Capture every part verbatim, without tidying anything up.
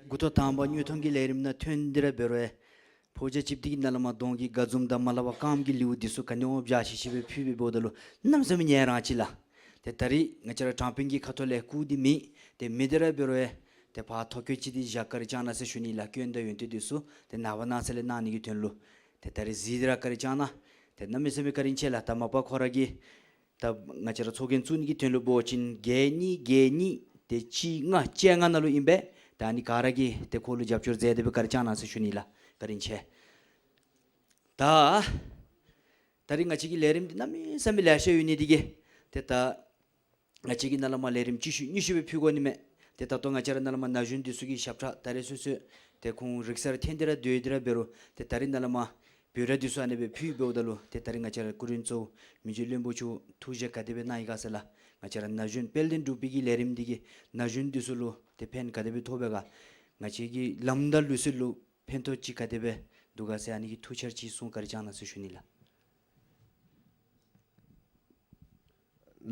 འགོ་ཐོག་དང་པ་སྨྱོས་མཐོང་གི་ལས་རིམ་ནང་ཐོན་འདི་ར་འབད་རུང་ཡང་ཕོ་རྒྱས་ཅིག་འདི་གིས་ནཱ་ལས་མར་གདོང་གི་དགའ་འཛུམ་དང་མ་ལྷག་པར་རྐངམ་གི་ལེའུ་འདི་ཚུ་ག་ནི་བ་བཞག་ཤེས་ཤེས་སྦེ་ཕུལ་སྦེ་འབདཝ་ད་ལུ་གནམ་མེད་ས་མེད་ཡ་རངས་ཅི་ལགས། ཏེ་ད་རིས་ང་བཅས་ར་དྲང་དཔོན་གྱི་ཁ་ཐུག་ལས་བཀུག་སྟེ་མེད། ཏེ་མི་འདི་ར་འབད་རུང་ཡང་ཏེ་ཕར་ཐོ་བཀོད་ཅིག་འདི་བཞག་བཀའ་དྲིན་བསྐྱང་གནང་ཟེར་ཞུ་ནི་ལགས། སྐྱོན་དང་ཡོན་ཏན་འདི་ཚུ་ཏེ་ནངས་པ་གནངས་ཚེ་ལས་གནང་ནི་གི་དོན་ལུ། ཏེ་ད་རིས་གཟིགས་ཏེ་ར་བཀའ་དྲིན་བསྐྱང་གནང་། ཏེ་གནམ་མེད་ས་མེད་བཀའ་དྲིན་ཆེ་ལགས། ད་མ་པ་ཁོ་ར་གིས་ད་ང་བཅས་ར་ཚོགས་རྒྱན་བཙུགས་ནི་གི་དོན་ལུ་འབད་བ་ཅིན་བརྒྱད་གཉིས་བརྒྱད་གཉིས་ཏེ་གཅིག་ལྔ་བཅོ་ལྔ་ནང་ལུ་ཨིན་པས། ད་ཨ་ནི་ག་ར་གིས་ཏེ་ཁོ་ལུ་རྒྱབ་སྐྱོར་མཛད་དེ་སྦེ་བཀའ་དྲིན་བསྐྱང་གནང་ཟེར་ཞུ་ནི་ལགས། བཀའ་དྲིན་ཆེ། ད་ད་རིས་ང་བཅས་ཀྱི་ལས་རིམ་འདི་གནམ་མེད་ས་མེད་ལེ་ཤ་ཡོད་ནི་འདི་གིས་ཏེ་ད་ང་བཅས་ཀྱིས་ནཱ་ལས་མར་ལས་རིམ་གཅིག་ཤུལ་གཉིས་ཤུལ་སྦེ་ཕུལ་དགོ་ནི་མས། ཏེ་ད་ལྟོ་ང་བཅས་ར་ནཱ་ལས་མར་ན་གཞོན་འདི་ཚུ་གི་ཞབས་ཁྲ་ད་རེས་སོ་སོ་ཏེ་ཁོང་རིག་གསར་ཐོན་ཏེ་ར་སྡོད་དེ་ར་འབད་རུང་ཏེ་ད་རིས་ནཱ་ལས་མར་འབོད་སྒྲ་འདི་ཚུ་ཨ་ནེ་སྦེ་ཕུལ་འབདཝ་ད་ལུ་ཏེ་ད་རིས་ང་བཅས་ར་སྐུ་མགྲོན་གཙོ་བོ་མི་རྗེ་བློན་པོ་མཆོག་ཐུགས་བཞེད་ག་དེ་སྦེ་གནང་ཡི་ག་ཟེར་ལགས། ང་བཅས་ར་ན་གཞོན་དཔལ་ལྡན་འབྲུག་པའི་གི་ལས་རིམ་འདི་གིས་ན་གཞོན་འདི་ཚུ་ལུ་ཏེ་ཕན་ག་དེ་སྦེ་ཐོགས་པས་ག། ང་བཅས་ཀྱི་ལམ་དང་ལུགས་སྲོལ་ལུ་ཕན་ཐོགས་ཅིག་ག་དེ་སྦེ་འདུག་ག་ཟེར་ཨ་ནི་གི་ཐུགས་འཆར་ཅིག་གསུང་བཀའ་དྲིན་བསྐྱང་གནང་ཟེར་ཞུ་ནི་ལགས།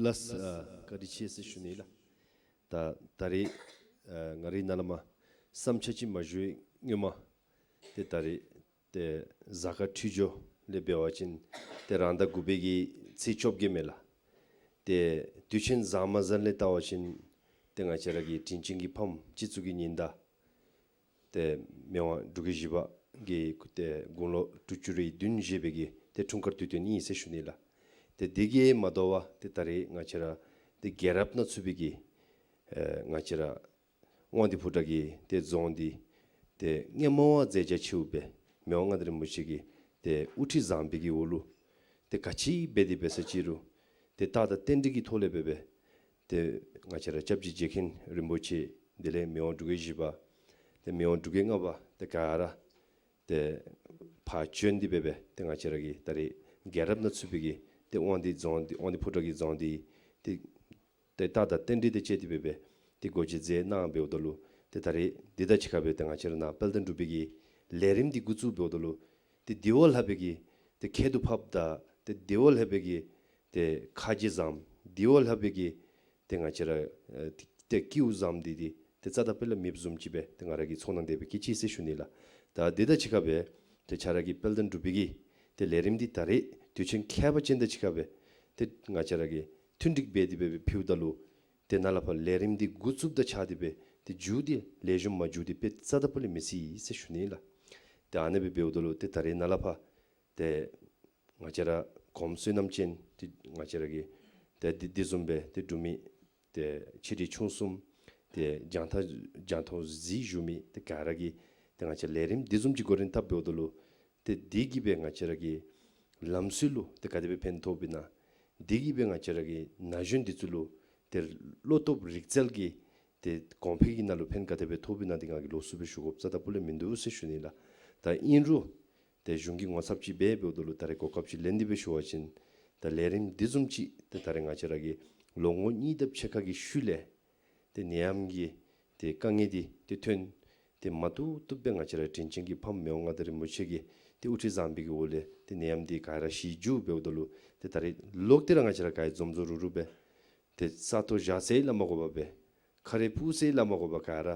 ལགས། ཨ་བཀའ་དྲིན་ཆེ་ཟེར་ཞུ་ནི་ལགས། ད་ད་རིས་ཨ་ང་རའི་ནཱ་ལས་མར་བསམ་འཆར་ཅིག་མ་ཞུ་བའི་སྔོན་མ་ཏེ་ད་རིས་ཏེ་གཟའ་སྐར་འཕྲོད་སྦྱོར་ལས་འབད་བ་ཅིན་ཏེ་རང་ཟླ་དགུ་པའི་གི་ཚེས་བཅོ་བརྒྱད་མས་ལགས། ཏེ་དུས་ཆེན་གཟའ་མ་གཟའ་ལས་བལྟ་བ་ཅིན་ཏེ་ང་བཅས་ར་གི་དྲིན་ཅན་གྱི་ཕམ་སྤྱི་གཙུག་གི་ཉི་ཟླ་ཏེ་མི་དབང་འབྲུག་རྒྱལ་བཞི་པ་གི་ཏེ་དགུང་ལོ་དྲུག་ཅུ་རེ་བདུན་བཞེས་པའི་གི་ཏེ་འཁྲུངས་སྐར་དུས་སྟོན་ཨིན་ཟེར་ཞུ་ནི་ལགས། ཏེ་དེ་གིས་མ་དོ་བར་ཏེ་ད་རིས་ང་བཅས་ར་ཏེ་རྒྱལ་རབས་ནང་ཚུད་པའི་གི་ཨེ་ང་བཅས་ར་དབང་འདུས་ཕོ་བྲང་གི་ཏེ་རྫོང་འདི་ཏེ་སྔོན་མ་བ་མཛད་བྱ་ཆེཝ་སྦེ་མི་དབང་མངའ་བདག་རིན་པོ་ཆེ་གིས་ཏེ་དབུ་ཁྲིད་བཟུང་བའི་གི་འོག་ལུ་ཏེ་ག་ཅི་འབད་དེ་འབད་ས་ཅི་རུང་ཏེ་རྟགས་དང་རྟེན་འབྲེལ་གྱི་ཐོག་ལས་འབད་འབད་ཏེ་ང་བཅས་ར་སྐྱབས་རྗེ་རྗེ་མཁན་རིན་པོ་ཆེ་དེ་ལས་མི་དབང་འབྲུག་རྒྱལ་བཞི་པ་ཏེ་མི་དབང་འབྲུག་རྒྱལ་ལྔ་པ་ཏེ་ག་ར་ཏེ་ཕར་བྱོན་ཏེ་འབད་འབད་ཏེ་ང་བཅས་ར་གི་ད་རིས་རྒྱལ་རབས་ནང་ཚུད་པའི་གི་ཏེ་དབང་འདུས་རྫོང་འདི་དབང་འདུས་ཕོ་བྲང་གི་རྫོང་འདི་ཏེ་ཏེ་རྟགས་དང་རྟེན་འབྲེལ་དང་བཅས་ཏེ་འབད་འབད་ཏེ་སྒོ་འབྱེད་མཛད་གནང་འབདཝ་ད་ལུ་ཏེ་ད་རིས་འདི་དང་གཅིག་ཁར་སྦེ་ཏེ་ང་བཅས་ར་ནཱ་དཔལ་ལྡན་འབྲུག་པའི་གི་ལས་རིམ་འདི་འགོ་བཙུགས་འབདཝ་ད་ལུ་ཏེ་དེ་བ་ལྷག་པའི་གི་ཏེ་ཁྱད་དུ་འཕགསཔ་དང་ཏེ་དེ་བ་ལྷག་པའི་གི་ཏེ་ཁ་རྗེ་བཟངམ་དེ་བ་ལྷག་པའི་གི་ཏེ་ང་བཅས་ར་ཨེ་ཏེ་སྐྱེཝ་བཟངམ་འདི་འདི་ཏེ་རྩ་དང་དཔེ་ལ་མེདཔ་བཟུམ་ཅིག་སྦེ་ཏེ་ང་ར་གིས་ཚོར་སྣང་དེ་སྦེ་བསྐྱེད་ཅི་ཟེར་ཞུ་ནི་ལགས། ད་འདི་དང་གཅིག་ཁར་སྦེ་ཏེ་ཁྱེད་ར་གི་དཔལ་ལྡན་འབྲུག་པའི་གི་ཏེ་ལས་རིམ་འདི་ད་རིས་དུས་ཆེན་ཁྱད་པར་ཅན་དང་གཅིག་ཁར་སྦེ་ཏེ་ང་བཅས་ར་གིས་མཐུན་འགྲིག་འབད་དེ་སྦེ་ཕུལཝ་ད་ལུ་ཏེ་ནཱ་ལས་ཕར་ལས་རིམ་འདི་འགོ་བཙུགསཔ་དང་གཅིག་ཁར་སྦེ་ཏེ་མཇུག་འདི་ལེགས་ཤོམ་མ་མཇུག་འདི་དཔེ་རྩ་དང་དཔེ་ལས་མི་སྲིད་ཟེར་ཞུ་ནི་ལགས། ཏེ་ཨ་ནེ་སྦེ་འབདཝ་ད་ལུ་ཏེ་ད་རིས་ནཱ་ལས་ཕར་ཏེ་ང་བཅས་ར་གོངམ་བསོད་ནམས་ཅན་ཏེ་ང་བཅས་ར་གི་ཏེ་འདི་འདི་བཟུམ་སྦེ་ཏེ་འབྲུག་མི་ཏེ་ཆེ་འབྲིང་ཆུང་གསུམ་ཏེ་རྒྱང་ཐག་རྒྱང་མཐོང་གཟིགས་བཞུགས་མི་ཏེ་ག་ར་གིས་ཏེ་ང་བཅས་ལས་རིམ་འདི་བཟུམ་ཅིག་འགོ་འདྲེན་འཐབ་འབདཝ་ད་ལུ་ཏེ་འདི་གིས་སྦེ་ང་བཅས་ར་གི་ལམ་སྲོལ་ལུ་ཏེ་ག་དེ་སྦེ་ཕན་ཐོགས་པས་ན། འདི་གིས་སྦེ་ང་བཅས་ར་གི་ན་གཞོན་འདི་ཚུ་ལུ་ཏེ་བློ་སྟོབས་རིག་རྩལ་གྱི་ཏེ་གོང་འཕེལ་གྱི་ནང་ལུ་ཕན་ག་དེ་སྦེ་ཐོགས་པས་ན་འདི་ང་གིས་ལོགས་སུ་སྦེ་ཞུ་དགོཔ་རྩ་དང་སྤུ་ལས་མིན་འདུག་ཟེར་ཞུ་ནི་ལགས། ད་ཨིན་རུང་ཏེ་གཞུང་གི་ངོ་ཚབ་ཅིག་འབད་འབདཝ་ད་ལུ་ད་རེས་གོ་སྐབས་ཅིག་ལེན་ཏེ་སྦེ་ཞུ་བ་ཅིན་ད་ལས་རིམ་འདི་བཟུམ་ཅིག་ཏེ་ད་རེས་ང་བཅས་ར་གི་ལོ་ངོ་གཉིས་དང་ཕྱེད་ཀ་གི་ཤུལ་ལས་ཏེ་ནད་ཡམས་ཀྱི་ཏེ་དཀའ་ངལ་འདི་ཏེ་ཐོན། ཏེ་མ་བཏུབ་བཏུབ་སྦེ་ང་བཅས་ར་དྲིན་ཅན་གྱི་ཕམ་མི་དབང་མངའ་བདག་རིན་པོ་ཆེ་གིས་ཏེ་དབུ་ཁྲིད་བཟུང་བའི་གི་འོག་ལས་ཏེ་ནད་ཡམས་འདི་ག་ར་ཞི་འགྱོ་འབདཝ་ད་ལུ་ཏེ་ད་རེས་ལོག་སྟེ་ར་ང་བཅས་ར་ག་ར་འཛོམས་འཛོམས་རུག་རུག་སྦེ་ཏེ་ས་སྟོང་བཞག་ཟེར་སླབ་མ་དགོ་པར་སྦེ་ཁ་རས་སྤུ་ཟེར་སླབ་མ་དགོ་པར་ག་ར་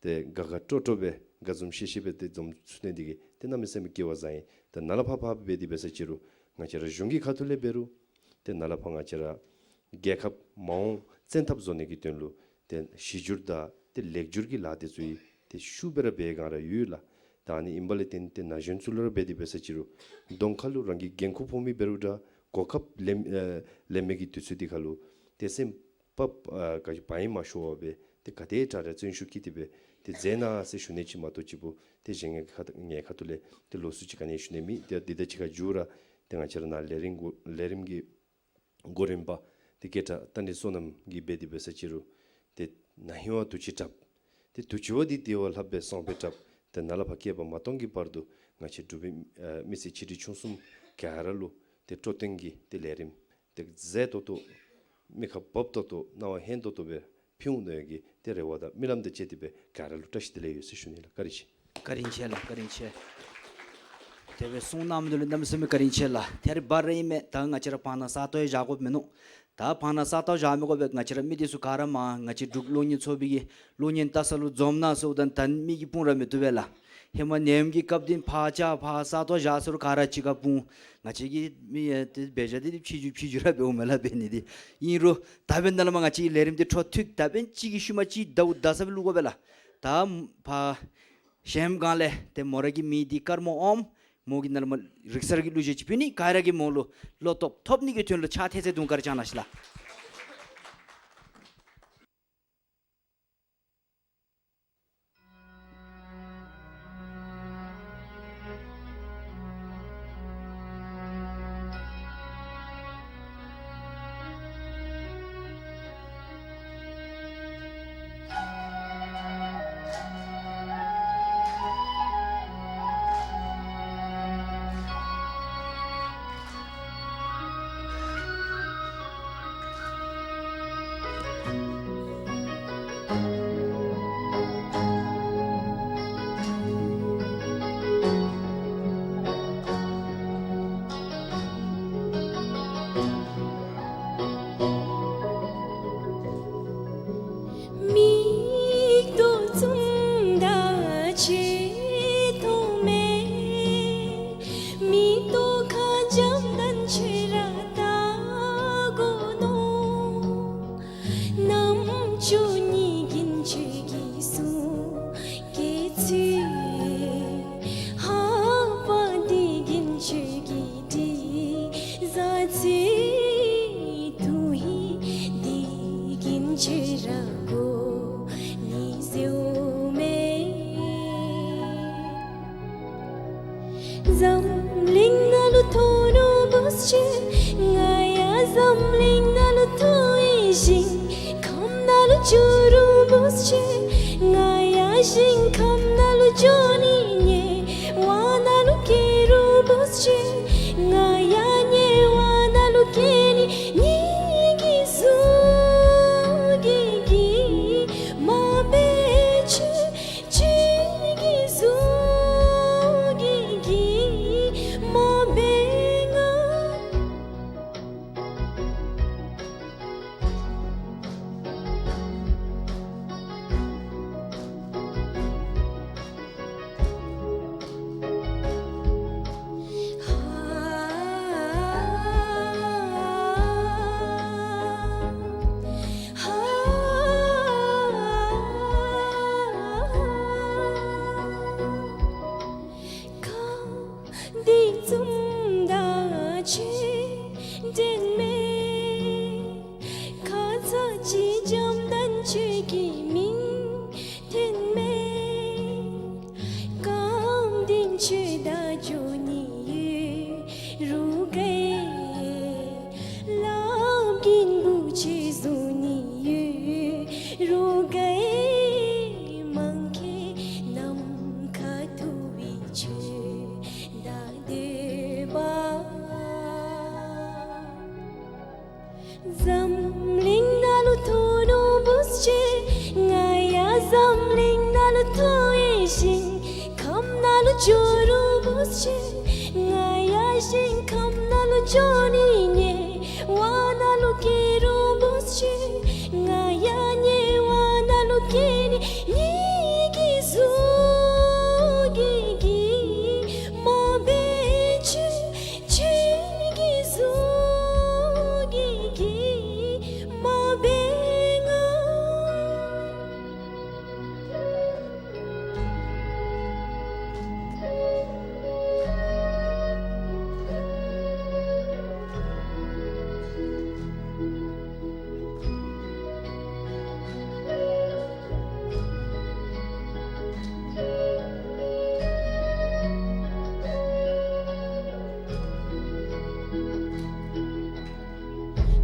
ཏེ་དགའ་དགའ་སྤྲོ་སྤྲོ་སྦེ་དགའ་འཛུམ་ཤེས་ཤེས་སྦེ་ཏེ་འཛོམས་ཚུགས་ནི་འདི་གིས་ཏེ་གནམ་མེད་ས་མེད་སྐལ་བ་བཟང་ཡི། ད་ནཱ་ལས་ཕར་ཕར་འབད་དེ་འབད་ས་ཅི་རུང་ང་བཅས་ར་གཞུང་གི་ཁ་ཐུག་ལས་འབད་རུང་ཏེ་ནཱ་ལས་ཕར་ང་བཅས་ར་རྒྱལ་ཁབ་མ་འོངས་བཙན་ཐབས་བཟོ་ནི་གི་དོན་ལུ་ཏེ་གཞི་འགྱུར་དང་ཏེ་ལེགས་འགྱུར་གྱི་ལཱ་འདི་ཚུ་ཡང་ཏེ་ཤུགས་སྦེ་ར་འབད་གང་ར་ཡོད་ལགས། ད་ཨ་ནི་ཨིན་པ་ལས་བརྟེན་ཏེ་ན་གཞོན་ཚུ་ལུ་ར་འབད་དེ་འབད་ས་ཅི་རུང་གདོང་ཁ་ལུ་རང་གི་འགན་ཁུར་ཕོག་མི་འབད་རུང་འདྲ་གོ་སྐབས་ལེན་ཨེ་ལེན་མི་གི་དུས་ཚོད་འདི་ཁ་ལུ་ཏེ་སེམས་པ་ཨ་ག་ཅི་བག་ཡངས་མ་ཤོར་བར་སྦེ་ཏེ་ག་དེ་དྲག་དྲག་བརྩོན་ཤུགས་བསྐྱེད་དེ་སྦེ་ཏེ་མཛད་གནང་ཟེར་ཞུ་ནི་ཅིག་མ་གཏོགས་ཅིག་པོ་ཏེ་གཞན་ངེ་ཁ་ངེ་ཁ་ཐུག་ལས་ཏེ་ལོགས་སུ་ཅིག་ག་ནི་ཞུ་ནི་མེད། ཏེ་འདི་དང་གཅིག་ཁར་མཇུག་ར་ཏེ་ང་བཅས་ར་ནཱ་ལས་རིམ་གུ་ལས་རིམ་གྱི་འགོ་འདྲེན་པ་ཏེ་སྐད་གྲགས་རྟ་མགྲིན་བསོད་ནམས་ཀྱིས་འབད་དེ་འབད་ས་ཅི་རུང་ཏེ་ན་ཧིང་བ་དུས་ཅི་དྲགཔ་ཏེ་དུས་ཅི་བ་འདི་དེ་བ་ལྷགཔ་སྦེ་སོང་སྦེ་དྲགཔ་ཏེ་ནཱ་ལས་ཕར་བསྐལ་པ་མ་སྟོང་གི་བར་དུ་ང་བཅས་འབྲུག་པའི་ཨེ་མི་སེར་ཆེ་འབྲིང་ཆུང་གསུམ་ག་ར་ལུ་ཏེ་སྤྲོ་སྟོན་གྱི་ཏེ་ལས་རིམ་ཏེ་མཛེས་ཏོག་ཏོ་མི་ཁ་འབབ་ཏོག་ཏོ་སྣང་བ་ཧན་ཏོག་ཏོ་སྦེ་ཕུལ་འོང་ནི་གི་ཏེ་རེ་བ་དང་རྨི་ལམ་དང་བཅས་ཏེ་སྦེ་ག་ར་ལུ་བཀྲ་ཤིས་བདེ་ལེགས་ཡོད་ཟེར་ཞུ་ནི་ལགས། བཀའ་དྲིན་ཆེ། བཀའ་དྲིན་ཆེ་ལགས། བཀའ་དྲིན་ཆེ། དེ་སྦེ་གསུང་གནང་མི་འདི་ལུ་གནམ་མེད་ས་མེད་བཀའ་དྲིན་ཆེ་ལགས། ད་རིས་བར་ར་ཨིན་མས། ད་ང་བཅས་ར་བར་ན་ས་སྟོང་ཡང་བཞག་དགོཔ་མིན་ནུག། ད་བར་ན་ས་སྟོང་བཞག་མི་དགོ་པས། ང་བཅས་ར་མི་འདི་ཚུ་ག་ར་མར་ང་བཅས་འབྲུག་གློག་བརྙན་ཚོགས་པའི་གི་གློག་བརྙན་ལྟ་ས་ལུ་འཛོམས་གནང་ཟེརཝ་ད་ད་མི་གིས་སྤུང་ར་མི་བཏུབ་པས་ལགས། ཧེ་མ་ནད་ཡམས་ཀྱི་སྐབས་འདི་ཕར་བཅར་ཕར་ས་སྟོང་བཞག་ཟེར་རུང་ག་ར་གཅིག་ཁར་སྤུང་། ང་བཅས་ཀྱི་མི་ཨེ་དེ་འབད་བཞག་འདི་ཕྱི་འགྱུར་ཕྱི་འགྱུར་ར་འབདཝ་མས་ལགས། འབད་ནི་འདི་ཨིན་རུང་ད་འབདན་ནཱ་ལས་མར་ང་བཅས་ཀྱི་ལས་རིམ་འདི་འཕྲོ་མཐུད། ད་འབདན་གཅིག་གིས་ཤུལ་མ་གཅིག་ད་འུ་ད་ས་སྦེ་བླུག་དགོ་པས་ལགས། ད་ཕར་གཞལམ་སྒང་ལས་ཏེ་མོ་ར་གི་མི་འདི་ཀརྨ་ཨོམ་མོ་གིས་ནཱ་ལས་མར་རིག་གསར་གྱི་གླུ་གཞས་ཅིག་ཕུལ་ནི། ག་ར་གིས་མོ་ལུ་བློ་སྟོབས་ཐོབ་ནི་གི་དོན་ལུ་ཕྱག་འཚལ་འཚལ་དུང་དཀར་བཅང་གནང་ཤིག་ལགས། མིག་ཏོ་བཙུམ་ད་ཕྱི་མཐོང་མེད། མིག་ཏོ་ཁ་འཇམ་དང་ཆེ་ར་ལྟ་དགོ་ནོ། རྣམ་ཅོ་གཉིས་ཀྱིས་ཁྱོད་ཀྱི་གསུང་སྐད་ཚུལ། ལྷ་པ་འདི་གིས་ཁྱོད་ཀྱི་དྲི་ཟ་ཚུལ། དུས་འདི་གིས་ཁྱོད་ར་གོ་ནི་ཟེརཝ་མས། འཛམ་གླིང་ནང་ལུ་ཐོན་རུང་བུཚ་ཅིག། ང་ཡང་འཛམ་གླིང་ནང་ལུ་ཐོན་ཡི། ཞིང་ཁམས་ནང་ལུ་འགྱོ་རུང་བུཚ་ཅིག། ང་ཡང་ཞིང་ཁམས་ནང་ལུ་འགྱོ་ནི། དམྱལ་བ་ནང་ལུ་སྐྱེ་རུང་བུཚ་ཅིག། ང་ཡང་དམྱལ་བ་ནང་ལུ་སྐྱེ་ནི། ངེ་གི་གཟུགས་ཀྱིས་གིས་མ་འབད་ཁྱོད། ཁྱོད་ཀྱི་གཟུགས་ཀྱིས་གིས་མ་འབད་ང་། ཁ་འདི་བཙུམ་ད་ཁྱོད་དྲན་མེད། ཁ་ཚ་ཅིག་འཇམ་དང་ཁྱོད་ཀྱི་མིང་ཐོན་མེད། རྐངམ་འདི་ཁྱོད་དང་འགྱོ་ནི་ཡོད་རུང་ག་ཡི། ལགཔ་རྒན་པོ་ཁྱོད་བཟུང་ནི་ཡོད་རུང་ག་ཡི། མ་མཁས་ནམ་མཁའ་མཐོ་བའི་ཁྱོད་དང་སྡོད་པ། འཛམ་གླིང་ནང་ལུ་ཐོན་རུང་བུཚ་ཅིག། ང་ཡང་འཛམ་གླིང་ནང་ལུ་ཐོན་ཡི། ཞིང་ཁམས་ནང་ལུ་འགྱོ་རུང་བུཚ་ཅིག། ང་ཡང་ཞིང་ཁམས་ནང་ལུ་འགྱོ་ནི། དམྱལ་བ་ནང་ལུ་སྐྱེ་རུང་བུཚ་ཅིག། ང་ཡང་དམྱལ་བ་ནང་ལུ་སྐྱེ་ནི། ངེ་གི་གཟུགས་ཀྱིས་གིས་མ་འབད་ཁྱོད། ཁྱོད་ཀྱི་གཟུགས་ཀྱིས་གིས་མ་འབད་ང་།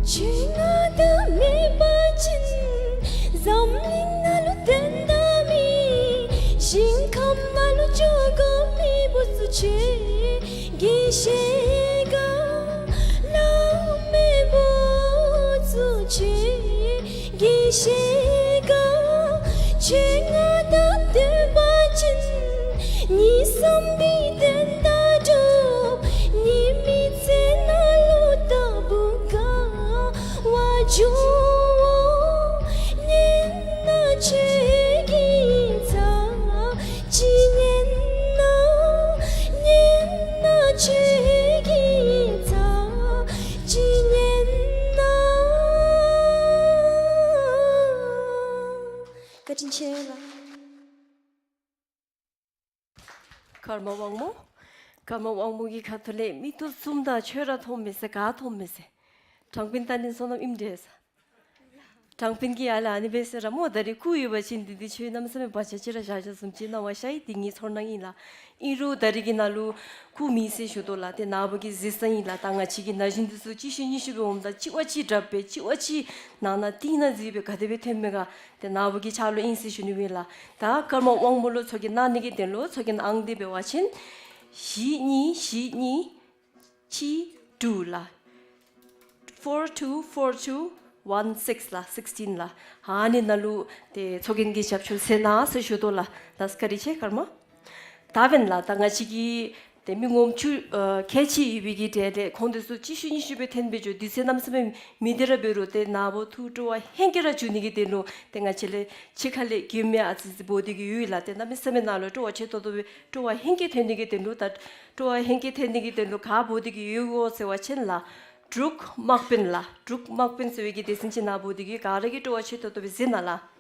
ཁྱོད་ང་དང་མེད་པ་ཅིན། འཛམ་གླིང་ནང་ལུ་དོན་དག་མེད། ཞིང་ཁམས་ནང་ལུ་འགྱོ་དགོ་མི་བུཚ་ཁྱོད་ཀྱིས་ཤེས་ག། ལཱ་མེད་བུཚ་ཁྱོད་ཀྱིས་ཤེས་ག། ཁྱོད་ང་དང་སྡོད་པ་ཅིན། གཉིས་བསམ་པའི་དོན་དག་འགྲུབ་ ཀརྨ་དབང་མོ། ཀརྨ་དབང་མོ་གི་ཁ་ཐུག་ལས་མིག་ཏོ་བཙུམ་ད་ཁྱོད་ར་མཐོང་མི་ཟེར་ག་མཐོང་མི་ཟེར། དྲང་དཔོན་བལྟ་ནི་བསོད་ནམས་ཨིནམ་འདྲས་ཟེར། དྲང་དཔོན་གྱིས་ཡར་ལས་ཨ་ནི་སྦེ་ཟེར་ར་མོ། ད་རིས་སྐུ་ཡོད་པ་ཅིན་འདི་འདི་ཁྱོད་གནམ་མེད་ས་མེད་བག་ཆགས་ཅིག་ར་བཞག་བཞགཔ་བཟུམ་ཅིག་སྣང་བ་ཤར་ཡི། འདི་ངེའི་ཚོར་སྣང་ཨིན་ལགས། ཨིན་རུང་ད་རིས་ཀྱི་ནང་ལུ་སྐུ་མེད་ཟེར་ཞུ་དོ་ལགས། ཏེ་ནཱ་བུ་གི་གཟིགས་ས་ཨིན་ལགས། ད་ང་བཅས་ཀྱི་ན་གཞོན་འདི་ཚུ་གཅིག་ཤུལ་གཉིས་ཤུལ་སྦེ་འོངམ་ད་གཅིག་བ་གཅིག་དྲགཔ་སྦེ་གཅིག་བ་གཅིག་ནང་ན་གཏིང་ན་གཟིགས་སྦེ་ག་དེ་སྦེ་ཐོན་མས་ག། ཏེ་ནཱ་བུ་གི་ཕྱག་ལུ་ཨིན་ཟེར་ཞུ་ནི་ཨིན་ལགས། ད་ཀརྨ་དབང་མོ་ལུ་ཚོགས་རྒྱན་གནང་ནི་གི་དོན་ལུ་ཚོགས་རྒྱན་ཨང་རྟགས་འབད་བ་ཅིན་བཞི་གཉིས་བཞི་གཉིས་གཅིག་དྲུག་ལགས། Four two four two one six ལགས། སིགསི་ཊིན་ལགས། ཨ་ནི་ནང་ལུ་ཏེ་ཚོགས་རྒྱན་གྱི་ཞབས་ཞུ་མཛད་གནང་ཟེར་ཞུ་དོ་ལགས། ལགས་བཀའ་དྲིན་ཆེ་ཀརྨ། ད་འབདན་ལགས་ད་ང་བཅས་ཀྱི་ཏེ་མི་ངོམ་ཆུང་ཨ་གལ་ཆེ་ཡོད་པའི་གི་གྲས་ལས་ཁོང་འདི་ཚུ་གཅིག་ཤུལ་གཉིས་ཤུལ་སྦེ་ཐོན་སྦེ་འགྱོ། དུས་ཚོད་གནམ་མེད་ས་མེད་མེད། དེ་ར་འབད་རུང་ཏེ་ནཱ་བུ་ཐུགས་སྤྲོ་བ་ཧེང་སྐལ་ར་འཇུ་ནི་གི་དོན་ལུ་ཏེ་ང་བཅས་ལས་ཕྱི་ཁ་ལས་མགྱོནམ་ཨ་ཙི་ཅིག་འབོ་སྟེ་གི་ཡོད་ལགས། ཏེ་གནམ་མེད་ས་མེད་ནཱ་ལུ་སྤྲོ་བ་ཆེ་ཏོག་ཏོ་སྦེ་སྤྲོ་བ་ཧེང་སྐལ་ཐོན་ནི་གི་དོན་ལུ་ད་སྤྲོ་བ་ཧེང་སྐལ་ཐོན་ནི་གི་དོན་ལུ་ག་འབོ་སྟེ་གི་ཡོད་གོ་ཟེར་བ་ཅིན་ལགས་འབྲུག་དམག་དཔོན་ལགས། འབྲུག་དམག་དཔོན་ཟེར་བའི་གི་སྡེ་ཚན་ཅིག་ནང་འབོ་སྟེ་གི་ག་ར་གིས་སྤྲོ་བ་ཆེ་ཏོག་ཏོ་སྦེ་གཟིགས་གནང་ལགས།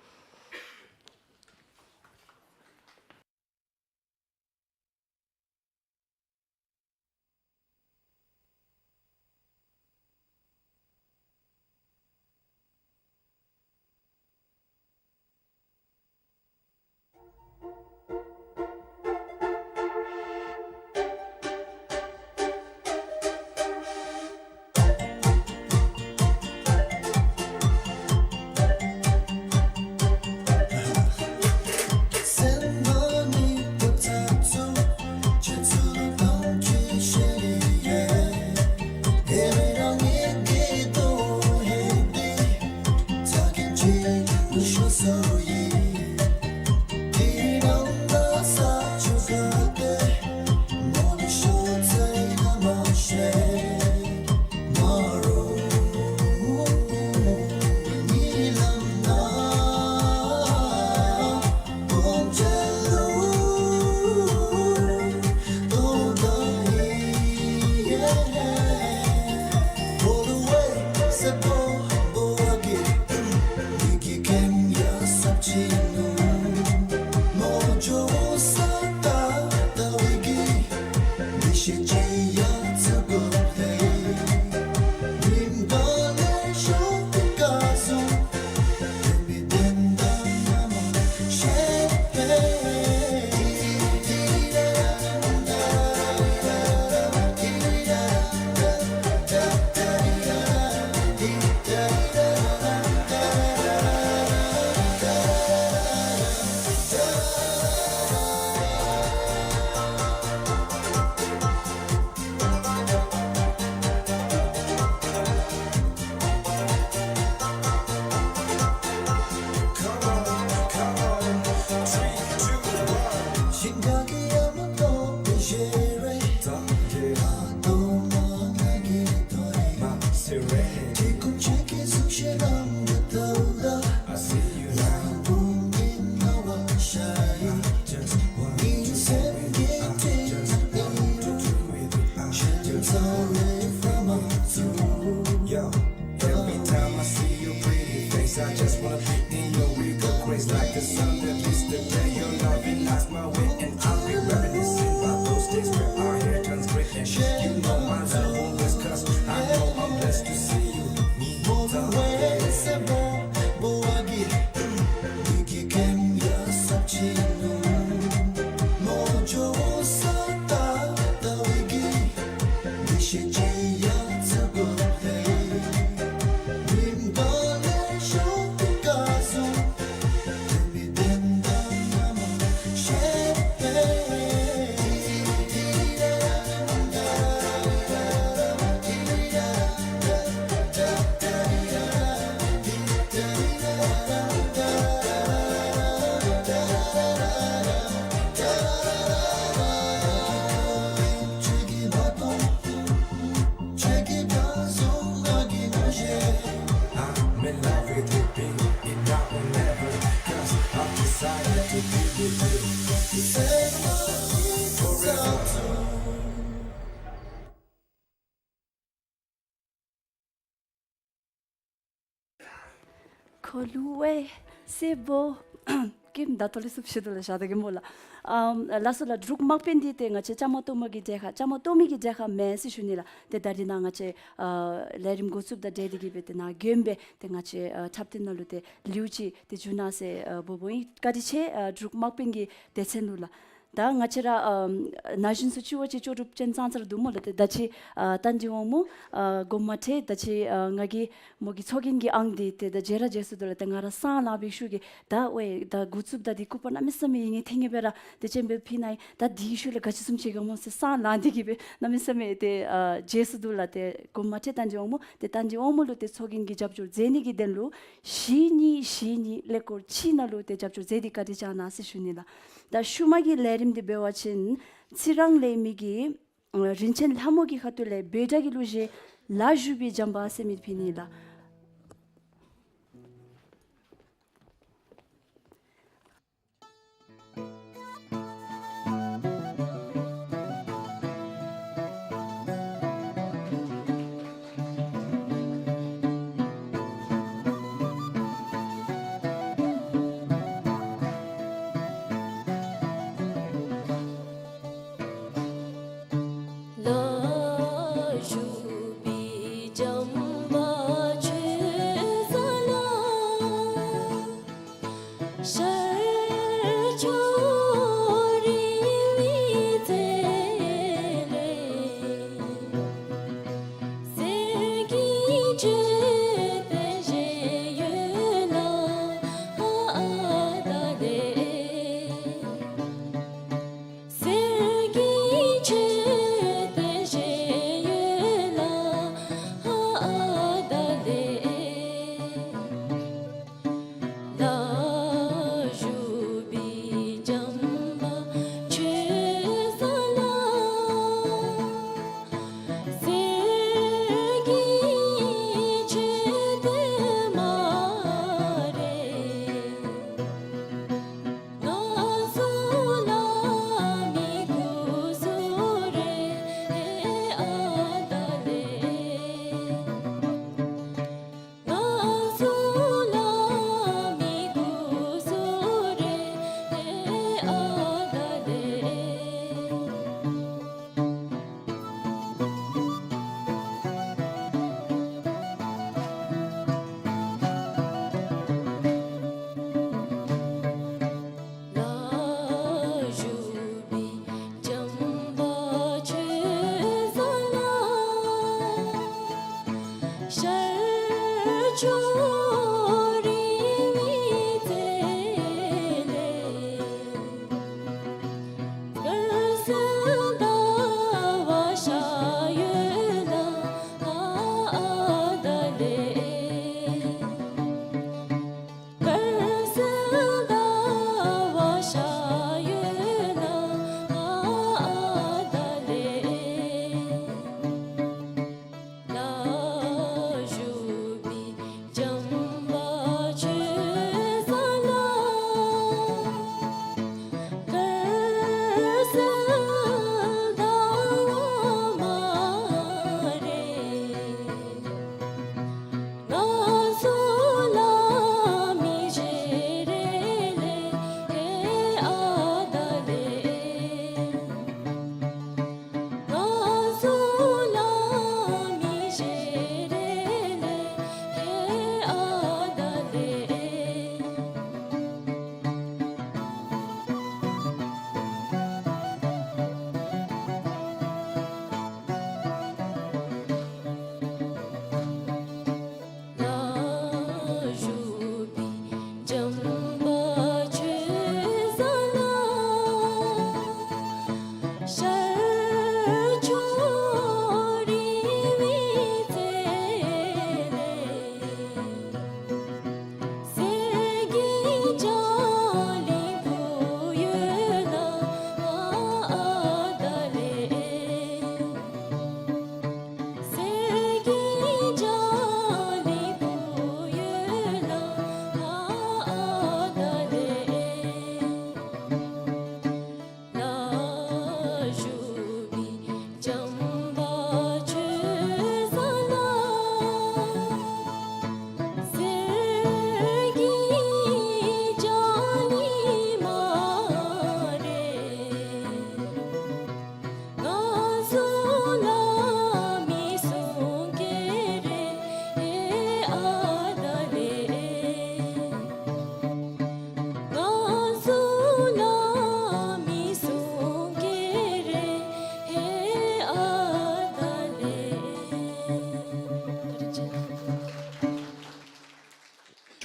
Yo, every time I see your pretty face, I just wanna be in your regal grace. Like the sun that hits the day, your loving eyes my way, and I'm reminiscing about those days where our hair turns gray. And you know my love always, 'cause I know I'm blessed to see you. I'm in love with you, baby, and I will never, 'cause I've decided to be with you forever. ཀེམ་ད་ཐོ་ལེ་སུབ་ཤི་དུ་ལ་ཤ་ད་གེ་མོ་ལ། ཨམ་ལ་སོ་ལ་འབྲུག་དམག་དཔོན་འདི་ཏེ་ང་བཅས་བཅའ་མར་གཏོགས་མི་གི་གྲལ་ཁར་བཅའ་མར་གཏོགས་མི་གི་གྲལ་ཁར་མེན་ཟེར་ཞུ་ནི་ལགས། ཏེ་ད་རིས་ནཱ་ང་བཅས་ཨ་ལས་རིམ་འགོ་བཙུགས་དང་འབྲེལ་ཏེ་གི་སྦེ་ཏེ་ནཱ་མགྱོནམ་སྦེ་ཏེ་ང་བཅས་ཨ་འཁྲབ་སྟོན་ནང་ལུ་ཏེ་ལེའུ་ཅིག་ཏེ་འཇུག་གནང་ཟེར་ཨ་འབོ་འབོཝ་ཨིན། བཀའ་དྲིན་ཆེ་ཨ་འབྲུག་དམག་དཔོན་གྱི་སྡེ་ཚན་ལུ་ལགས། ད་ང་བཅས་ར་ཨམ་ན་གཞོན་ཚུ་ཅིག་བ་ཅིག་ལྕོགས་གྲུབ་ཅན་ཙང་ཙ་ར་འདུག་མོ་ལགས། ཏེ་ད་ཅི་ཨ་བསྟན་འཛིན་དབང་མོ་ཨ་དགོངསམ་མ་ཁྲེལ། ད་ཅི་ཨ་ང་གིས་མོ་གི་ཚོགས་རྒྱན་གྱི་ཨང་འདི་ཏེ་ད་མཇལ་ར་མཇལ་སོ་འདུག་ལགས། ཏེ་ང་ར་སང་ལང་སྦེ་ཞུ་གེ། ད་ཝའེ་ད་འགོ་བཙུགསཔ་ད་འདི་སྐུ་པར་གནམ་མེད་ས་མེད་ཡིད་ངེས་ཐེངས་ངེས་སྦེ་ར་ཏེ་ཅན་སྦེ་ཕུལ་གནང་ཡི། ད་འདི་ཤུལ་ལས་ག་ཅི་བཟུམ་ཅིག་ག་མོ་ཟེར་སང་ལང་སྟེ་གི་སྦེ་གནམ་མེད་ས་མེད་ཏེ་ཨ་མཇལ་སོ་འདུག་ལགས། ཏེ་དགོངསམ་མ་ཁྲེལ་བསྟན་འཛིན་དབང་མོ། ཏེ་བསྟན་འཛིན་དབང་མོ་ལུ་ཏེ་ཚོགས་རྒྱན་གྱི་རྒྱབ་སྐྱོར་མཛད་ནི་གི་དོན་ལུ་བཞི་གཉིས་བཞི་གཉིས་ཀླད་ཀོར་གཅིག་ནང་ལུ་ཏེ་རྒྱབ་སྐྱོར་མཛད་དེ་བཀའ་དྲིན་བསྐྱང་གནང་ཟེར་ཞུ་ནི་ལགས། ད་ཤུལ་མ་གི་ལས་རིམ་འདི་འབད་བ་ཅིན་ཚེ་རིང་ལེགས་མི་གིས་ཨ་རིན་ཆེན་ལྷ་མོ་གི་ཁ་ཐུག་ལས་འབོད་སྒྲ་གི་གླུ་གཞས་ལ་བཞུགས་པའི་ཇམ་པ་ཟེར་མི་ཕུལ་ནི་ལགས། ལ་བཞུགས་པའི་ཇམ་པ་ཁྱོད་ས་ལ། ཤར་ཕྱོགས་རི་བོའི་རྩེ་ལས། གསེར་གྱི་མཆོད་རྟེན་བཞེངས་ཡོད་ལགས། ཨ་ཨ་ད་ལས། གསེར་གྱི་མཆོད་རྟེན་བཞེངས་ཡོད་ལགས། ཨ་ཨ་ད་ལས། ལ་བཞུགས་པའི་ཇམ་པ་ཁྱོད་ས་ལ། གསེར་གྱི་མཆོད་རྟེན་མ་རེད། ང་ཚོ་བླ་མའི་སྐུ་གཟུགས་རེད། ཨ་ད་ལས། ང་ཚོ་བླ་མའི་སྐུ་གཟུགས་རེད། ཨ་ད་ལས། ལ་བཞུགས་པའི་ཇམ་པ་ཁྱོད་ས་ལ། ཤར་ཕྱོགས་རི་བོའི་རྩེ་ལས། དཀར་གསལ་ཟླ་བ་ཤར་ཡོད་ལགས། ཨ་ཨ་ད་ལས། དཀར་གསལ་ཟླ་བ་ཤར་ཡོད་ལགས། ཨ་ཨ་ད་ལས། ལ་བཞུགས་པའི་ཇམ་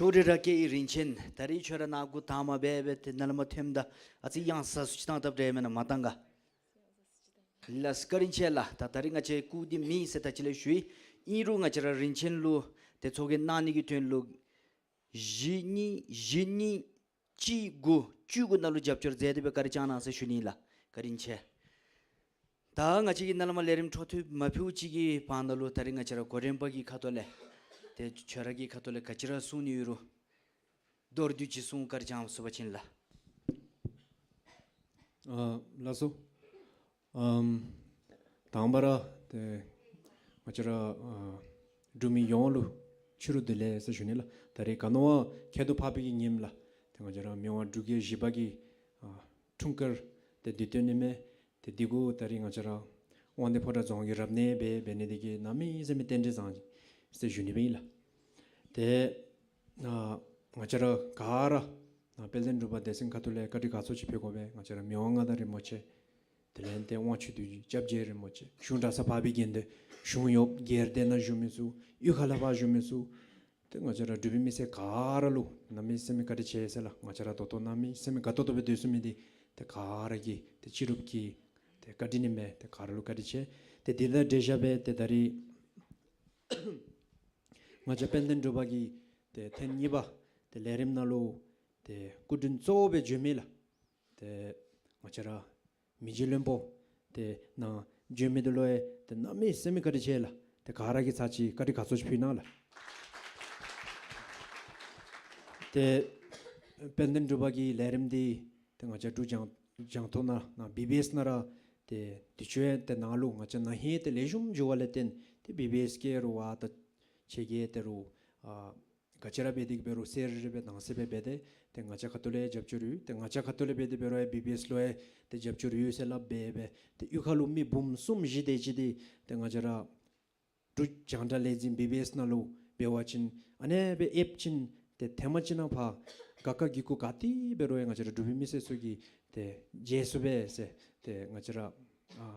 ཨུ་རི་ར་ཀེ་ཡི་རིན་ཆེན། ད་རིས་ཁྱོད་ར་ནཱ་འགོ་དང་མ་འབད་འབད་དེ་ནཱ་ལས་མར་ཐོནམ་ད་ཨ་ཙི་ཡང་ས་སུ་ཅིག་བཏང་བཏངམ་འདྲས་མེན་ན། མ་བཏང་ག། ལགས་བཀའ་དྲིན་ཆེ་ལགས། ད་ད་རིས་ང་བཅས་བཀུག་སྟེ་མེད་ཟེར་ད་ཅི་ལས་ཞུ་ཡི། ཨིན་རུང་ང་བཅས་ར་རིན་ཆེན་ལུ་ཏེ་ཚོགས་རྒྱན་གནང་ནི་གི་དོན་ལུ་བཞི་གཉིས་བཞི་གཉིས་གཅིག་དགུ་བཅུ་དགུ་ནང་ལུ་རྒྱབ་སྐྱོར་མཛད་དེ་སྦེ་བཀའ་དྲིན་བསྐྱང་གནང་ཟེར་ཞུ་ནི་ལགས། བཀའ་དྲིན་ཆེ། ད་ང་བཅས་ཀྱིས་ནཱ་ལས་མར་ལས་རིམ་འཕྲོ་མཐུད་མ་ཕུལ་ཅིག་གི་བར་ན་ལུ་ད་རིས་ང་བཅས་ར་གོ་རིམ་པ་གི་ཁ་ཐུག་ལས་ཏེ་ཁྱོད་ར་གི་ཁ་ཐུག་ལས་ག་ཅི་ར་གསུང་ནི་ཡོད་རུང་མདོར་བསྡུས་ཅིག་གསུང་བཀའ་དྲིན་བསྐྱང་ཞུ་བ་ཅིན་ལགས། ཨ་ལགས་སོ། ཨམ་དང་པ་ར་ཏེ་ང་བཅས་ར་ཨ་འབྲུག་མི་ཡོངས་ལུ་ཕྱི་རུ་བདེ་ལེགས་ཟེར་ཞུ་ནི་ལགས། ད་རིས་ག་ནི་བ་ཁྱད་དུ་འཕགས་པའི་གི་ཉིནམ་ལགས། ཏེ་ང་བཅས་ར་མི་དབང་འབྲུག་རྒྱལ་བཞི་པ་གི་ཨ་འཁྲུངས་སྐར་ཏེ་དུས་སྟོན་ཨིན་མས། ཏེ་འདི་གུ་ད་རིས་ང་བཅས་ར་དབང་འདུས་ཕོ་བྲང་རྫོང་གི་རབ་གནས་སྦེ་འབད་ནི་འདི་གིས་གནམ་མེད་ས་མེད་རྟེན་འབྲེལ་བཟང་ཟེར་ཞུ་ནི་སྦེ་ཨིན་ལགས། ཏེ་ཨ་ང་བཅས་ར་ག་ར་ཨ་དཔལ་ལྡན་འབྲུག་པ་སྡེ་ཚན་ཁ་ཐུག་ལས་བཀའ་དྲིན་དགའ་ཚོར་ཅིག་ཕུལ་དགོ་པས། ང་བཅས་ར་མི་དབང་མངའ་བདག་རིན་པོ་ཆེ་དེ་ལས་ཏེ་དབང་ཕྱུག་བདུད་འཇོམས་སྐྱབས་རྗེ་རིན་པོ་ཆེ་གཞུང་གྲྭ་ཚང་འཕགས་པའི་དགེ་འདུན་གཞུང་གཡོགཔ་སྒེར་སྡེ་ནང་བཞུགས་མི་ཚུ་གཡུས་ཁ་ལས་ཕར་བཞུགས་མི་ཚུ་ཏེ་ང་བཅས་ར་འབྲུག་པའི་མི་སེར་ག་ར་ལུ་གནམ་མེད་ས་མེད་བཀའ་དྲིན་ཆེ་ཟེར་ལགས། ང་བཅས་ར་ད་ལྟོ་གནམ་མེད་ས་མེད་དགའ་ཏོག་ཏོ་སྦེ་སྡོད་ཚུགས་མི་འདི་ཏེ་ག་ར་གི་ཏེ་སྤྱི་རུབ་ཀྱི་ཏེ་བཀའ་དྲིན་ཨིན་པས། ཏེ་ག་ར་ལུ་བཀའ་དྲིན་ཆེ། ཏེ་འདི་དང་འབྲེལ་བཞག་སྦེ་ཏེ་ད་རིས་ང་བཅས་དཔལ་ལྡན་འབྲུག་པ་གི་ཏེ་ཐེངས་གཉིས་པ་ཏེ་ལས་རིམ་ནང་ལུ་ཏེ་སྐུ་མགྲོན་གཙོ་བོ་སྦེ་བྱོན་མི་ལགས། ཏེ་ང་བཅས་ར་མི་རྗེ་བློན་པོ་ཏེ་ནཱ་བྱོན་མི་འདི་ལུ་ཡང་ཏེ་གནམ་མེད་ས་མེད་བཀའ་དྲིན་ཆེ་ལགས། ཏེ་ག་ར་གིས་ཚར་གཅིག་བཀའ་དྲིན་དགའ་ཚོར་ཅིག་ཕུལ་གནང་ལགས། ཏེ་དཔལ་ལྡན་འབྲུག་པ་གི་ལས་རིམ་འདི་ཏེ་ང་བཅས་འབྲུག་རྒྱང་རྒྱང་མཐོང་ནང་ནཱ་བི་བི་ཨེསི་ནང་ར་ཏེ་དུས་ཅི་ཡང་ཏེ་ནཱ་ལུ་ང་བཅས་ན་ཧིང་ཏེ་ལེགས་ཤོམ་འགྱོ་བ་ལས་བརྟེན་ཏེ་བི་བི་ཨེསི་གི་རུ་བ་ད་ཆེ་གེ་ཏེ་རུ་ཨ་ག་ཅི་ར་འབད་དེ་གི་འབད་རུང་གསལ་རི་རི་སྦེ་དྭངས་གསལ་སྦེ་འབད་དེ་ཏེ་ང་བཅས་ཁ་ཐུག་ལས་རྒྱབ་སྐྱོར་ཡོད། ཏེ་ང་བཅས་ཁ་ཐུག་ལས་འབད་དེ་འབད་རུང་ཡང་བི་བི་ཨེསི་ལུ་ཡང་ཏེ་རྒྱབ་སྐྱོར་ཡོད་ཟེར་སླབ་སྦེ་སྦེ་ཏེ་གཡུས་ཁ་ལུ་མི་འབུམ་གསུམ་བཞི་དེ་ཅིག་འདི་ཏེ་ང་བཅས་ར་འབྲུག་རྒྱང་བསྒྲགས་ལས་འཛིན་བི་བི་ཨེསི་ནང་ལུ་འབད་བ་ཅིན་ཨ་ནེ་སྦེ་ཨེབ་ཅིན་ཏེ་ཐེངས་མ་ཅིག་ནང་ཕར་དགའ་དགའ་སྐྱིད་སྐྱིད་ག་ཏེ་འབད་རུང་ཡང་ང་བཅས་ར་འབྲུག་པའི་མི་སེར་ཚུ་གིས་ཏེ་མཇལ་ཚུགས་པས་ཟེར་ཏེ་ང་བཅས་ར་ཨ་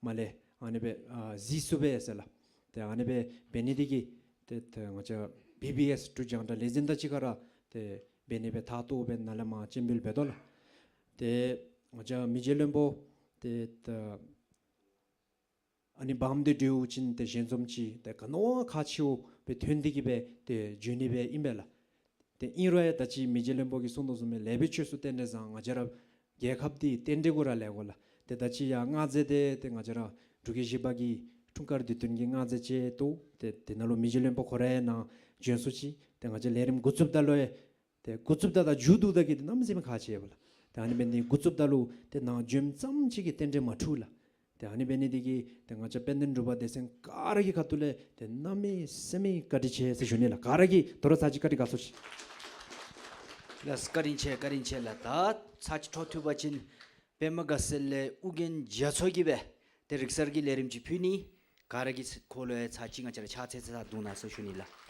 མར་ལས་ཨ་ནེ་སྦེ་ཨ་གཟིགས་ཚུགས་པས་ཟེར་ལགས། ཏེ་ཨ་ནེ་སྦེ་འབད་ནི་འདི་གིས་ཏེ་ཏེ་ང་བཅས་བི་བི་ཨེསི་འབྲུག་རྒྱང་བསྒྲགས་ལས་འཛིན་དང་གཅིག་ཁར་ཏེ་འབད་ནི་སྦེ་ཐག་བཏོག་སྦེ་ནཱ་ལས་མར་སྤྱན་འབུལ་འབད་དོ་ལགས། ཏེ་ང་བཅས་མི་རྗེ་བློན་པོ་ཏེ་ཏེ་ཨ་ནི་བམ་འདི་གྲོལཝ་ཅིག་ཏེ་ཞལ་འཛོམས་ཅིག་ཏེ་ག་ནི་བ་ཁག་ཆེཝ་སྦེ་ཐོན་ཏེ་གི་སྦེ་ཏེ་བྱོན་ནི་སྦེ་ཨིན་པས་ལགས། ཏེ་ཨིན་རུང་ཡང་ད་ཅི་མི་རྗེ་བློན་པོ་གིས་གསུངས་དོ་བཟུམ་སྦེ་ལེགས་པའི་ཆོས་སུ་རྟེན་འབྲེལ་བཟང་། ང་བཅས་ར་རྒྱལ་ཁབ་འདི་རྟེན་འབྲེལ་གུ་ར་ལེགས་དགོ་ལགས། ཏེ་ད་ཅི་ཡང་མངའ་མཛད་འདི་ཏེ་ང་བཅས་ར་འབྲུག་རྒྱལ་བཞི་པ་གི་འཁྲུངས་སྐར་དུས་སྟོན་གྱི་མངའ་མཛད་ཅིག་འདུག། ཏེ་དེ་ནང་ལུ་མི་རྗེ་བློན་པོ་ཁོ་ར་ཡང་ནཱ་བྱོན་སོང་ཅི། ཏེ་ང་བཅས་ལས་རིམ་འགོ་བཙུགསཔ་ད་ལུ་ཡང་ཏེ་འགོ་བཙུགསཔ་ད་དང་མཇུག་བསྡུཝ་ད་གི་འདི་གནམ་མེད་ས་མེད་ཁག་ཆེ་བས་ལགས། ཏེ་ཨ་ནི་འབད་ནི་འགོ་བཙུགསཔ་ད་ལུ་ཏེ་ནཱ་བྱོནམ་ཙམ་ཅིག་གིས་རྟེན་འབྲེལ་མ་འཁྲུལ་ལགས། ཏེ་ཨ་ནི་འབད་ནི་འདི་གིས་ཏེ་ང་བཅས་དཔལ་ལྡན་འབྲུག་པ་སྡེ་ཚན་ག་ར་གི་ཁ་ཐུག་ལས་ཏེ་གནམ་མེད་ས་མེད་བཀའ་དྲིན་ཆེ་ཟེར་ཞུ་ནི་ལགས། ག་ར་གིས་དོ་རུང་ཚར་གཅིག་བཀའ་དྲིན་དགའ་ཚོར་ཅིག། ལགས་བཀའ་དྲིན་ཆེ་བཀའ་དྲིན་ཆེ་ལགས། ད་ཚར་གཅིག་འཕྲོ་མཐུད་པ་ཅིན་པདྨ་དགའ་ཚལ་ལས་ཨོ་རྒྱན་རྒྱ་མཚོ་གིས་སྦེ་ཏེ་རིག་གསར་གྱི་ལས་རིམ་ཅིག་ཕུལ་ནི། ག་ར་གིས་ཁོ་ལུ་ཡང་ཚར་གཅིག་ང་བཅས་ར་ཕྱག་འཚལ་འཚལ་བཏང་གནང་ཟེར་ཞུ་ནི་ལགས།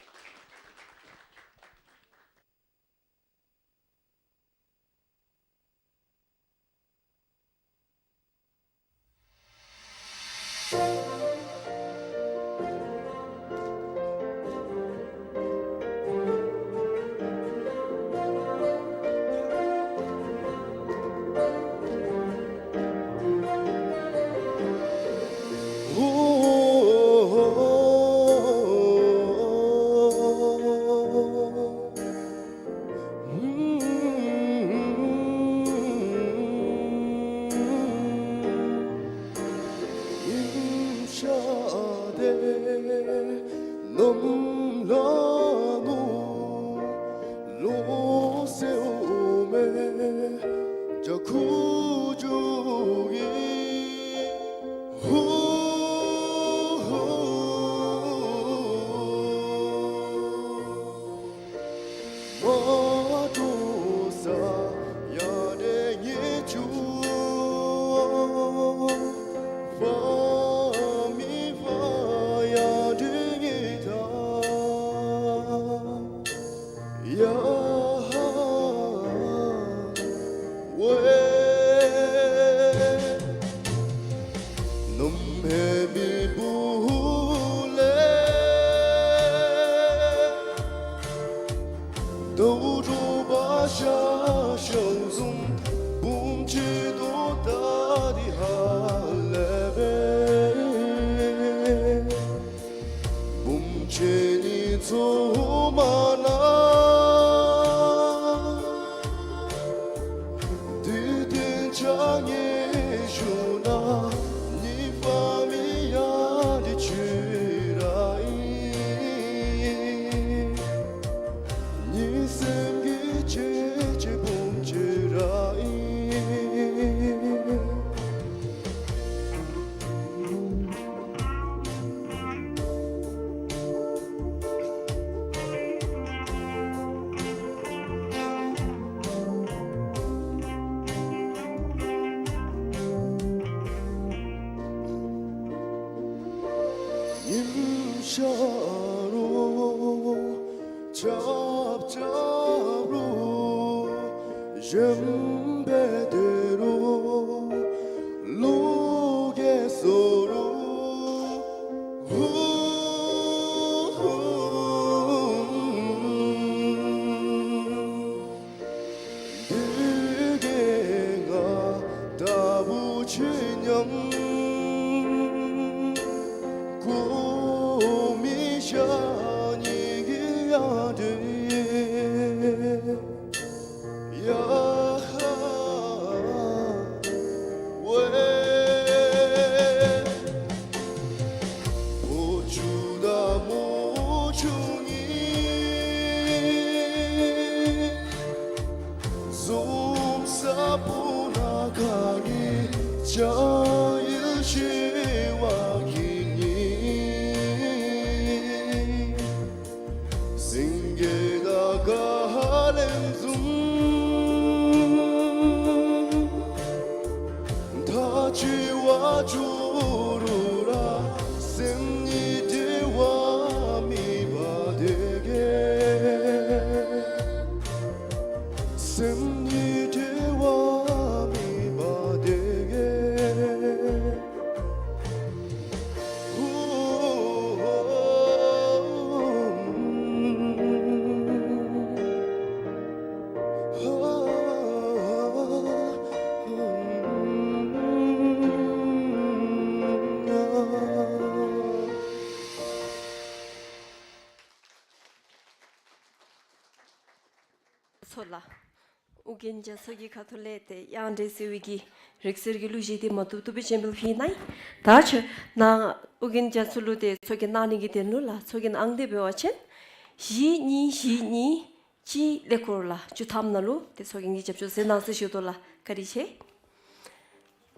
སོ་མ་ན། དུས་གཏན་འཇགས་ངེས་ཞུ་ན། ནི་པ་མི་ཡ་ལི་ཆུ་ར་ཨིན། ནི་སེམས་ཀྱི་ཆེ་ཆེ་བུམ་ཆུ་ར་ཨིན། ཉིམ་ཤར་རུང་ཆབ་ཆབ་རུང་གཞན་པའི་དེ་རུང་ལུ་གེ་སོ་རུང་། དུས་གེ་ང་ལྟ་བུ་ཆོས་ཉམས། ཀུ་མི་ཤ་ཉི་གི་ཡ་དེ་ཡ་ཧ་ཝེ། ཕོ་ཆུ་དང་མོ་ཆུ་གཉིས། འཛོམས་ས་སྤུ་ན་ཁ་གི་ཆ་ཡུལ་ཤི་བ་གི་ནི། སེང་གེ་དང་ག་ལེམ་འཛོམས། ད་ཅི་བ་ཅོ་རུ་ར་སེམས་ནི་བདེ་བ་མེད་པ་དེ་གེ། སེམས་ནི་བདེ་བ་མེད་པ་དེ་གེ། ཚོགས་ལ་ཨོ་རྒྱན་རྒྱ་མཚོ་གི་ཁ་ཐུག་ལས་ཏེ་དབྱངས་འགྲེལ་ཟེར་བའི་གི་རིག་གསར་གྱི་གླུ་གཞས་འདི་མ་བཏུབ་བཏུབ་སྦེ་བྱིན་རླབས་ཕུལ་གནང་ཡི། ད་ཁྱོད་ནཱ་ཨོ་རྒྱན་རྒྱ་མཚོ་ལུ་ཏེ་ཚོགས་རྒྱན་གནང་ནི་གི་དོན་ལུ་ལགས། ཚོགས་རྒྱན་ཨང་དེ་འབད་བ་ཅིན་བཞི་གཉིས་བཞི་གཉིས་གཅིག་ཀླད་ཀོར་ལགས། བཅུ་ཐམ་ནང་ལུ་ཏེ་ཚོགས་རྒྱན་གྱི་རྒྱབ་སྐྱོར་མཛད་གནང་ཟེར་ཞུ་དོ་ལགས། བཀའ་དྲིན་ཆེ།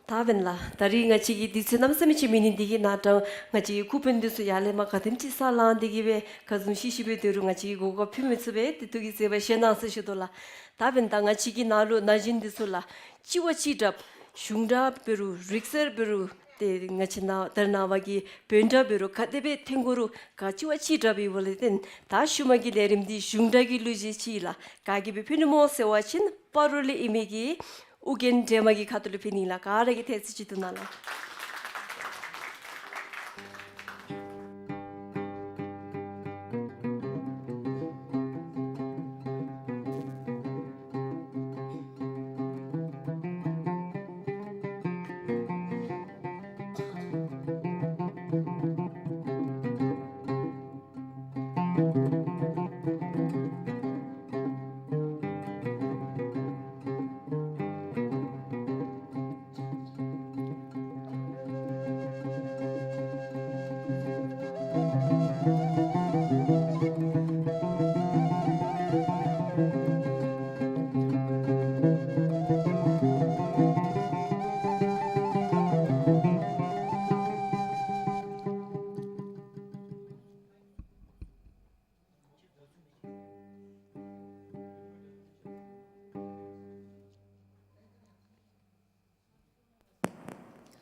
ད་འབདན་ལགས་ད་རིས་ང་བཅས་ཀྱི་དུས་ཚོད་གནམ་མེད་ས་མེད་ཅིག་མེད་ནི་འདི་གིས་ནཱ་ད་ང་བཅས་ཀྱི་སྐུ་དཔོན་འདི་ཚུ་ཡར་ལས་མར་ག་དེམ་ཅིག་ས་ལངས་ཏེ་གི་སྦེ་ག་བཟུམ་ཤེས་ཤེས་སྦེ་སྡོད་རུང་ང་བཅས་ཀྱིས་གོ་སྐབས་ཕུལ་མི་ཚུགས་པས། ཏེ་ཐུགས་ཀྱིས་བརྩེ་བ་བཞེས་གནང་ཟེར་ཞུ་དོ་ལགས། ད་འབདན་ད་ང་བཅས་ཀྱི་ནཱ་ལུ་ན་གཞོན་འདི་ཚུ་ལགས་གཅིག་བ་གཅིག་དྲགཔ་གཞུང་དྲག་འབད་རུང་རིག་གསར་འབད་རུང་ཏེ་ང་བཅས་ནཱ་ད་རེས་ནངས་པ་གི་བོད་འདྲ་འབད་རུང་ག་དེ་སྦེ་འཐེན་དགོ་རུང་ག་གཅིག་བ་གཅིག་དྲགཔ་འབད་བ་ལས་བརྟེན་ད་ཤུལ་མ་གི་ལས་རིམ་འདི་གཞུང་དྲག་གི་གླུ་གཞས་ཅིག་ལགས། ག་གིས་སྦེ་ཕུལ་ནི་སྨོ་ཟེར་བ་ཅིན་སྤ་རོ་ལས་ཨིན་མི་གི་ཨོ་རྒྱན་སྒྲོལ་མ་གི་ཁ་ཐུག་ལུ་ཕུལ་ནི་ལགས། ག་ར་གིས་ཐལ་སི་ཅིག་བཏོན་གནང་ལགས།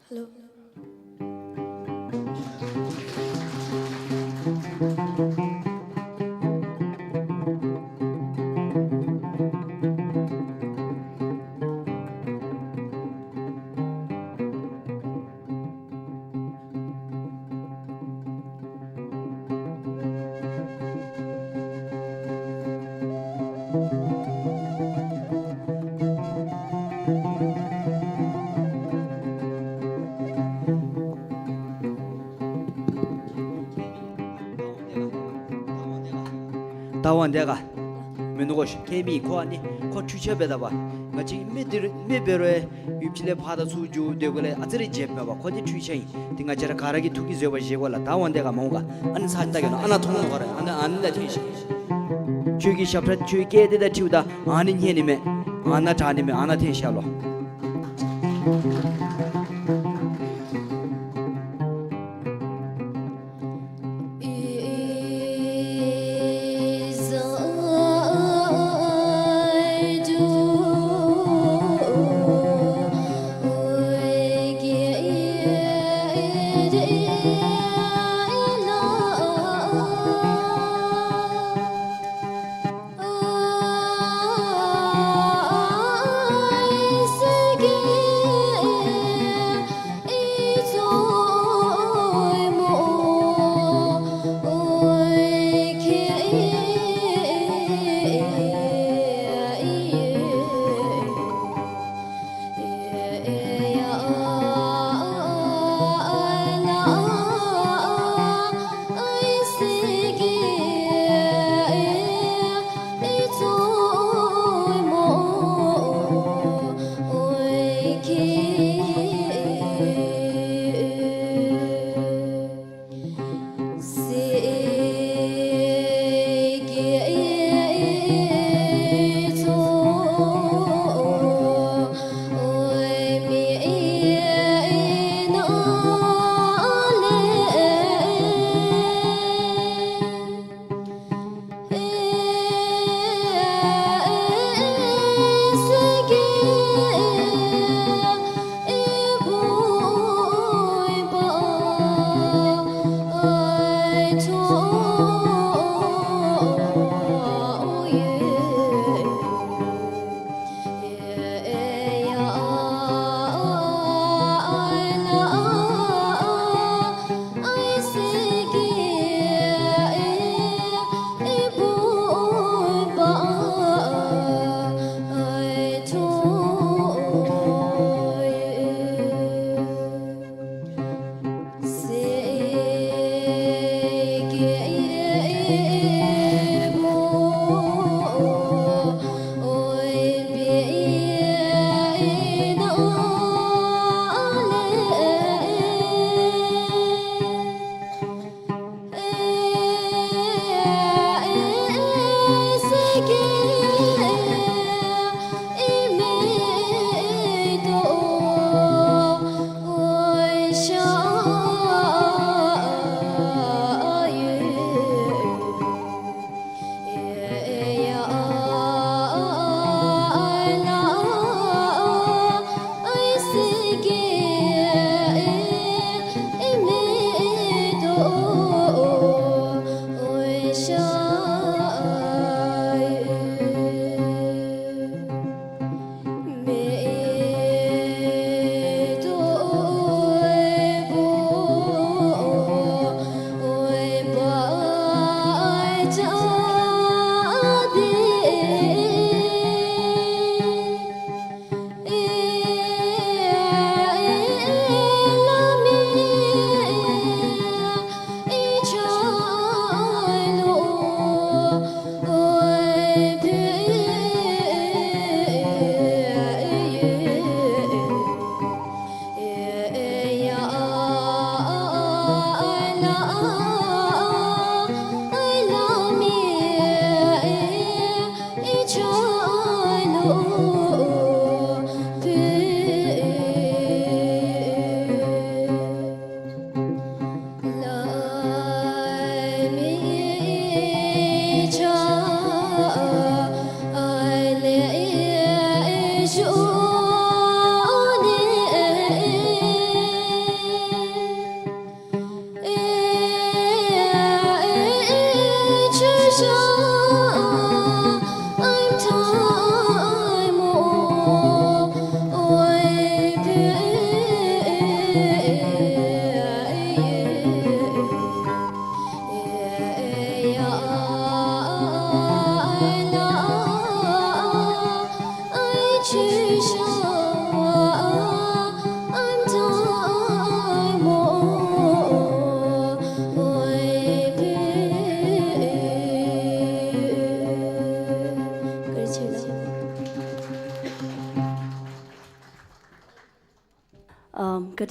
Hello. ད་འོང་དེ་ག་མེན་ནུག་གོ་ཤ། ཁྱད་མེད། ཁོ་ཨ་ནི་ཁོ་འཕྲུལ་ཆས་འབད་ད་པ། ང་བཅས་མི་འདི་རུ་མི་འབད་རུང་ཡུལ་ཕྱི་ལས་ཕར་དང་ཚུར་འགྱོ་སྡོད་དགོཔ་ལས་ཨ་ཙི་རེ་བརྗེདཔ་མས་པ། ཁོ་འདི་འཕྲུལ་ཆས་ཨིན། ཏེ་ང་བཅས་ར་ག་ར་གིས་ཐུགས་ཀྱིས་བཟོད་པ་བཞེས་དགོ་ལགས། ད་འོང་དེ་ག་མ་འོང་ག། ཨ་ནི་ཚར་ད་གེ་ནོ། ཨ་ནཱ་མཐོང་ནུག་ག་ར། ཨ་ནཱ་ཨ་ནི་ལས་འཐེན་ཤིག། ཁྱོད་ཀྱི་ཞབས་ཁྲ་ཁྱོད་སྐད་འདི་དང་འཁྲིལཝ་ད་ཨ་ནི་ཉན་ནི་མས། ཨ་ནཱ་དྲག་ནི་མས། ཨ་ནཱ་འཐེན་ཤིག་ལོ།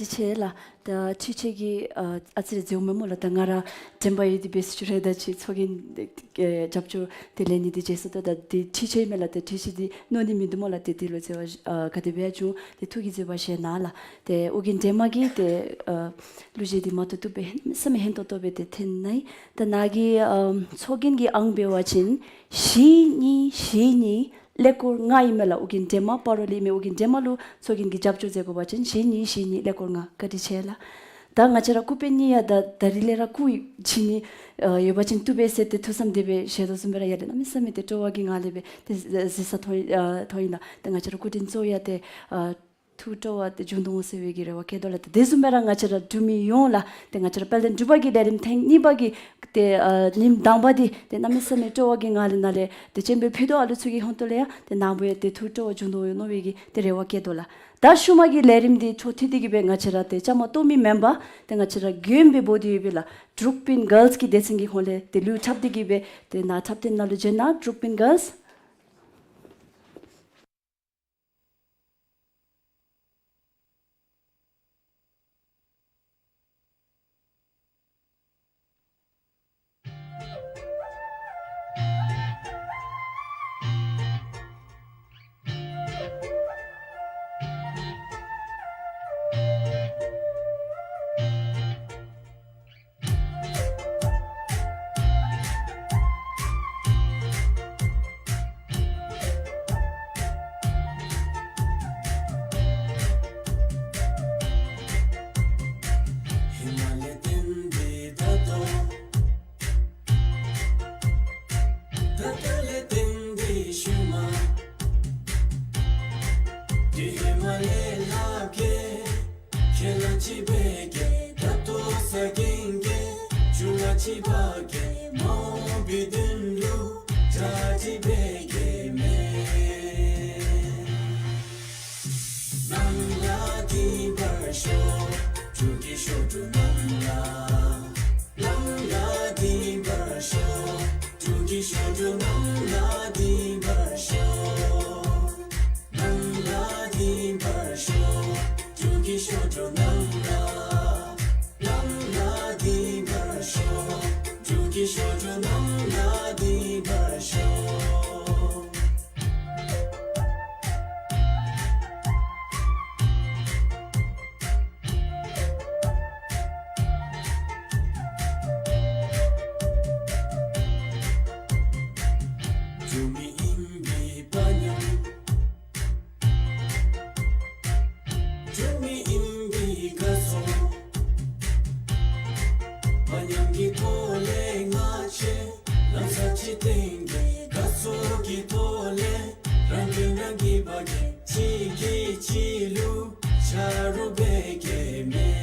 ཆེ་ལགས། ད་ཁྲིད་ཆེ་གི་ཨ་ཨ་ཙི་རེ་འཛོལཝ་མས་སྨོ་ལགས། ད་ང་ར་དྲན་པ་ཡོད་དེ་འབད་ཞུ་རུང་ད་ཅི་ཚོགས་རྒྱན་ཨེ་རྒྱབ་སྐྱོར་དེ་ལེན་ནི་དེ་བརྗེད་སོ། ད་ད་དེ་ཁྲིད་ཆེ་མས་ལགས། ད་ཁྲིད་ཆེ་དེ་མནོ་ནི་མིན་འདུག་སྨོ་ལགས། དེ་དེ་ལུ་འཛོལ་བ་ཨ་ག་དེ་སྦེ་ཡང་བྱུང་། དེ་ཐུགས་ཀྱི་བརྗེད་པ་བཞེས་གནང་ལགས། དེ་ཨོ་རྒྱན་སྒྲོལ་མ་གིས་དེ་ཨ་གླུ་གཞས་དེ་མ་ཐུབ་ཐུབ་སྦེ་གནམ་མེད་ས་མེད་ཧན་ཏོང་ཏོ་སྦེ་དེ་འཐེན་གནང་ཡི། ད་ནཱ་གི་ཨམ་ཚོགས་རྒྱན་གྱི་ཨང་འབད་བ་ཅིན་བཞི་གཉིས་བཞི་གཉིས་ཀླད་ཀོར་ལྔ་ཨིན་མས་ལགས། ཨོ་རྒྱན་སྒྲོལ་མ་སྤ་རོ་ལས་ཨིན་མས། ཨོ་རྒྱན་སྒྲོལ་མ་ལུ་ཚོགས་རྒྱན་གྱི་རྒྱབ་སྐྱོར་མཛད་དགོ་པ་ཅིན་བཞི་གཉིས་བཞི་གཉིས་ཀླད་ཀོར་ལྔ། བཀའ་དྲིན་ཆེ་ལགས། ད་ང་བཅས་ར་སྐུ་དཔོན་གཉིས་ཡང་ད་ད་རིས་ལས་ར་སྐུ་བྱིན་ནི་ཨ་ཡོད་པ་ཅིན་བཏུབ་པས་ཟེར་ཏེ་ཐུགས་བསམ་དེ་སྦེ་བཞེས་དོ་བཟུམ་སྦེ་ར་ཡར་ལས་གནམ་མེད་ས་མེད་དེ་སྤྲོ་བ་གི་ངང་ལས་སྦེ་དེ་གཟིགས་ས་མཐོང་ཨ་མཐོང་ཡི་ལགས། ད་ང་བཅས་ར་སྐུ་མགྲོན་ཚུ་ཡང་དེ་ཨ་ཐུགས་སྤྲོ་བ་དེ་འབྱུང་དོ་འོང་ཟེར་བའི་གི་རེ་བ་བསྐྱེད་དོ་ལགས། དེ་བཟུམ་སྦེ་ར་ང་བཅས་ར་འབྲུག་མི་ཡོངས་ལགས། དེ་ང་བཅས་ར་དཔལ་ལྡན་འབྲུག་པ་གི་ལས་རིམ་ཐེངས་གཉིས་པ་གི་དེ་ཨ་ཉིནམ་དང་པ་དེ་དེ་གནམ་མེད་ས་མེད་སྤྲོ་བ་གི་ངང་ལས་ནཱ་ལས་དེ་སྤྱན་འབུལ་ཕུལ་དོ། ཨ་ལུ་ཚུ་གི་ཧོངས་ཏོ་ལས་ཡང་དེ་ནཱ་བུ་ཡང་དེ་ཐུགས་སྤྲོ་བ་འབྱུང་དོ་འོང་མནོ་བའི་གི་དེ་རེ་བ་བསྐྱེད་དོ་ལགས། ད་ཤུལ་མ་གི་ལས་རིམ་དེ་འཕྲོ་མཐུད་དེ་གི་སྦེ་ང་བཅས་ར་དེ་བཅའ་མར་གཏོགས་མི་མེན་པར་དེ་ང་བཅས་ར་མགོན་པོའི་འབོ་དེ་ཡོད་པའི་ལགས། འབྲུག་པིན་གཱརལསི་གི་སྡེ་ཚན་གྱི་ཧོངས་ལས་དེ་ལུ་འཁྲབ་སྟེ་གི་སྦེ་དེ་ནཱ་འཁྲབ་སྟོན་ནང་ལུ་བྱོན་གནང་། འབྲུག་པིན་གཱརལསི། འབྲུག་མི་ཨིན་པའི་དཔའ་ཉམས། འབྲུག་མི་ཨིན་པའི་དགའ་ཚོར། དཔའ་ཉམས་ཀྱི་ཐོག་ལས་ང་བཅས་ལམ་སང་ཅིག་བརྟན་གྱི་དགའ་ཚོར་གྱི་ཐོག་ལས་རང་གིས་རང་གི་བ་གི་གཅིག་གིས་གཅིག་ལུ་ཆ་རོགས་འབད་གེ་མེན།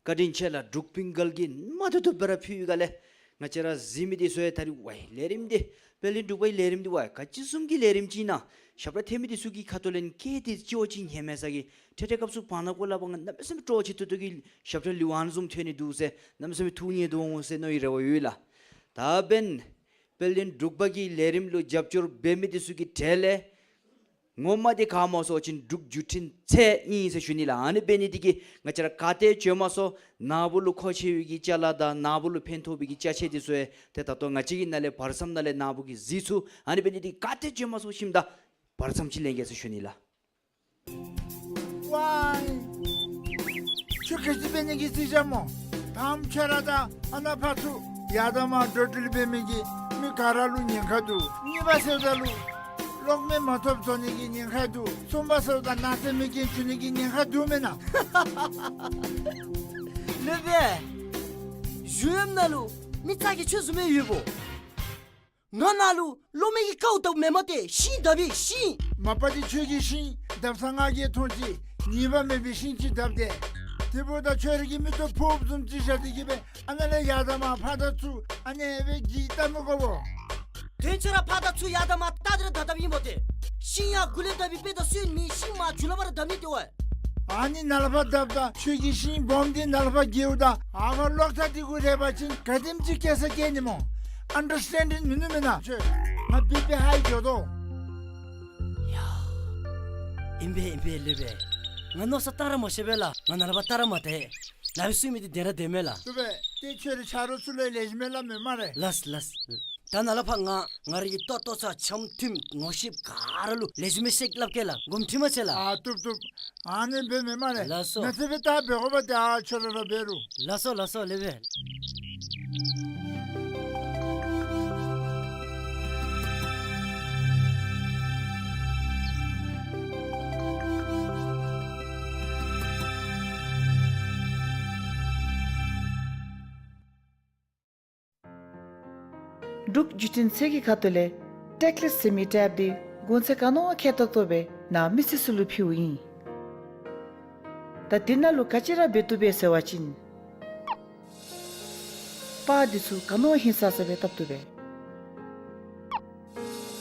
བཀའ་དྲིན་ཆེ་ལགས། འབྲུག་པིན་གཱརལ་གྱིས་མ་ཐུབ་ཐུབ་སྦེ་ར་ཕུལ་ཡི་ག་ལས། ང་བཅས་ར་གཟིགས་མི་འདི་ཚུ་ཡང་ད་རིས་ཝའི་ལས་རིམ་འདི་དཔལ་ལྡན་འབྲུག་པའི་ལས་རིམ་འདི་ཝའི་ག་ཅི་བཟུམ་གྱི་ལས་རིམ་ཅིག་ཨིན་ན་ཞབས་ཁྲ་འཐེན་མི་འདི་ཚུ་གི་ཁ་ཐུག་ལས་སྐད་འདི་ཅིག་འོང་ཅི་ཉན་མས་ས་གི། ཏེ་ཏེ་སྐབས་སུ་བར་ན་ཀོ་ལ་བ་ང་གནམ་མེད་ས་མེད་སྤྲོ་བ་ཆེ་ཏོག་ཏོ་གི་ཞབས་ཁྲ་ལེའུ་ཨ་ནི་བཟུམ་ཐོན་ནི་འདུག་ཟེར་གནམ་མེད་ས་མེད་ཐུགས་མཉེས་དོ་འོང་ཟེར་མནོ་བའི་རེ་བ་ཡོད་ལགས། ད་འབདན་དཔལ་ལྡན་འབྲུག་པ་གི་ལས་རིམ་ལུ་རྒྱབ་སྐྱོར་འབད་མི་འདི་ཚུ་གི་གྲས་ལས་ངོ་མ་འདི་ག་སྨོ་ཟེར་བ་ཅིན་འབྲུག་བརྒྱུད་འཕྲིན་ཚད་ཨིན་ཟེར་ཞུ་ནི་ལགས། ཨ་ནི་འབད་ནི་འདི་གིས་ང་བཅས་ར་ག་ཏེ་བྱོན་མ་སོང་ནཱ་བུ་ལུ་མཁོ་ཆེ་བའི་གི་ཅ་ལ་དང་ནཱ་བུ་ལུ་ཕན་ཐོགས་པའི་གི་ཅ་ཆས་འདི་ཚུ་ཡང་ཏེ་ད་ལྟོ་ང་བཅས་ཀྱི་ནང་ལས་བར་མཚམས་ནང་ལས་ནཱ་བུ་གིས་གཟིགས་ཚུགས། ཨ་ནི་འབད་ནི་འདི་གིས་ག་ཏེ་བྱོན་མ་སོང་ཞིནམ་ད་བར་མཚམས་ཅིག་ལེན་གེ་ཟེར་ཞུ་ནི་ལགས། ཝའི། ཁྱོད་ག་ཅི་འབད་ནི་གི་རྩིས་རྐྱབ་སྨོ། དང་པ་ཁྱོད་ར་ད་ཨ་ནཱ་ཕར་ཚུར་ཡར་དང་མར་འགྲོ་འགྲུལ་འབད་མི་གི་མི་ག་ར་ལུ་ཉེན་ཁ་འདུག། གཉིས་པ་ཟེརཝ་ད་ལུ་ གློག་མེ་མ་ཐོབ་འགྱོ་ནི་གི་ཉེན་ཁ་འདུག། སུམ་པ་སོ་དང་ནག་ཚལ་མེ་རྐྱེན་འབྱུང་ནི་གི་ཉེན་ཁ་འདུག་མེན་ན། ལེགས་པས། གཞུང་གཡམ་ནང་ལུ་མི་ཚ་གི་ཆོས་བཟུམ་མེ་ཡོདཔ། ང་ནང་ལུ་གློག་མེ་གི་ཀཝ་བཏབ་མེན་མས་ཏེ། ཤིང་བཏབ་པས་ཤིང་། མ་པ་འདི་ཁྱོད་ཀྱིས་ཤིང་བཏབ་ས་ང་གིས་མཐོང་ཅི། ཉེས་པ་མེད་པའི་ཤིང་ཅིག་བཏབ་སྟེ། དེ་འབདཝ་ད་ཁྱོད་ར་གི་མིག་ཏོ་ཕོགཔ་བཟུམ་ཅིག་བཞག་སྟེ་གི་སྦེ་ཨ་ནཱ་ལས་ཡར་དང་མར་ཕར་དང་ཚུར་ཨ་ནི་སྦེ་གི་བལྟ་མི་དགོ་པོ། དོན་ཁྱོད་ར་ཕར་དང་ཚུར་ཡར་དང་མར་བལྟ་སྟེ་ར་བཏབ་བཏབ་ཨིན་པས་ཏེ། ཤིང་ཡར་མགུ་ལས་བཏབ་པའི་དཔེ་དང་སོན་མི་ཤིང་མར་མཇུག་ལས་ཕར་བཏབ་ནི་ཏེ་འོ། ཨ་ནི་ནཱ་ལས་ཕར་བཏབ་ད་ཁྱོད་ཀྱིས་ཤིང་སྦོམ་འདི་ནཱ་ལས་ཕར་བཀལཝ་ད་ཨ་ཕར་གློག་ཐག་འདི་གུ་རེག་པ་ཅིན་ག་དེམ་ཅིག་སྐྱེ་ས་སྐྱེ་ནི་སྨོ། ཨན་ཌར་སི་ཊེན་ཌིང་མིན་ནུག་མེན་ན། ཁྱོད་ང་བི་པི་ཧའི་འགྱོ་དོ། ཡ། ཨིན་པས་ཨིན་པས་ལེགས་པས། ང་མནོ་བསམ་བཏང་ར་མ་ཤེས་པས་ལགས། ང་ནཱ་ལས་ཕར་བལྟ་ར་མ་བལྟ། ནཱ་སྦེ་གསུང་མི་འདི་བདེན་ར་བདེན་མས་ལགས། ལེགས་པས། ཏེ་ཁྱོད་རའི་ཆ་རོགས་ཚུ་ལུ་ལེགས་ཤོམ་སྦེ་སླབ་མི་སྨ་རེ། ལགས་ལགས། ད་ནཱ་ལས་ཕར་ང་ང་རའི་གི་ལྟོ་ལྟོ་ཚང་འཆམ་མཐུན་ངོ་ཤེས་ག་ར་ལུ་ལེགས་ཤོམ་སྦེ་བཤད་སླབ་གེ་ལགས། དགོངསམ་ཁྲེལ་མ་བྱེད་ལགས། ཨ་བཏུབ་བཏུབ། ཨ་ནི་འབདཝ་མེན་སྨ་རེ། ལགས་སོ། ནཱ་ཚེ་སྦེ་ད་འབད་དགོ་པ་ད་ཁྱོད་ར་ར་འབད་རུང་། ལགས་སོ་ལགས་སོ་ལེགས་པས། འབྲུག་བརྒྱུད་འཕྲིན་ཚད་ཀྱི་ཁ་ཐུག་ལས་ཊེག་ལེས་ཟེར་མི་ཊེབ་འདི་གོང་ཚད་ག་ནི་བ་ཁེ་ཏོག་ཏོ་སྦེ་ནཱ་མི་སེར་ཚུ་ལུ་ཕུལཝ་ཨིན། ད་འདི་ནང་ལུ་ག་ཅི་ར་འབད་བཏུབ་པས་ཟེར་བ་ཅིན་པར་འདི་ཚུ་ག་ནི་བ་ཧིང་སངས་ས་སྦེ་བཏབ་བཏུབ་པས།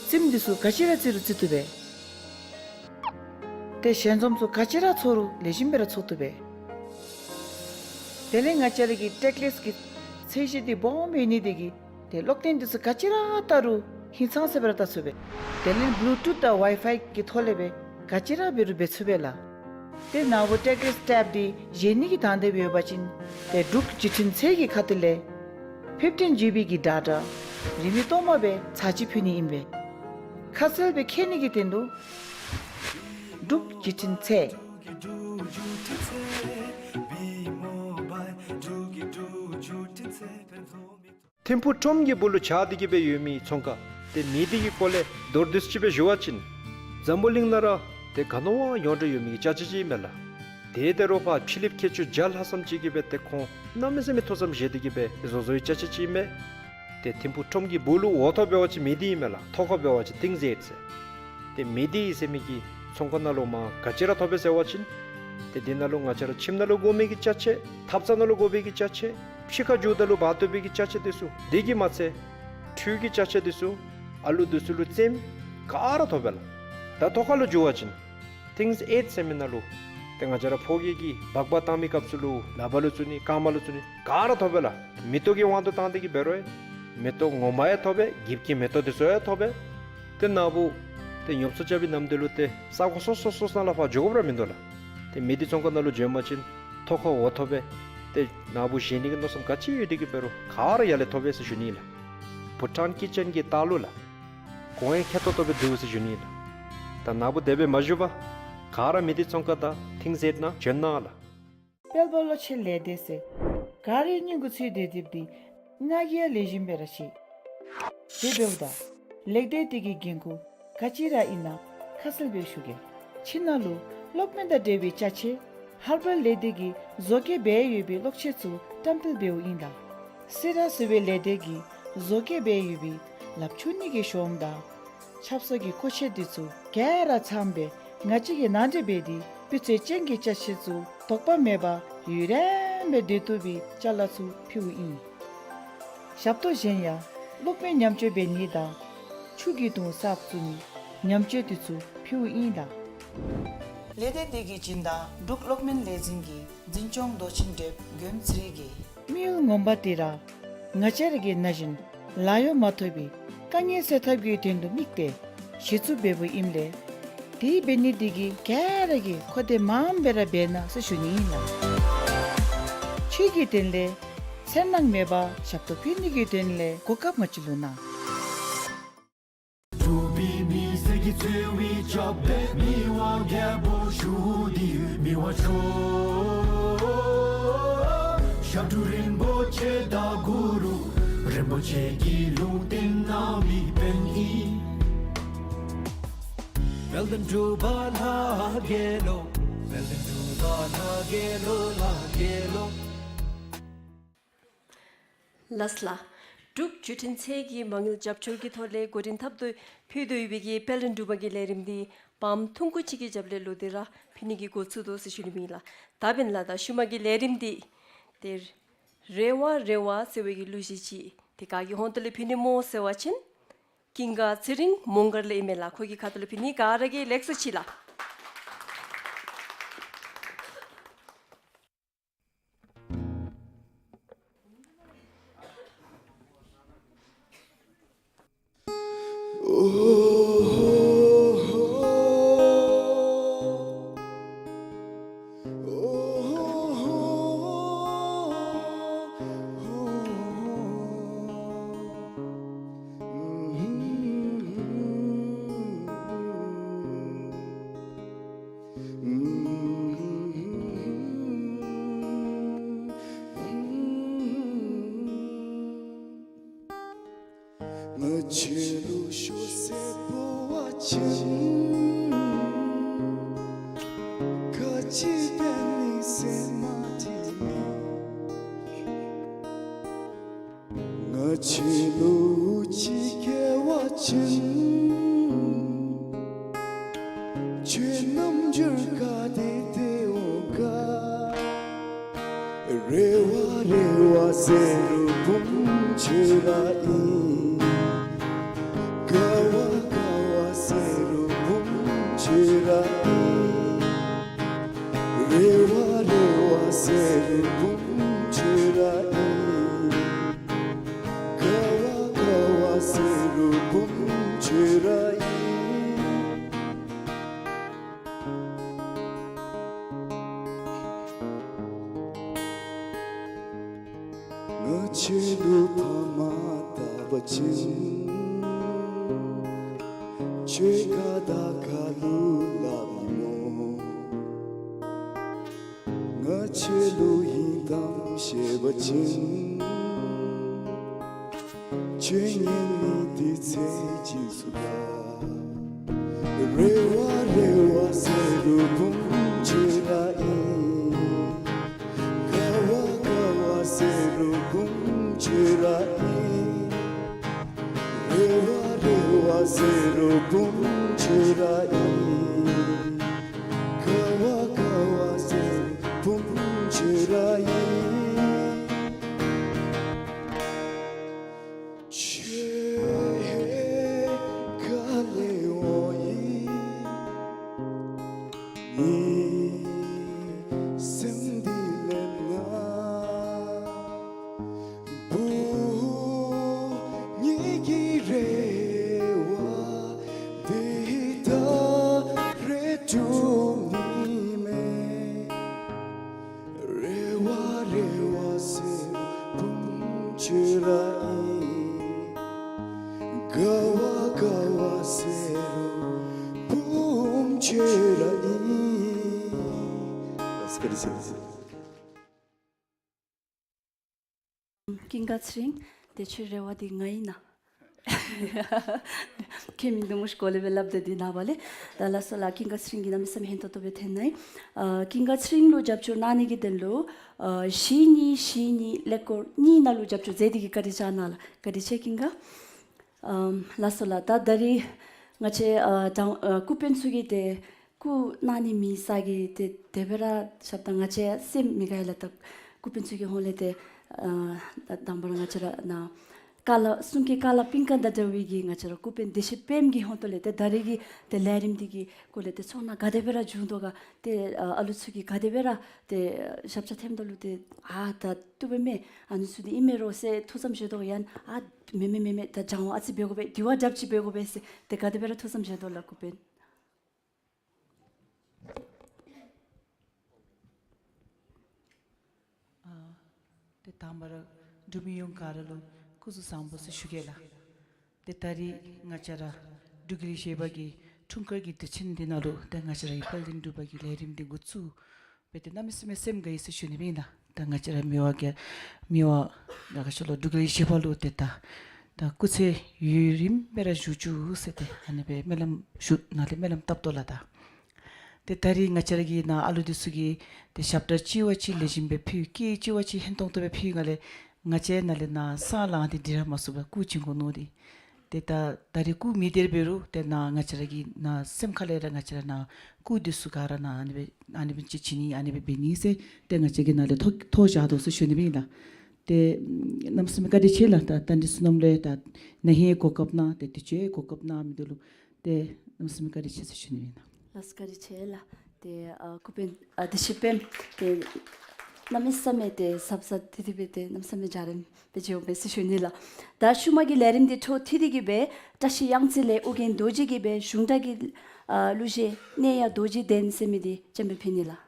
རྩེདམོ་འདི་ཚུ་ག་ཅི་ར་རྩེ་རུང་རྩེ་བཏུབ་པས། ཏེ་ཞལ་འཛོམས་ཚུ་ག་ཅི་ར་ཚོགས་རུང་ལེགས་ཤོམ་སྦེ་ར་ཚོགས་བཏུབ་པས། དེ་ལས་ང་བཅས་ར་གི་ཊེག་ལེས་ཀྱི་ཚད་གཞི་འདི་སྦོམ་ཡོད་ནི་དེ་གིས་ཏེ་གློག་སྟོན་འདི་ཚུ་ག་ཅི་ར་བལྟ་རུང་ཧིང་སངས་ས་སྦེ་ར་བལྟ་ཚུགས་པས། དེ་ལས་བླུ་ཊུཐ་དང་ཝའི་ཕའི་གི་ཐོག་ལས་སྦེ་ག་ཅི་ར་འབད་རུང་འབད་ཚུགས་པས་ལགས། ཏེ་ནཱ་བུ་ཊེག་ལེས་ཊེབ་འདི་བཞེས་ནི་གི་དང་འདོད་ཡོད་པ་ཅིན་ཏེ་འབྲུག་བརྒྱུད་འཕྲིན་ཚད་ཀྱི་ཁ་ཐུག་ལས་ཕིཕ་ཊིན་ཇི་བི་གི་ཌེ་ཊ་རིན་མེད་ཐོག་མ་སྦེ་ཚར་གཅིག་ཕུལ་ནི་ཨིན་པས། ཁ་གསལ་སྦེ་མཁྱེན་ནི་གི་དོན་ལུ་འབྲུག་བརྒྱུད་འཕྲིན་ཚད། ཐིམ་ཕུག་ཁྲོམ་གྱི་སྦུག་ལུ་བཞག་སྟེ་གི་སྦེ་ཡོད་མི་ཚོང་ཁང་ཏེ་མེ་འདི་གི་སྐོར་ལས་མདོར་བསྡུས་ཅིག་སྦེ་ཞུ་བ་ཅིན་འཛམ་བུ་གླིང་ནང་ར་ཏེ་ག་ནི་བ་ཡོངས་གྲགས་ཡོད་མི་གི་ཅ་ཆས་ཅིག་ཨིན་མས་ལགས། ཏེ་ད་རུང་ཕར་ཕྱི་གླིངཔ་ཁྱད་ཆོས་བརྒྱ་ལྷག་ཙམ་ཅིག་གིས་སྦེ་ཏེ་ཁོང་གནམ་མེད་ས་མེད་ཐུགས་བསམ་བཞེས་ཏེ་གི་སྦེ་བཟོ་བཟོ་བའི་ཅ་ཆས་ཅིག་ཨིན་མས། ཏེ་ཐིམ་ཕུག་ཁྲོམ་གྱི་སྦུག་ལུ་འོག་ཐོག་འབད་བ་ཅིན་མེ་འདི་ཨིན་མས་ལགས། ཐོག་ཁ་འབད་བ་ཅིན་ཐིངས་ཨེཌ་ཟེར། ཏེ་མེ་འདི་ཟེར་མི་གི་ཚོང་ཁང་ནང་ལུ་མར་ག་ཅི་ར་ཐོབ་པས་ཟེར་བ་ཅིན་ཏེ་འདི་ནང་ལུ་ང་བཅས་ར་ཁྱིམ་ནང་ལུ་དགོ་མི་གི་ཅ་ཆས། ཐབ་ཚང་ནང་ལུ་དགོ་པའི་གི་ཅ་ཆས། ཕྱི་ཁར་འགྱོཝ་ད་ལུ་འབག་བཏུབ་པའི་གི་ཅ་ཆས་འདི་ཚུ། དེ་གིས་མ་ཚད་ཁྲུས་ཀྱི་ཅ་ཆས་འདི་ཚུ། ཨ་ལུ་འདི་ཚུ་ལུ་རྩེདམོ་ག་ར་ཐོབ་པས་ལགས། ད་ཐོག་ཁ་ལུ་འགྱོ་བ་ཅིན་ཐིངས་ཨེཌ་ཟེར་མི་ནང་ལུ་ཏེ་ང་བཅས་ར་ཕོ་སྐྱེས་ཀྱིས་སྦག་སྦག་བཏང་མི་སྐབས་སུ་ལུ་ལགཔ་ལུ་བཙུགས་ནི་རྐངམ་ལུ་བཙུགས་ནི་ག་ར་ཐོབ་པས་ལགས། མེ་ཏོག་གི་དབང་དུ་བཏང་སྟེ་གི་འབད་རུང་མེ་ཏོག་ངོ་མ་ཡང་ཐོབ་པས། འགྱིབ་ཀྱི་མེ་ཏོག་འདི་ཚུ་ཡང་ཐོབ་པས། ཏེ་ནཱ་བུ་ཏེ་ཉོ་ཚོང་རྐྱབ་པའི་ནམ་དུས་ལུ་ཏེ་ས་གོ་སོ་སོ་སོ་སོ་ནང་ལས་ཕར་འགྱོ་དགོཔ་ར་མིན་འདུག་ལགས། ཏེ་མེ་འདི་ཚོང་ཁང་ནང་ལུ་འགྱོ་བ་ཅིན་ཐོག་ཁར་འོག་ཐོབ་པས། ཏེ་ནཱ་བུ་བཞེས་ནི་གི་མནོ་བསམ་ག་ཅི་ཡོད་དེ་གི་འབད་རུང་ག་ར་ཡར་ལས་ཐོབ་པས་ཟེར་ཞུ་ནི་ལགས། བྷུ་ཊཱན་ཀི་ཅེན་གྱི་ལྟག་ལུ་ལགས། གོང་ཡང་ཁེ་ཏོག་ཏོ་སྦེ་འདུག་ཟེར་ཞུ་ནི་ལགས། ད་ནཱ་བུ་དེ་སྦེ་མ་ཞུ་བར་ག་ར་མེ་འདི་ཚོང་ཁང་དང་ཐིངས་ཨེཌ་ནང་བྱོན་གནང་ལགས། དཔལ་འབར་གློག་ཆས་ལས་སྡེ་ཟེར་ག་རའི་སྙིང་གུ་ཚུད་དེ་སྡོདཔ་འདི་ང་གིས་ཡང་ལེགས་ཤོམ་སྦེ་ར་ཤེས། དེ་འབདཝ་ད་ལས་སྡེ་འདི་གི་འགན་ཁུར་ག་ཅི་ར་ཨིན་ན་ཁ་གསལ་སྦེ་ཞུ་གེ། ཕྱི་ནང་ལུ་གློག་མེ་དང་འབྲེལ་བའི་ཅ་ཆས་ཧར་བར་ལས་སྡེ་གིས་བཟོ་བཀོད་འབད་ཡོད་པའི་གློག་ཆས་ཚུ་བཀྲམ་སྤེལ་འབདཝ་ཨིན་ལགས། སི་ར་གསོ་བའི་ལས་སྡེ་གིས་བཟོ་བཀོད་འབད་ཡོད་པའི་ལགཔ་འཁྱུ་ནི་གི་ཤོཝམ་དང་ཆབ་གསང་གི་མཁོ་ཆས་འདི་ཚུ་ག་ར་ཚངམ་སྦེ་ང་བཅས་ཀྱིས་ནང་འདྲེན་འབད་དེ་སྤུས་ཚད་ཅན་གྱི་ཅ་ཆས་ཚུ་དོགས་པ་མེད་པར་ཡུན་རིངམོ་སྦེ་སྡོད་བཏུབ་པའི་ཅ་ལ་ཚུ་ཕུལཝ་ཨིན། ཞབས་ཏོག་གཞན་ཡང་གློག་མེ་ཉམས་བཅོས་འབད་ནི་དང་ཆུ་གི་དུང་གསརཔ་བཙུགས་ནི་ཉམས་བཅོས་འདི་ཚུ་ཕུལཝ་ཨིན་ལགས། ལས་སྡེ་འདི་གི་སྦྱིན་བདག་འབྲུག་གློག་མེ་ལས་འཛིན་གྱི་འཛིན་སྐྱོང་མདོ་ཆེན་བགྲེསཔ་མགོནམ་ཚེ་རིང་གིས། དམིགས་ཡུལ་ངོ་མ་འདི་ར་ང་བཅས་ར་གི་ནང་བཞིན་ལཱ་གཡོག་མ་ཐོབ་པའི་དཀའ་ངལ་སེལ་ཐབས་ཀྱི་དོན་དུ་དམིགས་ཏེ་གཞི་བཙུགས་འབདཝ་ཨིནམ་ལས་དེ་འབད་ནི་འདི་གིས་ག་ར་གིས་ཁ་བདེ་མངམ་སྦེ་ར་འབད་གནང་ཟེར་ཞུ་ནི་ཨིན་ལགས། ཆོས་ཀྱི་དོན་ལས་འཚེར་སྣང་མེད་པར་ཞབས་ཏོག་ཕུལ་ནི་གི་དོན་ལས་གོ་སྐབས་ང་བཅས་ལུ་གནང་། དཔལ་ལྡན་འབྲུག་པ་ལྷ་རྒྱལ་ལོ། དཔལ་ལྡན་འབྲུག་པ་ལྷ་རྒྱལ་ལོ། ལྷ་རྒྱལ་ལོ། ལགས་ལགས། འབྲུག་བརྒྱུད་འཕྲིན་ཚད་ཀྱི་མ་དངུལ་རྒྱབ་སྐྱོར་གྱི་ཐོག་ལས་འགོ་འདྲེན་འཐབ་ཏུ་ཕུལ་དོ་ཡོད་པའི་གི་དཔལ་ལྡན་འབྲུག་པ་གི་ལས་རིམ་འདི་བམ་ཐུང་ཀུ་ཅིག་གི་རྒྱབ་ལས་ལོག་སྟེ་ར་ཕུལ་ནི་གི་འགོ་བཙུགས་དོ་ཟེར་ཞུ་ནི་ཨིན་ལགས། ད་འབདན་ལགས་ད་ཤུལ་མ་གི་ལས་རིམ་འདི་ཏེ་རེ་བ་རེ་བ་ཟེར་བའི་གི་གླུ་གཞས་ཅིག་ཏེ་ག་གི་ཧོངས་ཏོ་ལས་ཕུལ་ནི་སྨོ་ཟེར་བ་ཅིན་ཀིང་ག་ཚེ་རིང་མོང་སྒར་ལས་ཨིན་མས་ལགས། ཁོ་གི་ཁ་ཐུག་ལས་ཕུལ་ནི། ག་ར་གིས་ལེགས་སོ་ཅིག་ལགས། ང་ཁྱོད་ལུ་ཤོ་སེ་འབོ་བ་ཅིན་ག་ཅི་འབད་ནི་ཟེར་མ་དྲིས་མས། ང་ཁྱོད་ལུ་ཅིག་སྐྱེ་བ་ཅིན་ཁྱོད་རྣམ་འགྱུར་ག་དེ་སྦེ་འོང་ག། རེ་བ་རེ་བ་ཟེར་རུང་བུམོ་ཁྱོད་ར་ཨིན། དགའ་བ་དགའ་བ་ཟེར་རུང་བུམོ་ཁྱོད་ར་ཨིན། རེ་བ་རེ་བ་ཟེར་རུང་བུམོ་ཁྱོད་ར་ཨིན། དགའ་བ་དགའ་བ་ཟེར་རུང་བུམོ་ཁྱོད་ར་ཨིན། ང་ཁྱོད་ལུ་ཕ་མ་བལྟ་བ་ཅིན་ཁྱོད་ག་དང་ག་ལུ་སླབ་ནི་སྨོ། ང་ཁྱོད་ལུ་ཧིང་དང་བཤད་པ་ཅིན་ཁྱོད་ཉན་ནི་འདི་ཚེ་ཅིག་སུ་ག། རེ་བ་རེ་བ་ཟེར་རུང་བུམོ་ཁྱོད་ར་ཨིན། དགའ་བ་དགའ་བ་ཟེར་རུང་བུམོ་ཁྱོད་ར་ཨིན། རེ་བ་རེ་བ་ཟེར་རུང་བུམོ་ཁྱོད་ར་ཨིན། དགའ་བ་དགའ་བ་ཟེར་རུང་བུམོ་ཁྱོད་ར་ཨིན། ཁྱོད་ག་ལས་འོང་ཡི་ངེའི་སེམས་འདི་ལས་ན། བུ་ངེ་གི་རེ་བ་འདི་ད་རེས་འགྲུབ་ནི་མས། རེ་བ་རེ་བ་ཟེར་རུང་བུམོ་ཁྱོད་ར་ཨིན། དགའ་བ་དགའ་བ་ཟེར་རུང་བུམོ་ཁྱོད་ར་ཨིན། ཀིང་ག་ཚེ་རིང་། ཏེ་ཁྱོད་རེ་བ་འདི་ང་ཨིན་ན། ཁྱོད་མིང་འདི་མོ་ཤིག་གོ་ལེ་སྦེ་སླབ་ད་འདི་ནངས་པ་ལས། ད་ལགས་སོ་ལགས། ཀིང་ག་ཚེ་རིང་གིས་གནམ་མེད་ས་མེད་ཧན་ཏོང་ཏོ་སྦེ་འཐེན་གནང་ཡི། ཨ་ཀིང་ག་ཚེ་རིང་ལུ་རྒྱབ་སྐྱོར་གནང་ནི་གི་དོན་ལུ་ཨ་བཞི་གཉིས་བཞི་གཉིས་ཀླད་ཀོར་གཉིས་ནང་ལུ་རྒྱབ་སྐྱོར་མཛད་དེ་གིས་བཀའ་དྲིན་བསྐྱང་གནང་ལགས། བཀའ་དྲིན་ཆེ་ཀིང་ག། ཨམ་ལགས་སོ་ལགས། ད་ད་རིས་ང་བཅས་ཨ་དང་ཨ་སྐུ་དཔོན་ཚུ་གིས་ཏེ་སྐུ་གནང་ནི་མེད་ས་གི་ཏེ་དེ་སྦེ་ར་ཞབས་ད་ང་བཅས་སེམས་མི་དགའ་ཡི་ལགས། ད་སྐུ་དཔོན་ཚུ་གི་ཧོངས་ལས་ཏེ་ཨ་ད་དང་པ་ར་ང་བཅས་ར་ནཱ་ཀ་ལ་གསུང་སྐད་ཀ་ལ་པིང་ཀ་དང་འདྲ་བའི་གི་ང་བཅས་ར་སྐུ་དཔོན་བདེ་ཆེན་དཔལམོ་གི་ཧོངས་ཏོ་ལས་ཏེ་ད་རིས་ཀྱི་ཏེ་ལས་རིམ་འདི་གི་སྐོར་ལས་ཏེ་ཚོར་སྣང་ག་དེ་སྦེ་ར་བྱུང་དོ་ག། ཏེ་ཨ་ཨ་ལུ་ཚུ་གིས་ག་དེ་སྦེ་ར་ཏེ་ཞབས་ཆ་འཐེནམ་ད་ལུ་ཏེ་ཨ་ད་བཏུབ་པས་མས། ཨ་ནི་ཚུ་འདི་ཨིན་མས་རོ་ཟེར་ཐུགས་བསམ་བཞེས་དོ་ག། ཡང་ཨ་མེན་མེན་མེན་མེན་ད་སྦྱང་བ་ཨ་ཙི་འབད་དགོ་པས། དེ་བ་དྲགཔ་ཅིག་འབད་དགོ་པས་ཟེར་ཏེ་ག་དེ་སྦེ་ར་ཐུགས་བསམ་བཞེས་དོ་ལགས་སྐུ་དཔོན། ཨ་ཏེ་དང་པ་ར་འབྲུག་མི་ཡོངས་ག་ར་ལུ་སྐུ་གཟུགས་བཟང་པོ་ཟེར་ཞུ་གེ་ལགས། ཏེ་ད་རིས་ང་བཅས་ར་འབྲུག་རྒྱལ་གཞས་པ་གི་འཁྲུངས་སྐར་གྱི་དུས་ཆེན་འདི་ནང་ལུ་ཏེ་ང་བཅས་ར་གི་དཔལ་ལྡན་འབྲུག་པ་གི་ལས་རིམ་འདི་འགོ་བཙུགས་སྦེ་ཏེ་གནམ་མེད་ས་མེད་སེམས་དགའ་ཡི་ཟེར་ཞུ་ནི་ཨིན་ལགས། ད་ང་བཅས་ར་མི་དབང་གི་མི་དབང་ང་ག་ཤོ་ལོ་འབྲུག་རྒྱལ་གཞས་པ་ལུ་ཏེ་ད་ ད་སྐུ་ཚེ་ཡུན་རིངམོ་སྦེ་ར་བཞུགས་བཅུག་ཟེར་ཏེ་ཨ་ནི་སྦེ་སྨོན་ལམ་ཞུ་ནཱ་ལས་སྨོན་ལམ་བཏབ་དོ་ལགས། ད་ཏེ་ད་རིས་ང་བཅས་ར་གི་ནཱ་ཨ་ལུ་འདི་ཚུ་གིས་ཏེ་ཞབས་ཁྲ་གཅིག་བ་གཅིག་ལེགས་ཤོམ་སྦེ་ཕུལ། སྐད་གཅིག་བ་གཅིག་ཧན་ཏོང་ཏོ་སྦེ་ཕུལ་སྒང་ལས་ང་བཅས་ནཱ་ལས་ནཱ་ས་ལངས་ཏེ་འདི་ར་མ་ཚུགས་པར་སྐུ་བྱིན་དགོ་མནོ་སྟེ། ཏེ་ད་ད་རིས་སྐུ་མེད་དེ་འབད་རུང་ཏེ་ནཱ་ང་བཅས་ར་གི་ནཱ་སེམས་ཁ་ལས་ར་ང་བཅས་ར་ནཱ་སྐུ་འདི་ཚུ་ག་ར་ནཱ་ཨ་ནི་སྦེ་ཨ་ནི་སྦེ་ཅིག་བྱིན་ནི་ཨ་ནི་སྦེ་འབད་ནི་ཟེར་ཏེ་ང་བཅས་ཀྱིས་ནཱ་ལས་ཐོ་ཐོ་བཞག་དོ་ཟེར་ཞུ་ནི་ཨིན་ལགས། ཏེ་གནམ་མེད་ས་མེད་བཀའ་དྲིན་ཆེ་ལགས། ད་ད་འདི་བཟུམ་ལུ་ད་ན་ཧིང་གོ་སྐབས་གནང་ཏེ་དུས་ཚོད་གོ་སྐབས་གནང་མི་འདི་ལུ་ཏེ་གནམ་མེད་ས་མེད་བཀའ་དྲིན་ཆེ་ཟེར་ཞུ་ནི་ཨིན་ལགས། ལགས་བཀའ་དྲིན་ཆེ་ལགས། ཏེ་ཨ་སྐུ་དཔོན་ཨ་བདེ་ཆེན་དཔོན་ཏེ་གནམ་མེད་ས་མེད་ཏེ་ཟབ་ཟབ་ཏེ་དེ་སྦེ་ཏེ་གནམ་མེད་ས་མེད་འཇའ་རིསམོ་སྦེ་མཇལཝ་མས་ཟེར་ཞུ་ནི་ལགས། ད་ཤུལ་མ་གི་ལས་རིམ་འདི་འཕྲོ་མཐུད་དེ་གི་སྦེ་བཀྲ་ཤིས་གཡང་རྩེ་ལས་ཨོ་རྒྱན་རྡོ་རྗེ་གིས་སྦེ་གཞུང་སྒྲ་གི་ཨ་གླུ་གཞས་གནས་ཡ་རྡོ་རྗེ་གདན་ཟེར་མི་འདི་བཅའ་མར་ཕུལ་ནི་ལགས།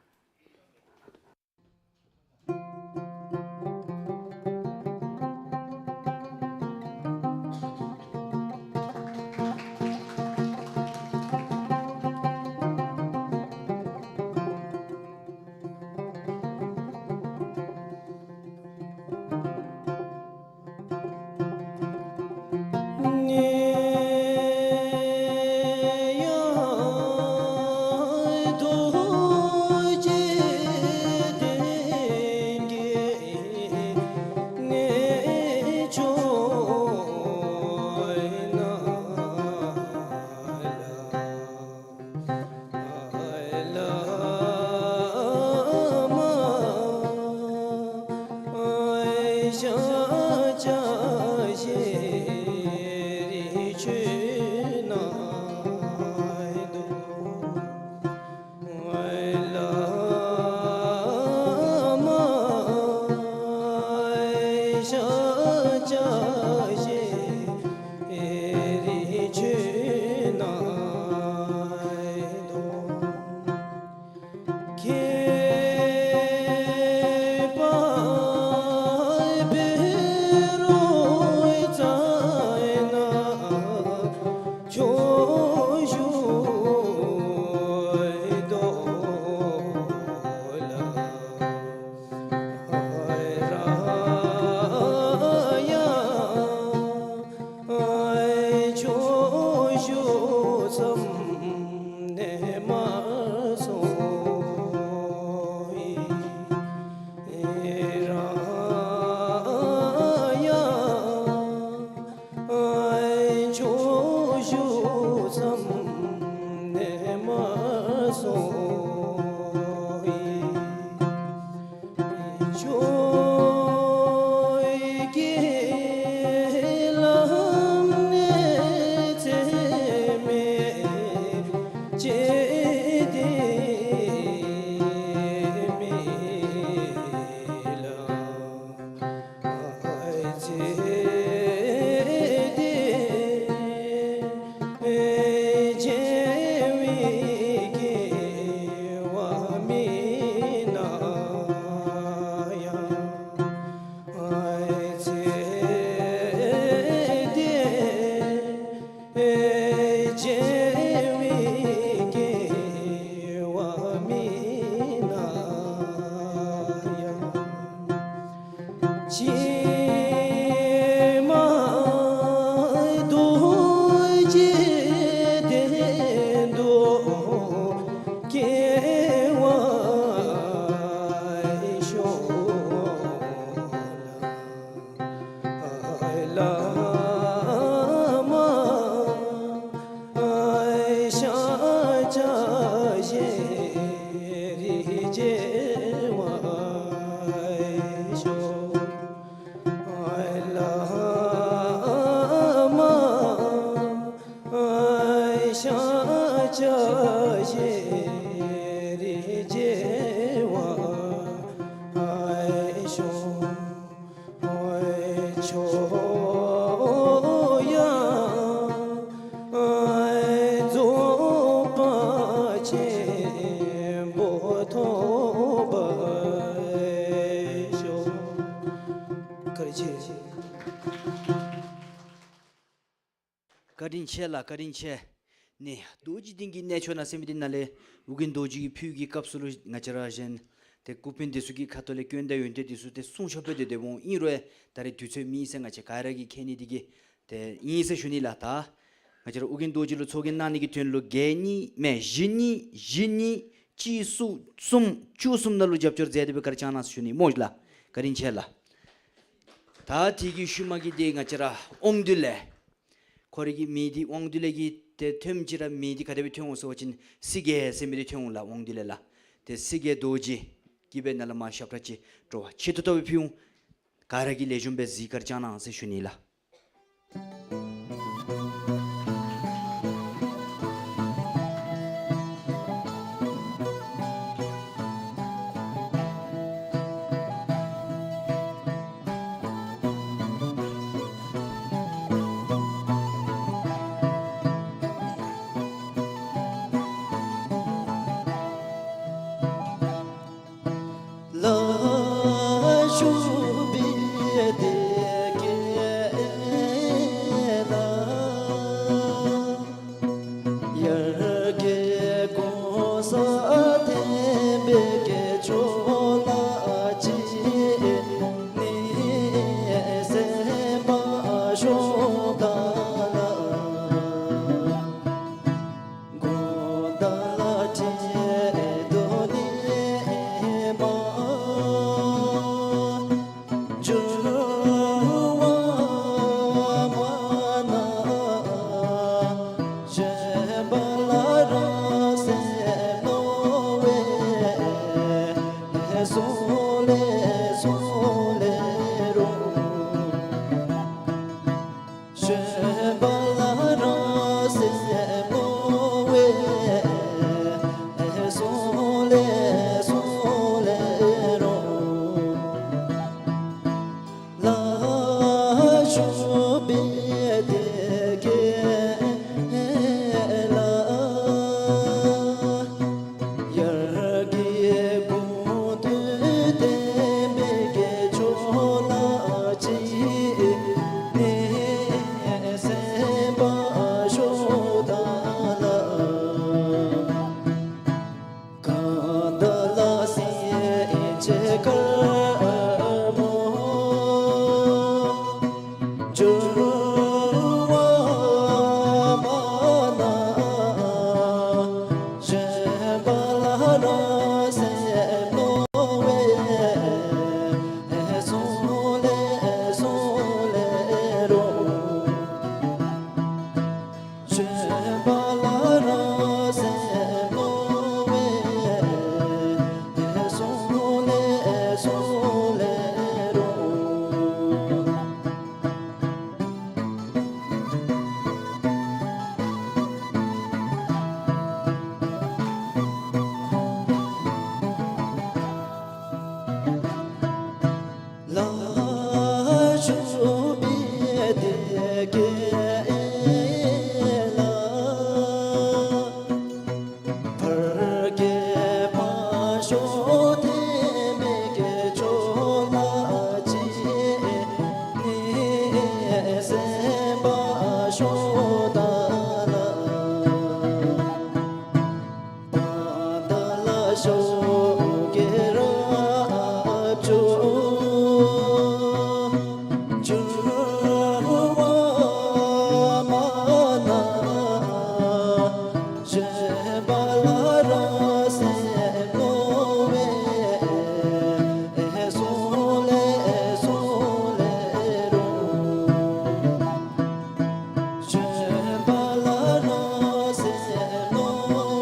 བཀའ་དྲིན་ཆེ་ལགས། བཀའ་དྲིན་ཆེ། ནི་རྡོ་རྗེ་གདན་གྱི་གནས་མཆོག་ནང་ཟེར་མི་འདི་ནང་ལས་ཨོ་རྒྱན་རྡོ་རྗེ་གི་ཕུད་ཀྱི་སྐབས་སུ་ལུ་ང་བཅས་ར་གཞན་ཏེ་སྐུ་དཔོན་འདི་ཚུ་གི་ཁ་ཐུག་ལས་སྐྱོན་དང་ཡོན་ཏན་འདི་ཚུ་ཏེ་གསུང་ཆོག་པས། ཏེ་དེ་འབདཝ་ཨིན་རུང་ད་རེས་དུས་ཚོད་མེད་ཟེར་ང་བཅས་ག་ར་གིས་མཁྱེན་ནི་འདི་གིས་ ཏེ་ཨིན་ཟེར་ཞུ་ནི་ལགས། ད་ང་བཅས་ར་ཨོ་རྒྱན་རྡོ་རྗེ་ལུ་ཚོགས་རྒྱན་གནང་ནི་གི་དོན་ལུ་བརྒྱད་གཉིས་མེན་བཞི་གཉིས་བཞི་གཉིས་གཅིག་གསུམ་གསུམ་བཅུ་གསུམ་ནང་ལུ་རྒྱབ་སྐྱོར་མཛད་དེ་སྦེ་ག་ར་བཅར་གནང་ཟེར་ཞུ་ནི་སྨོ་ལགས། བཀའ་དྲིན་ཆེ་ལགས། ད་དེ་གི་ཤུལ་མ་གི་འདི་ང་བཅས་ར་དབང་འདུས་ལས་ཁོ་རའི་གི་མིང་འདི་དབང་འདུས་ལས་ཀྱི་ཏེ་ཐོནམ་ཅིག་ར་མིང་འདི་ག་དེ་སྦེ་ཐོན་འོང་ཟེར་བ་ཅིན་སྲིད་རྒྱལ་ཟེར་མི་འདི་ཐོན་འོང་ལགས། དབང་འདུས་ལས་ལགས། ཏེ་སྲིད་རྒྱལ་རྡོ་རྗེ་གིས་སྦེ་ནཱ་ལས་མར་ཞབས་ཁྲ་ཅིག་སྤྲོ་བ་ཆེ་ཏོག་ཏོ་སྦེ་ཕུལ་འོང་། ག་ར་གིས་ལེགས་ཤོམ་སྦེ་གཟིགས་ག་ར་བཅར་གནང་ཟེར་ཞུ་ནི་ལགས། ལ་ཞུགས་པའི་དེ་སྐད་ལ། ཡར་རྒྱལ་གོང་ས་ལྡན་པའི་གི་ཕྱོགས་ལ་ཅིག་ནི་སེམས་པ་ཤོར་ད་ལ། དགོངས་དག་ལ་ཁྲེལ་དུ་ནི་མ་འགྱུར་བ་མ་ན། གཞན་པ་ལ་རང་སེམས་རྣོ་བས་གསུང་ལེ་གསུང་ལེ་རུང་། གཞན་པ་ལ་རང་སེམས་རྣོ་བས་གསུང་ལེ་གསུང་ལེ་རུང་། ལ་ཞུགས་པའི་དེ་སྐད་ལ། ཡར་རྒྱལ་གོང་དུ་ལྡན་པའི་གི་ཕྱོགས་ལ་ཅིག་ནི་སེམས་པ་ཤོར་ད་ལ། གང་དག་ལ་སེམས་ཅན་དཀར་མོ་འགྱུར་བ་མ་ན། གཞན་པ་ལ་རང་སེམས་རྣོ་བས་གསུང་ལེ་གསུང་ལེ་རུང་། གཞན་པ་ལ་རང་སེམས་རྣོ་བས་གསུང་ལེ་གསུང་ལེ་རུང་། ལ་ཞུགས་པའི་དེ་སྐད་ལ། བར་གྱི་འཕགས་མཆོག་ལྡན་པའི་གི་ཕྱོགས་ལ་ཅིག་ནི་སེམས་པ་ཤོར་ད་ལ། བར་དག་ལ་ཤོག་ཀྱི་རབ་འབྱོར་འགྱུར་བ་མ་ན། གཞན་པ་ལ་རང་སེམས་རྣོ་བས་གསུང་ལེ་གསུང་ལེ་རུང་། གཞན་པ་ལ་རང་སེམས་རྣོ་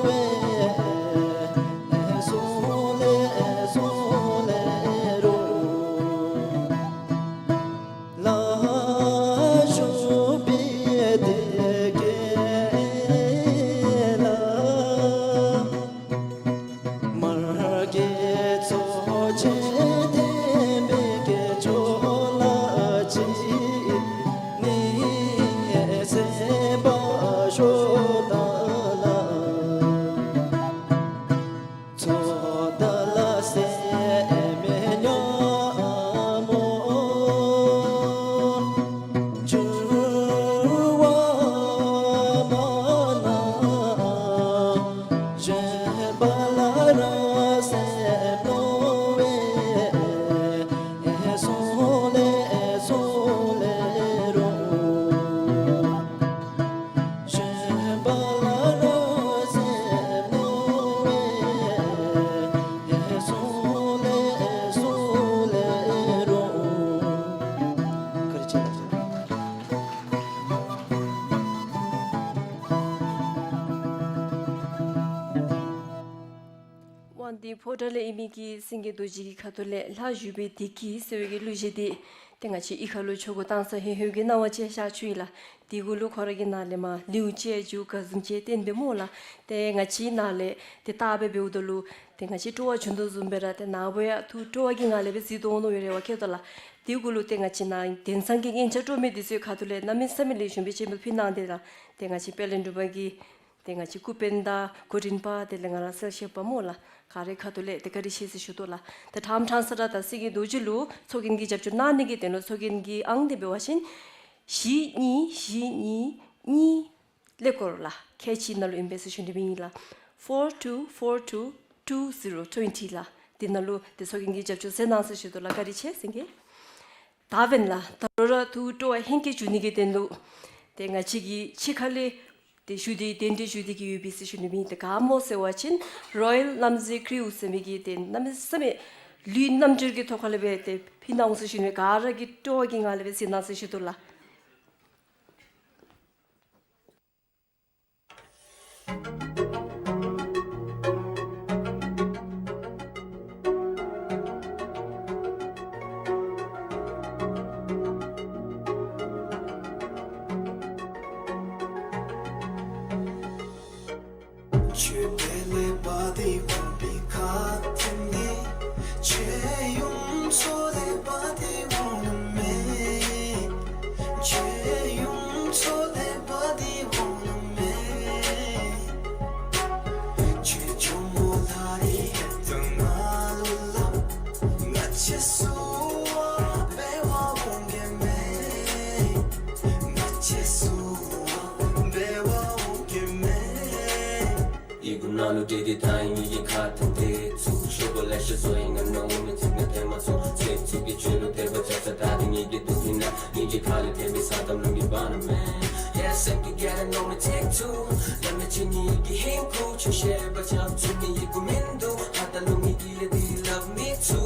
བས་གསུང་ལེ་གསུང་ལེ་རུང་། ལ་ཞུགས་པའི་དེ་སྐད་ལ། འདི་ཕོ་བྲང་ལས་ཨིན་མི་གི་སེང་གེ་རྡོ་རྗེ་གི་ཁ་ཐུག་ལས་ལྷ་བཞུགས་པའི་བདེ་སྐྱིད་ཟེར་བའི་གི་གླུ་གཞས་འདི་ཏེ་ང་བཅས་གཡུས་ཁ་ལུ་ཆོ་ག་བཏང་ས་ཧེ་ཧེ་གི་སྣང་བ་ཅིག་ཤར་བཅུག་ཡི་ལགས། དེ་གུ་ལུ་ཁོ་ར་གི་ནང་ལས་མར་ལེའུ་ཅིག་མཇུག་ག་བཟུམ་ཅིག་བསྟན་པས་སྨོ་ལགས། ཏེ་ང་བཅས་ནང་ལས་ཏེ་བརྟག་དཔྱད་འབདཝ་ད་ལུ་ཏེ་ང་བཅས་སྤྲོ་བ་བྱུང་དོ་བཟུམ་སྦེ་ར་ཏེ་ནཱ་བུ་ཡང་ཐུགས་སྤྲོ་བ་གི་ངང་ལས་སྦེ་གཟིགས་དོ་འོང་མནོ་བའི་རེ་བ་བསྐྱེད་དོ་ལགས། དེ་གུ་ལུ་ཏེ་ང་བཅས་ནཱ་དེང་སང་གི་སྙན་ཆ་སྤྲོ་མི་འདི་ཚུ་ཁ་ཐུག་ལས་གནམ་མེད་ས་མེད་ལེགས་ཤོམ་སྦེ་ཆེན་པོ་ཕུལ་གནང་སྟེ་ལགས། ཏེ་ང་བཅས་དཔལ་ལྡན་འབྲུག་པ་གི་ཏེ་ང་བཅས་སྐུ་དཔོན་དང་གོ་སྒྲིག་པ་དེ་ལས་ང་ར་གསལ་བཤད་པ་སྨོ་ལགས། ག་རའི་ཁ་ཐུག་ལས་ཏེ་བཀའ་དྲིན་ཆེ་ཟེར་ཞུ་དོ་ལགས། ཏེ་ཕྲང་ཕྲང་ས་ར་ད་སེང་གེ་རྡོ་རྗེ་ལུ་ཚོགས་རྒྱན་གྱི་རྒྱབ་སྐྱོར་གནང་ནི་གི་དོན་ལུ་ཚོགས་རྒྱན་གྱི་ཨང་འདི་འབད་བ་ཅིན་བཞི་གཉིས་བཞི་གཉིས་གཉིས་ཀླད་ཀོར་ལགས། ཁལ་གཅིག་ནང་ལུ་ཨིན་པས་ཟེར་ཞུ་ནི་ཨིན་ལགས། four two four two two zero twenty ལགས། དེ་ནང་ལུ་ཏེ་ཚོགས་རྒྱན་གྱི་རྒྱབ་སྐྱོར་མཛད་གནང་ཟེར་ཞུ་དོ་ལགས། བཀའ་དྲིན་ཆེ་སེང་གེ། ད་འབདན་ལགས་ད་རུང་ར་ཐུགས་སྤྲོ་བ་ཧེང་སྐལ་བྱུང་ནི་གི་དོན་ལུ་ཏེ་ང་བཅས་ཀྱི་ཕྱི་ཁ་ལས་ཏེ་ཞུ་སྟེ་གདན་འདྲེན་ཞུ་སྟེ་གི་ཡོད་པས་ཟེར་ཞུ་ནི་ཨིན། ཏེ་ག་སྨོ་ཟེར་བ་ཅིན་རོ་ཡལ་གནམ་མཛེས་ཀྲིའུ་ཟེར་མི་གིས་ཏེ་གནམ་མེད་ས་མེད་ལུས་རྣམ་འགྱུར་གྱི་ཐོག་ཁ་ལས་སྦེ་ཏེ་ཕུལ་གནང་འོང་ཟེར་ཞུ་ནི། ག་ར་གིས་སྤྲོ་བ་གི་ངང་ལས་སྦེ་གཟིགས་གནང་ཟེར་ཞུ་དོ་ལགས། ཨི་གུ་ནང་ལུ་བྲེལ་ཏེ་ད་ཨིན་ངེ་གི་ཁ་ཐུག་དེ་ཚུ་ཤོ་བོ་ལེ་ཤ་ཟོ་ཨིན་ང་ནོ་མི་ཚིག་ན་དེ་མ་ཚུགས་ཚེ་ཚུགས་ཀྱི་ཆོས་ལུ་དེ་བ་ཆ་ས་ད་དེ་ངེ་གི་དུག་ཨིན་ན་ངེ་གི་ཁ་ལས་དེ་མི་ས་དམ་ལུང་གི་བ་ན་མེ། ཡེ་སེམས་ཀྱི་ག་ར་ནོ་མི་ཚིག་ཚུ་ལ་མེ་ཆི་ངེ་གི་ཧིང་ཁུ་ཆུ་ཤེ་བ་ཆ་ཚུ་ངེ་གི་གུ་མིན་དུ་ཧ་ད་ལུང་ངེ་གི་ཡ་དི་ལབ་མི་ཚུ་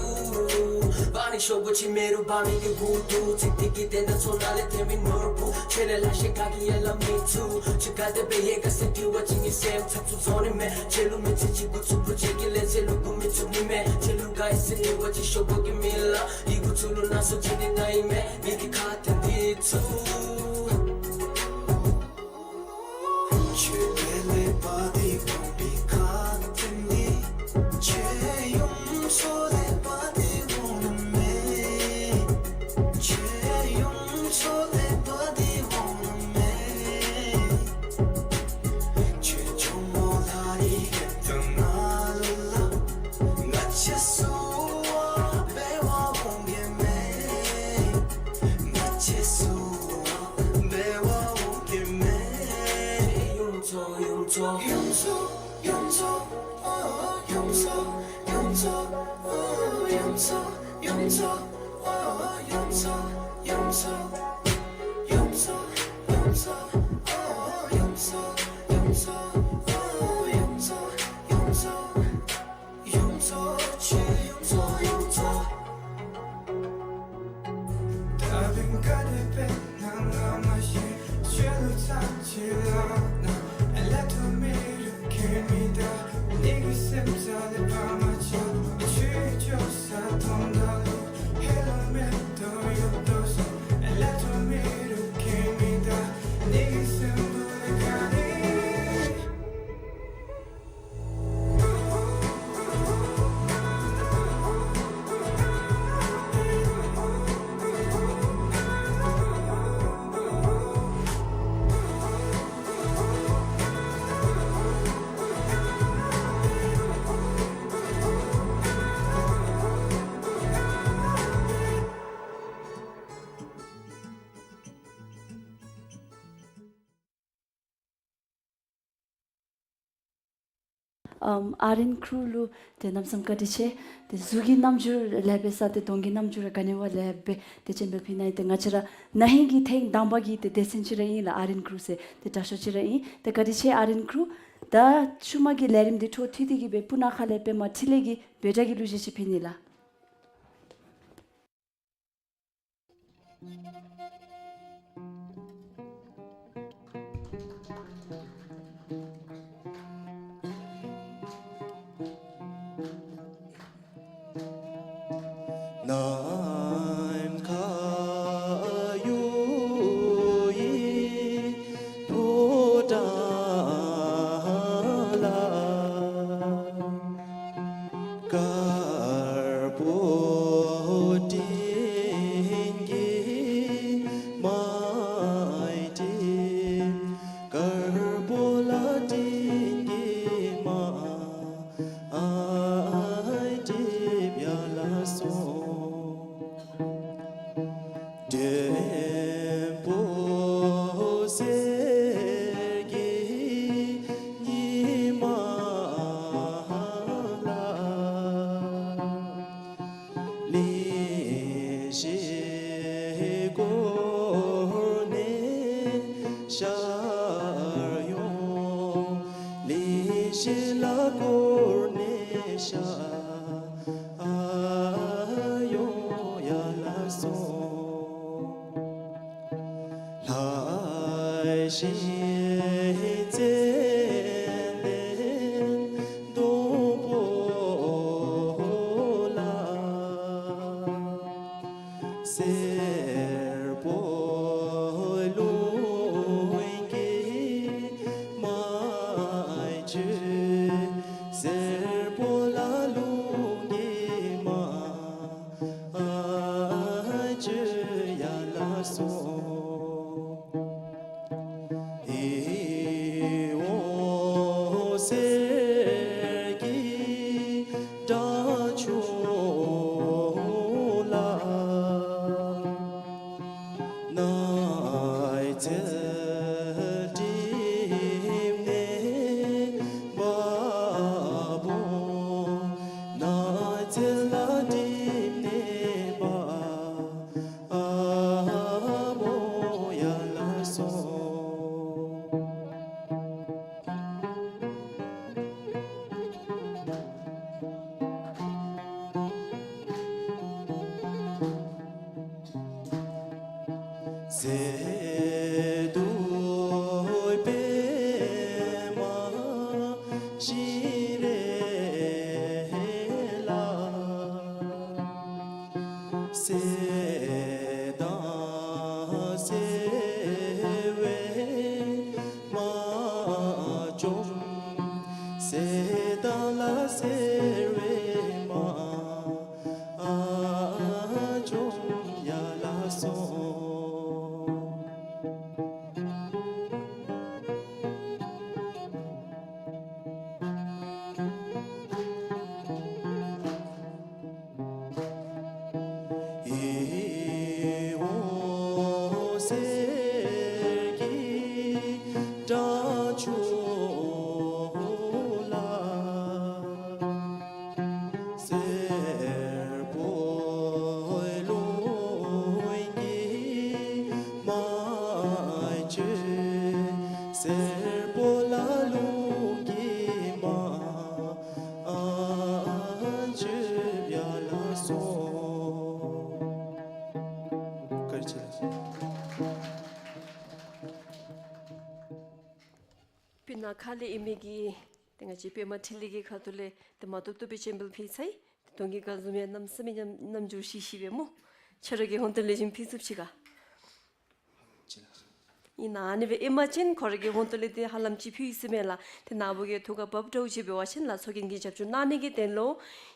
བ་ནི་ཤོ་བོ་ཆི་མེ་རུ་བ་མི་གི་གུ་དུ་ཚིག་དེ་གི་དེ་ན་ཚོ་ན་ལེ་དེ་མི་ནོར་བུ་ཆེ་ལེ་ལ་ཤེ་ག་གི་ཡ་ལ་མི་ཚུ་ཆུ་ག་དེ་བེ་ཡེ་ག་སེ་དི་བ་ཆི་ངེ་སེམས་ཚབ་ཚུ་ཟོ་ནི་མེ། ཆེ་ལུ་མི་ཚེ་ཆི་གུ་ཚུ་བུ་ཆེ་གི་ལེ་ཚེ་ལུ་གུ་མི་ཚུགས་ནི་མེ། ཆེ་ལུ་ག་ཡེ་སེ་དི་བ་ཆི་ཤོ་བོ་གི་མི་ལ་ཨི་གུ་ཚུ་ལུ་ན་སོ་ཆི་དི་ད་ཨིན་མེ། ངེ་གི་ཁ་ཐུག་དེ་ཚུ། ཨམ་ཨ་རིན་ཁུ་རུ་ལུ་ཏེ་གནམ་མེད་ས་མེད་བཀའ་དྲིན་ཆེ། ཏེ་གཟུགས་ཀྱི་རྣམ་འགྱུར་ལེགས་པའི་ས་ཏེ་གདོང་གི་རྣམ་འགྱུར་ར་ག་ནི་བ་ལེགས་པའི་ཏེ་ཆེན་པོ་ཕི་ན་ཨིན། ཏེ་ང་བཅས་ར་ན་ཧིང་གི་ཐེངས་དང་པ་གི་ཏེ་སྡེ་ཚན་ཅིག་ར་ཨིན་ལགས། ཨ་རིན་ཁུ་རུ་ཟེར་ཏེ་དྲག་ཤོས་ཅིག་ར་ཨིན། ཏེ་བཀའ་དྲིན་ཆེ་ཨ་རིན་ཁུ་རུ། ད་ཤུལ་མ་གི་ལས་རིམ་འདི་འཕྲོ་མཐུད་དེ་གི་སྦེ་སྤུ་ན་ཁ་ལས་པདྨ་འཕྲིན་ལས་ཀྱིས་འབོད་སྒྲ་གི་གླུ་གཞས་ཅིག་ཕུལ་ནི་ལགས། དཀར་པོ་སྤྲིན་གྱིས་མ་བསྒྲིབས། དཀར་པོ་ལ་སྤྲིན་གྱིས་མ་བསྒྲིབས་ཡར་ལ་སོང་། འགྲེང་བུ་གསེར་གྱི་ཉི་མ་ལ། ལེགས་བཤད་བསྐོར་ནས་ཤར་ཡོང་། ལེགས་བཤད་ལ་བསྐོར་ནས་ཤར་ཡོང་ཡར་ལ་སོང་། ལྷ་ཞིང་ཙན་དན་སྡོང་པོ་ལ། སེར་པོ་རླུང་གིས་མ་བསྐྱོད། སེར་པོ་ལ་རླུང་གིས་མ་བསྐྱོད་ཡར་ལ་སོང་། ཨི་འོང་གསེར་གྱི་སྒྲ་ཆུང་ལ། ནགས་ཚལ་བསྒྲིབས་ནས་འབབ་འོང་། ནགས་ཚལ་ལ་བསྒྲིབས་ནས་འབབ་འོང་ཡར་ལ་སོང་། ཟེ་འདུག་པདྨ་ཞིང་རལ་ལ། གསེར་དང་སེར་བས་མ་བཅོམ། གསེར་དང་ལ་སེར་བས་མ་བཅོམ་ཡར་ལ་སོང་། ཨི་འོང་གསེར་གྱི་སྒྲ་ཆུང་ལ། སེར་པོ་རླུང་གིས་མ་བསྐྱོད། སེར་པོ་ལ་རླུང་གིས་མ་བསྐྱོད་ཡར་ལ་སོང་། བཀའ་དྲིན་ཆེ། སྤུ་ན་ཁ་ལས་ཨིན་མི་གི་ཏེ་ང་བཅས་པདྨ་འཕྲིན་ལས་ཀྱི་ཁ་ཐུག་ལས་ཏེ་མ་བཏུབ་བཏུབ་པའི་སྤྱན་འབུལ་ཕུལ་ཚར་ཡི། ཏེ་དོན་གྱི་བཀའ་ཟུར་མི་རྣམ་གསུམ་མི་ཉམས་རྣམ་འགྱུར་ཤེས་ཤེསཔ་སྦེ་སྨོ། ཁྱོད་ར་གི་ཧོངས་ཏོ་ལས་བཞིན་ཕུལ་ཚུགས་ཅི་ག། ཨིན་ན་ཨ་ནི་སྦེ་ཨིན་པ་ཅིན་ཁོ་ར་གི་ཧོངས་ཏོ་ལས་ཏེ་ཧ་ལམ་ཅིག་ཕུལ་ཡི་ཟེར་མས་ལགས། ཏེ་ནཱ་བུ་གིས་ཐུགས་ཁར་བབས་འདྲཝ་ཅིག་འབད་བ་ཅིན་ལགས་ཚོགས་རྒྱན་གྱི་རྒྱབ་སྐྱོར་གནང་ནི་གི་དོན་ལུ་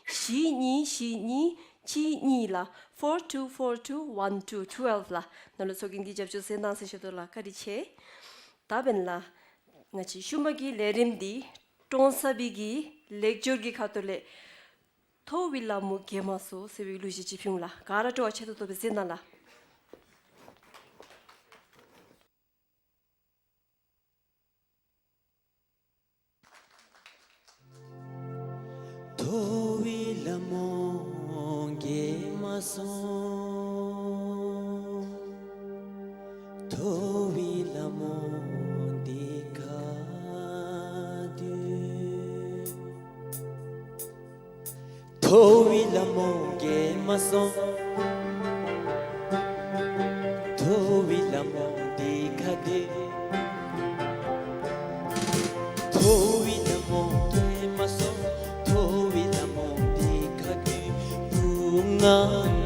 བཞི་གཉིས་བཞི་གཉིས་གཅིག་གཉིས་ལགས། four two four two one two twelve ལགས། ནཱ་ལུ་ཚོགས་རྒྱན་གྱི་རྒྱབ་སྐྱོར་མཛད་གནང་ཟེར་ཞུ་དོ་ལགས། བཀའ་དྲིན་ཆེ། ད་འབདན་ལགས་ང་བཅས་ཤུལ་མ་གི་ལས་རིམ་འདི་ཀྲོང་གསར་པའི་གི་ལེགས་སྒྱུར་གྱི་ཁ་ཐུག་ལས་ཐོ་བའི་ལ་མོ་གྱེས་མ་སོང་ཟེར་བའི་གླུ་གཞས་ཅིག་ཕུལ་འོང་ལགས། ག་ར་སྤྲོ་བ་ཆེ་ཏོག་ཏོ་སྦེ་གཟིགས་གནང་ལགས། ཐོ་བའི་ལ་མོ་གྱེས་མ་སོང་། ཐོ་བའི་ལ་མོ་འདི་ག་འདུག། ཐོ་བའི་ལ་མོ་གྱེས་མ་སོང་། ཐོ་བའི་ལ་མོ་འདི་ག་འདུག། ཐོ་བའི་ལ་མོ་གྱེས་མ་སོང་། ཐོ་བའི་ལ་མོ་འདི་ག་འདུག། བུ་ང་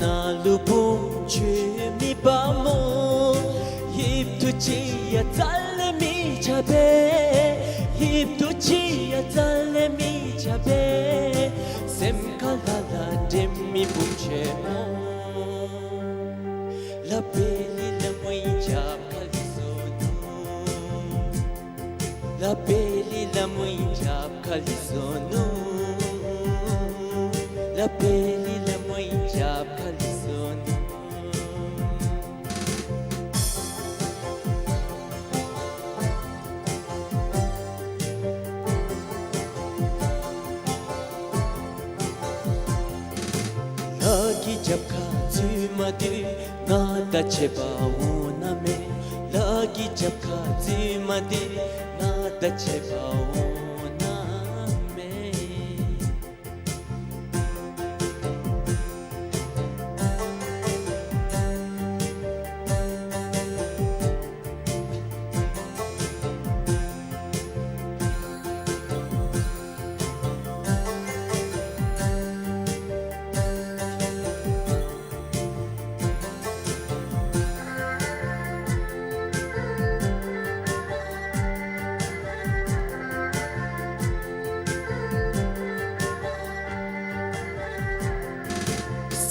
ནཱ་ལུ་བུམོ་ཆོས་མི་པ་མོ། ཧིབ་ཏུ་ཅིག་ཡང་རྩ་ལས་མི་རྐྱབ་པས། ཧིབ་ཏུ་ཅིག་ཡང་རྩ་ལས་མི་རྐྱབ་པས། སེམས་ཁ་ ལ་གི་རྒྱབ་ཁར་འཛུལ་མ་སྡོད། ང་དང་ཕྱད་པར་འོང་ན་མེད། ལ་གི་རྒྱབ་ཁར་འཛུལ་མ་སྡོད། ང་དང་ཕྱད་པར་འོང་ན་མེད།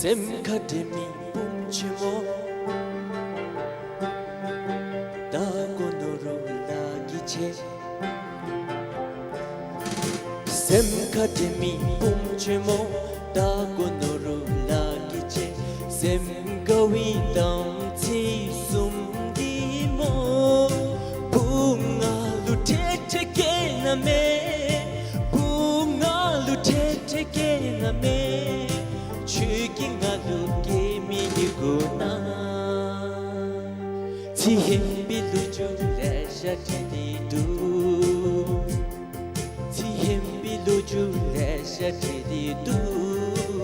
སེམས་ཁར་དྲན་མི་བུམོ་ཆེན་མོ། ད་གོ་ནོ་རུ་ལ་གི་ཆེ། སེམས་ཁར་དྲན་མི་བུམོ་ཆེན་མོ། ད་གོ་ནོ་རུ་ལ་གི་ཆེ། སེམས་དགའ་བའི་དམ་ཚིག་གསུམ་འདི་སྨོ། བུ་ང་ལུ་ཁྲེལ་ཁྲེལ་སྐྱེ་ན་མེད། བུ་ང་ལུ་ཁྲེལ་ཁྲེལ་སྐྱེ་ན་མེད། ཁྱོད་ཀྱིས་ང་ལུ་སྐྱེ་མི་འདི་དགོ་ན། ཚེ་ཧེ་མའི་ལོ་རྒྱུས་ལེ་ཤ་འདྲིས་ཏེ་འདུག། ཚེ་ཧེ་མའི་ལོ་རྒྱུས་ལེ་ཤ་འདྲིས་ཏེ་འདུག།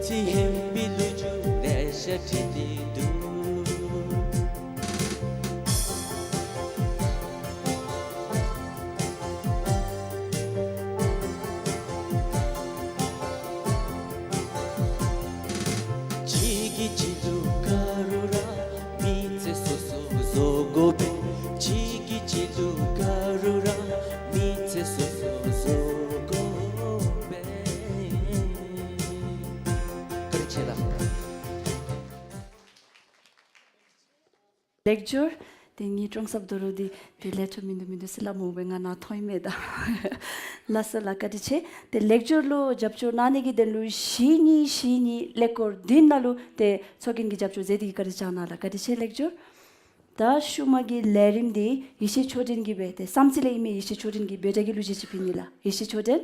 ཚེ་ཧེ་མའི་ལོ་རྒྱུས་ལེ་ཤ་འདྲིས་ཏེ་འདུག། གཅིག་གིས་གཅིག་ལུ་དགའ་རུང་ར་མི་ཚེ་སོ་སོ་བཟོ་དགོ་པས། གཅིག་གིས་གཅིག་ལུ་དགའ་རུང་ར་མི་ཚེ་སོ་སོ་བཟོ་དགོ་པས། བཀའ་དྲིན་ཆེ་ལགས། ལེགས་སྦྱར། ཏེ་ངེའི་ཀྲོང་གསརཔ་རྡོ་རུ་འདི་ཏེ་ལས་འཕྲོ་མིན་འདུག་མིན་འདུག་ཟེར་སླབ་མི་འོང་པས། ང་ནཱ་མཐོང་ཡི་མས་ད། ལགས་སོ་ལགས། བཀའ་དྲིན་ཆེ། ཏེ་ལེགས་སྦྱར་ལུ་རྒྱབ་སྐྱོར་གནང་ནི་གི་དོན་ལུ་གཞེས་ནིང་གཞེས་ནིང་ཀླད་ཀོར་བདུན་ནང་ལུ་ཏེ་ཚོགས་རྒྱན་གྱི་རྒྱབ་སྐྱོར་མཛད་དེ་གི་བཀའ་དྲིན་བསྐྱང་གནང་ལགས། བཀའ་དྲིན་ཆེ་ལེགས་སྦྱར། ད་ཤུལ་མ་གི་ལས་རིམ་འདི་ཡེ་ཤེས་མཆོག་ལྡན་གྱིས་འབད་དེ་བསམ་རྩེ་ལས་ཨིན་མས། ཡེ་ཤེས་མཆོག་ལྡན་གྱིས་འབོད་སྒྲ་གི་གླུ་གཞས་ཅིག་ཕུལ་ནི་ལགས། ཡེ་ཤེས་མཆོག་ལྡན།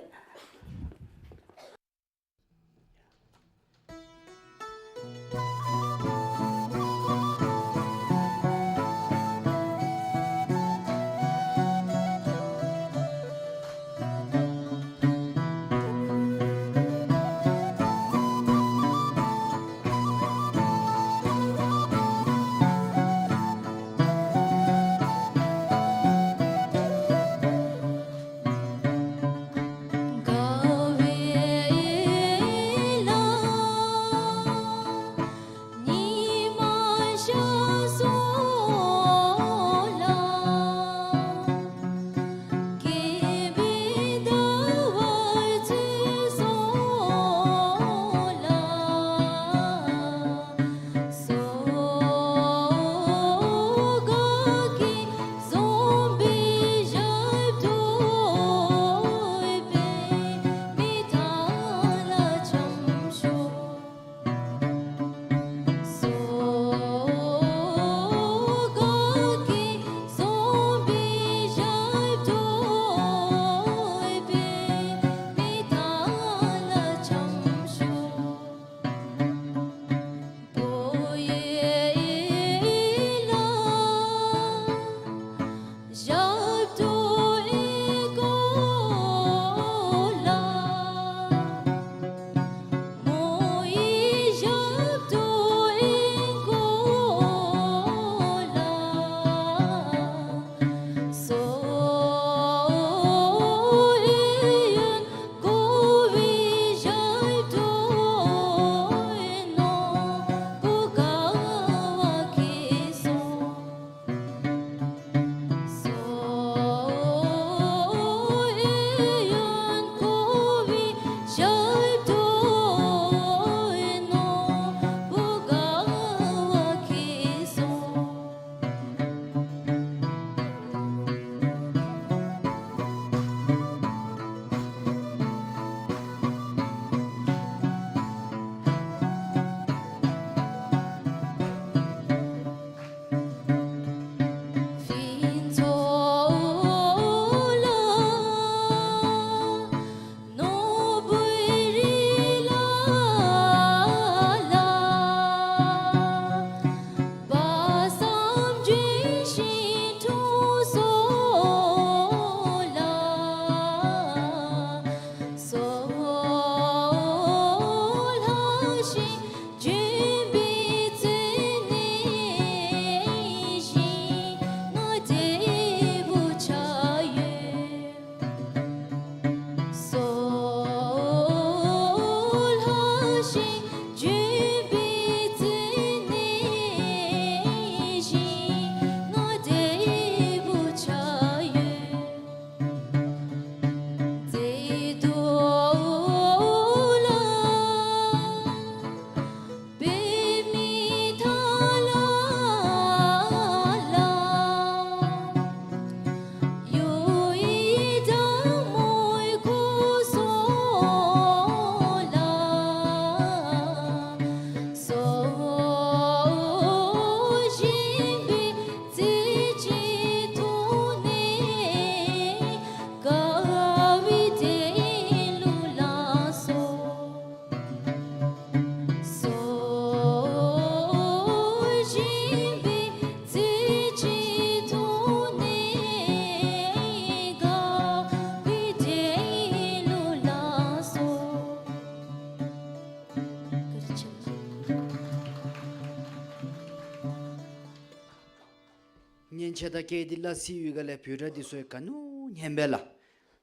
ཆ་ད་ཀེ་དི་ལ་སི་ཡུལ་ག་ལས་བོད་སྒྲ་འདི་ཚུ་ག་ནི་ཉན་པས་ལགས།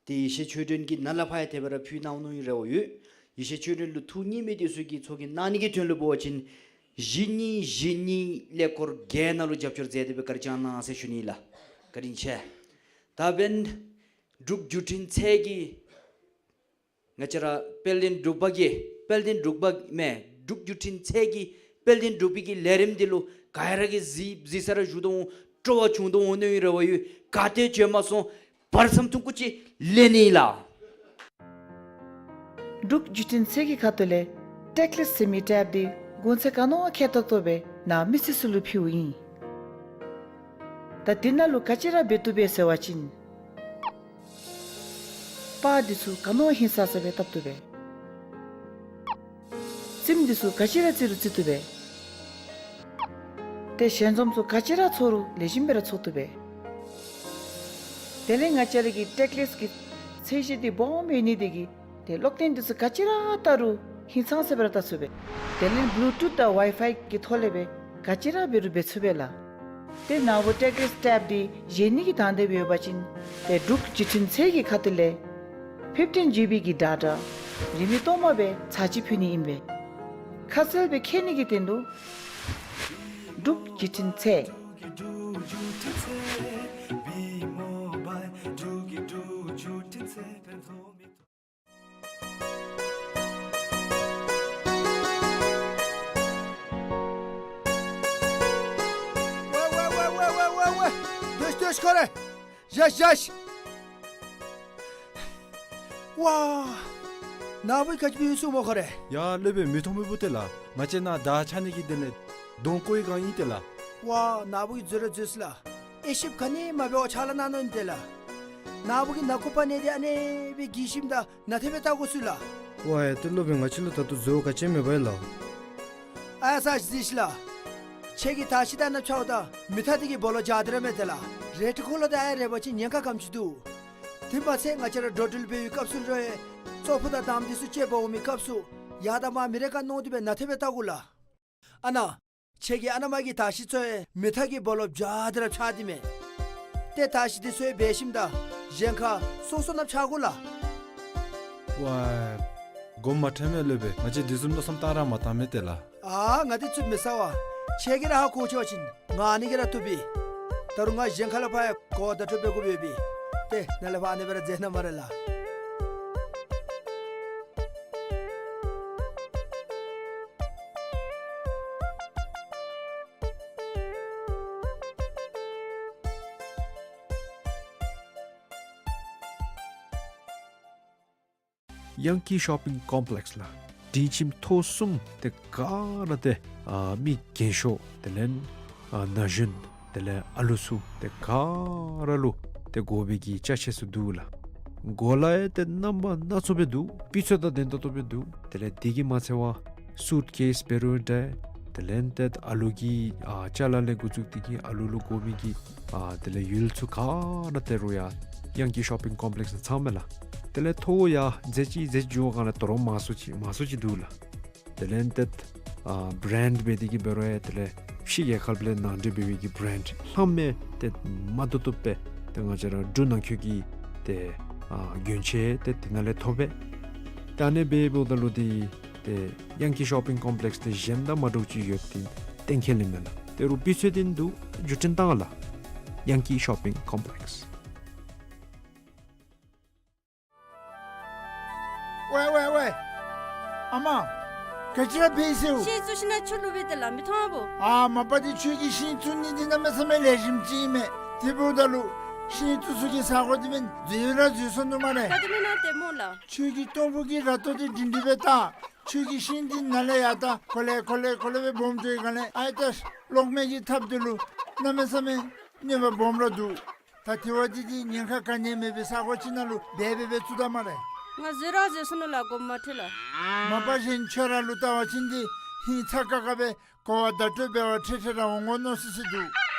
ཏེ་ཡེ་ཤེས་ཆོས་སྒྲོན་གྱིས་ནཱ་ལས་ཕར་ཡང་དེ་སྦེ་ར་ཕུལ་གནང་ནི་ཨིན་རེ་བ་ཡོད། ཡེ་ཤེས་ཆོས་སྒྲོན་ལུ་ཐུགས་མཉེས་མི་འདི་ཚུ་གིས་ཚོགས་ཀྱི་གནང་ནི་གི་དོན་ལུ་འབད་བ་ཅིན་བཞི་གཉིས་བཞི་གཉིས་ཀླད་ཀོར་བརྒྱད་ནང་ལུ་རྒྱབ་སྐྱོར་མཛད་དེ་སྦེ་བཀའ་དྲིན་བསྐྱང་གནང་ཟེར་ཞུ་ནི་ལགས། བཀའ་དྲིན་ཆེ། ད་འབདན་འབྲུག་བརྒྱུད་འཕྲིན་ཚད་ཀྱི་ང་བཅས་ར་དཔལ་ལྡན་འབྲུག་པ་གི་དཔལ་ལྡན་འབྲུག་པ་མེན་འབྲུག་བརྒྱུད་འཕྲིན་ཚད་ཀྱི་དཔལ་ལྡན་འབྲུག་པའི་གི་ལས་རིམ་འདི་ལུ་ག་ར་གིས་གཟིགས་གཟིགས་ས་ར་བཞུགས་དོ་འོང་སྤྲོ་བ་བྱུང་དོ་འོང་ནི་ཨིན་རེ་བ་ཡོད། ག་ཏེ་བྱོན་མ་སོང་། བར་མཚམས་ཐུང་ཀུ་ཅིག་ལེན་ནི་ལགས། འབྲུག་བརྒྱུད་འཕྲིན་ཚད་ཀྱི་ཁ་ཐུག་ལས་ཊེག་ལེསི་ཟེར་མི་ཊེབ་འདི་གོང་ཚད་ག་ནི་བ་ཁེ་ཏོག་ཏོ་སྦེ་ནཱ་མི་སེར་ཚུ་ལུ་ཕུལཝ་ཨིན། ད་འདི་ནང་ལུ་ག་ཅི་ར་འབད་བཏུབ་པས་ཟེར་བ་ཅིན་པར་འདི་ཚུ་ག་ནི་བ་ཧིང་སངས་ས་སྦེ་བཏབ་བཏུབ་པས། རྩེདམོ་འདི་ཚུ་ག་ཅི་ར་རྩེ་རུང་རྩེ་བཏུབ་པས། ཏེ་ཞལ་འཛོམས་ཚུ་ག་ཅི་ར་ཚོགས་རུང་ལེགས་ཤོམ་སྦེ་ར་ཚོགས་བཏུབ་པས། དེ་ལས་ང་བཅས་ར་གི་ཊེག་ལེསི་གི་ཚད་གཞི་འདི་སྦོམ་ཡོད་ནི་དེ་གིས་ཏེ་གློག་བརྙན་འདི་ཚུ་ག་ཅི་ར་བལྟ་རུང་ཧིང་སངས་ས་སྦེ་ར་བལྟ་ཚུགས་པས། དེ་ལས་བུ་ལུ་ཊུཐ་དང་ཝའི་ཕའི་གི་ཐོག་ལས་སྦེ་ག་ཅི་ར་འབད་རུང་འབད་ཚུགས་པས་ལགས། ཏེ་ནཱ་བུ་ཊེག་ལེསི་ཊེབ་འདི་བཞེས་ནི་གི་དང་འདོད་ཡོད་པ་ཅིན་ཏེ་འབྲུག་བརྒྱུད་འཕྲིན་ཚད་ཀྱི་ཁ་ཐུག་ལས་ཕིཕ་ཊིན་ཇི་བི་གི་ཌེ་ཊ་རིན་མེད་ཐོག་མ་སྦེ་ཚར་གཅིག་ཕུལ་ནི་ཨིན་པས། ཁ་གསལ་སྦེ་མཁྱེན་ནི་གི་དོན་ལུ་འབྲུག་བརྒྱུད་འཕྲིན་ཚད། ཝེ་ཝེ་ཝེ་ཝེ། སྡོད་སྡོད་ཁོ་རེ། བཞག་བཞག། ཝ། ནཱ་བུ་གིས་ག་ཅི་འབད་ཡི་ཟེར་སྨོ་ཁོ་རེ། ཡ་སློབ་དཔོན་མི་མཐོང་མི་བུ་ཏེ་ལགས། ང་བཅས་ནཱ་དར་འཕྱར་ནི་གི་དོན་ལས་གདོང་བཀོག་ནི་སྒང་ཨིན་ཏེ་ལགས། ཝ་ནཱ་བུ་གིས་འཛོལ་ར་འཛོལ་སོ་ལགས། དབྱེ་ཞིབ་ག་ནི་མ་འབད་བར་ཕྱག་ལཱ་གནང་ནི་ཨིན་ཏེ་ལགས། ནཱ་བུ་གིས་ནང་ཁུག་པ་ནང་འདི་ཨ་ནེ་སྦེ་གི་ཞིནམ་ད་ནཱ་དེ་སྦེ་བལྟ་དགོ་ཟེར་ལགས། ཝ་ཡ་ཏེ་སློབ་དཔོན་ང་བཅས་ལུ་ད་ལྟོ་འཛོལ་བ་ག་ཅི་མེད་པས་ལགས། ཨ་ཡ་ས་གཟིགས་ཤིག་ལགས། ཁྱེད་ཀྱིས་དར་ཤིང་དང་ནཱ་ཕྱརཝ་ད་མེ་ཐག་འདི་གི་སྦོ་ལོགས་འཇའ་ཏེ་ར་མས་ཏེ་ལགས། རལ་གྲི་འཁོར་ལོ་དང་ཨ་ཡ་རལ་པ་ཅིན་ཉེན་ཁ་ག་དེམ་ཅིག་འདུག། དེ་མ་ཚད་ང་བཅས་ར་འགྲོ་འགྲུལ་འབད་བའི་སྐབས་སུ་ར་ཨེ་ཙོག་པུ་དང་དམ་འདི་ཚུ་སྤྱོད་པར་འོང་མི་སྐབས་སུ་ཡར་དང་མར་མི་རེ་ཁར་མནོ་སྟེ་སྦེ་ནཱ་དེ་སྦེ་བལྟ་དགོ་ལགས། ཨ་ནཱ་ཁྱེད་ཀྱི་ཨ་ནཱ་མར་གྱི་དར་ཤིང་ཚུ་ཡང་མེ་ཐག་གི་སྦོ་ལོགས་འཇའ་ཏེ་ར་འཕྱར་ཏེ་མས། ཏེ་དར་ཤིང་འདི་ཚུ་ཡང་འབད་ཞིནམ་ད་གཞན་ཁར་སོ་སོ་ནང་འཕྱར་དགོ་ལགས། ཝ་ཡ་དགོངསམ་མ་ཁྲེལ་མས་སློབ་དཔོན། ང་བཅས་དེ་བཟུམ་མནོ་བསམ་བཏང་ར་མ་བཏང་མས་ཏེ་ལགས། ཨ་ང་འདི་ཚུ་མི་ཟ་བས། ཁྱེད་ཀྱིས་ར་ཧ་གོ་ཚུགས་པ་ཅིན་ང་ཨ་ནི་གིས་ར་བཏུབ་པས། ད་རུང་ང་གཞན་ཁ་ལས་ཕར་ཡང་གོ་བརྡ་སྤྲོད་འབད་དགོཔ་ཡོད་པས། ཏེ་ནཱ་ལས་ཕར་ཨ་ནི་སྦེ་ར་མཛད་གནང་སྨ་རེ་ལགས། ཡང་ཀི་ཤོ་པིང་ཀོམ་པི་ལེགས་ལགས། སྒྲིང་ཁྱིམ་ཐོག་གསུམ་དེ་ག་ར་ཏེ་ཨ་མི་རྒན་ཤོས་དེ་ལས་ཨ་ན་གཞོན་དེ་ལས་ཨ་ལུ་ཚུ་དེ་ག་ར་ལུ་དེ་དགོ་པའི་གི་ཅ་ཆས་ཚུ་འདུག་ལགས། གོ་ལ་ཡང་དེ་རྣམ་པ་སྣ་ཚོགས་སྦེ་འདུག། སྤུས་ཚད་དང་ལྡན་ཏོག་ཏོ་སྦེ་འདུག། དེ་ལས་དེ་གིས་མ་ཚད་པར་སུཊ་ཀེསི་འབད་རུང་འདྲ། དེ་ལས་ཏེ་ཨ་ལུ་གི་ཨ་ཅ་ལ་ལས་འགོ་བཙུགས་ཏེ་གིས་ཨ་ལུ་ལུ་དགོ་མི་གི་ཨ་དེ་ལས་ཡུལ་ཚུ་ག་ར་དེ་རུང་ཡང་ཡང་ཀི་ཤོ་པིང་ཀོམ་པི་ལེགས་ནང་ཚང་མས་ལགས། དེ་ལས་ཐོ་ཡང་རྫས་ཅིག་རྫས་ཅིག་འགྱོ་བའི་སྒང་ལས་དོ་རུང་མང་སུ་ཅིག་མང་སུ་ཅིག་འདུག་ལགས། དེ་ལས་ཏེ་ཨ་བི་རེནཌ་འབད་དེ་གིས་འབད་རུང་ཡང་དེ་ལས་ཕྱི་རྒྱལ་ཁབ་ལས་ནང་འདྲེན་འབད་བའི་གི་བི་རེནཌ་ལྷག་མེད་དེ་མ་བཏུབ་བཏུབ་སྦེ་དེ་ང་བཅས་ར་འབྲུག་ནང་འཁོད་ཀྱི་དེ་ཨ་གྱོན་ཆས་དེ་དེ་ནང་ལས་ཐོབ་པས། ད་ཨ་ནི་འབདཝ་ད་ལུ་དེ་ཏེ་ཡང་ཀི་ཤོ་པིང་ཀོམ་པི་ལེགས་དེ་གཞན་དང་མ་འདྲཝ་ཅིག་ཡོདཔ་འདི་གཏན་འཁེལ་ཨིན་མས་ལགས། དེ་རུང་སྤུས་ཚད་འདི་འདུག། བརྒྱུད་འཕྲིན་བཏང་ལགས། ཡང་ཀི་ཤོ་པིང་ཀོམ་པི་ལེགས། ཝེ་ཝེ་ཝེ། ཨ་མ། ག་ཅི་ར་འབད་ཡི་ཟེར། ཤིང་བཙུགས་ཞིནམ་ལས་ཆུ་བླུག་སྦེ་དེ་ལགས་མི་མཐོང་བས། ཨ་མ་པ་འདི་ཁྱོད་ཀྱིས་ཤིང་བཙུགས་ནི་འདི་གནམ་མེད་ས་མེད་ལེགས་ཤོམ་ཅིག་ཨིན་མས། དེ་འབདཝ་ད་ལུ་ཤིང་བཙུགས་ས་གི་ས་གོ་འདི་མེན་འཛོལ་ར་འཛོལ་སོ་ནུག་སྨ་རེ། ག་དེ་མེན་ན་ཏེ་སྨོ་ལགས། ཁྱོད་ཀྱིས་སྟོང་ཕུ་གི་ར་ཏོ་འདི་སྒྲིང་སྒྲིང་སྦེ་བཏགས། ཁྱོད་ཀྱིས་ཤིང་འདི་ནཱ་ལས་ཡར་ད་གོ་ལེ་གོ་ལེ་གོ་ལེ་སྦེ་སྦོམ་འགྱོ་བའི་སྒང་ལས་ཨའི་ད་གློག་མེ་གི་ཐགཔ་འདི་ལུ་གནམ་མེད་ས་མེད་གནོད་པ་སྦོམ་ར་འདུག། ད་དེ་བ་འདི་འདི་ཉེན་ཁ་ག་ནི་ཡང་མེད་པའི་ས་གོ་ཅིག་ནང་ལུ་སྦེ་སྦེ་སྦེ་བཙུགས་ད་སྨ་རེ། ང་འཛོལ་ར་འཛོལ་སོ་ནུག་ལགས། དགོངསམ་མ་ཁྲེལ་ལགས། མ་པ་གཞན་ཁྱོད་ར་ལུ་བལྟ་བ་ཅིན་འདི་ཧིང་ཚ་ཁ་ཁ་སྦེ་གོ་བརྡ་སྤྲོད་འབད་བར་ཁྲེལ་ཁྲེལ་ར་འོང་དགོ་མནོ་སི་སི་འདུག།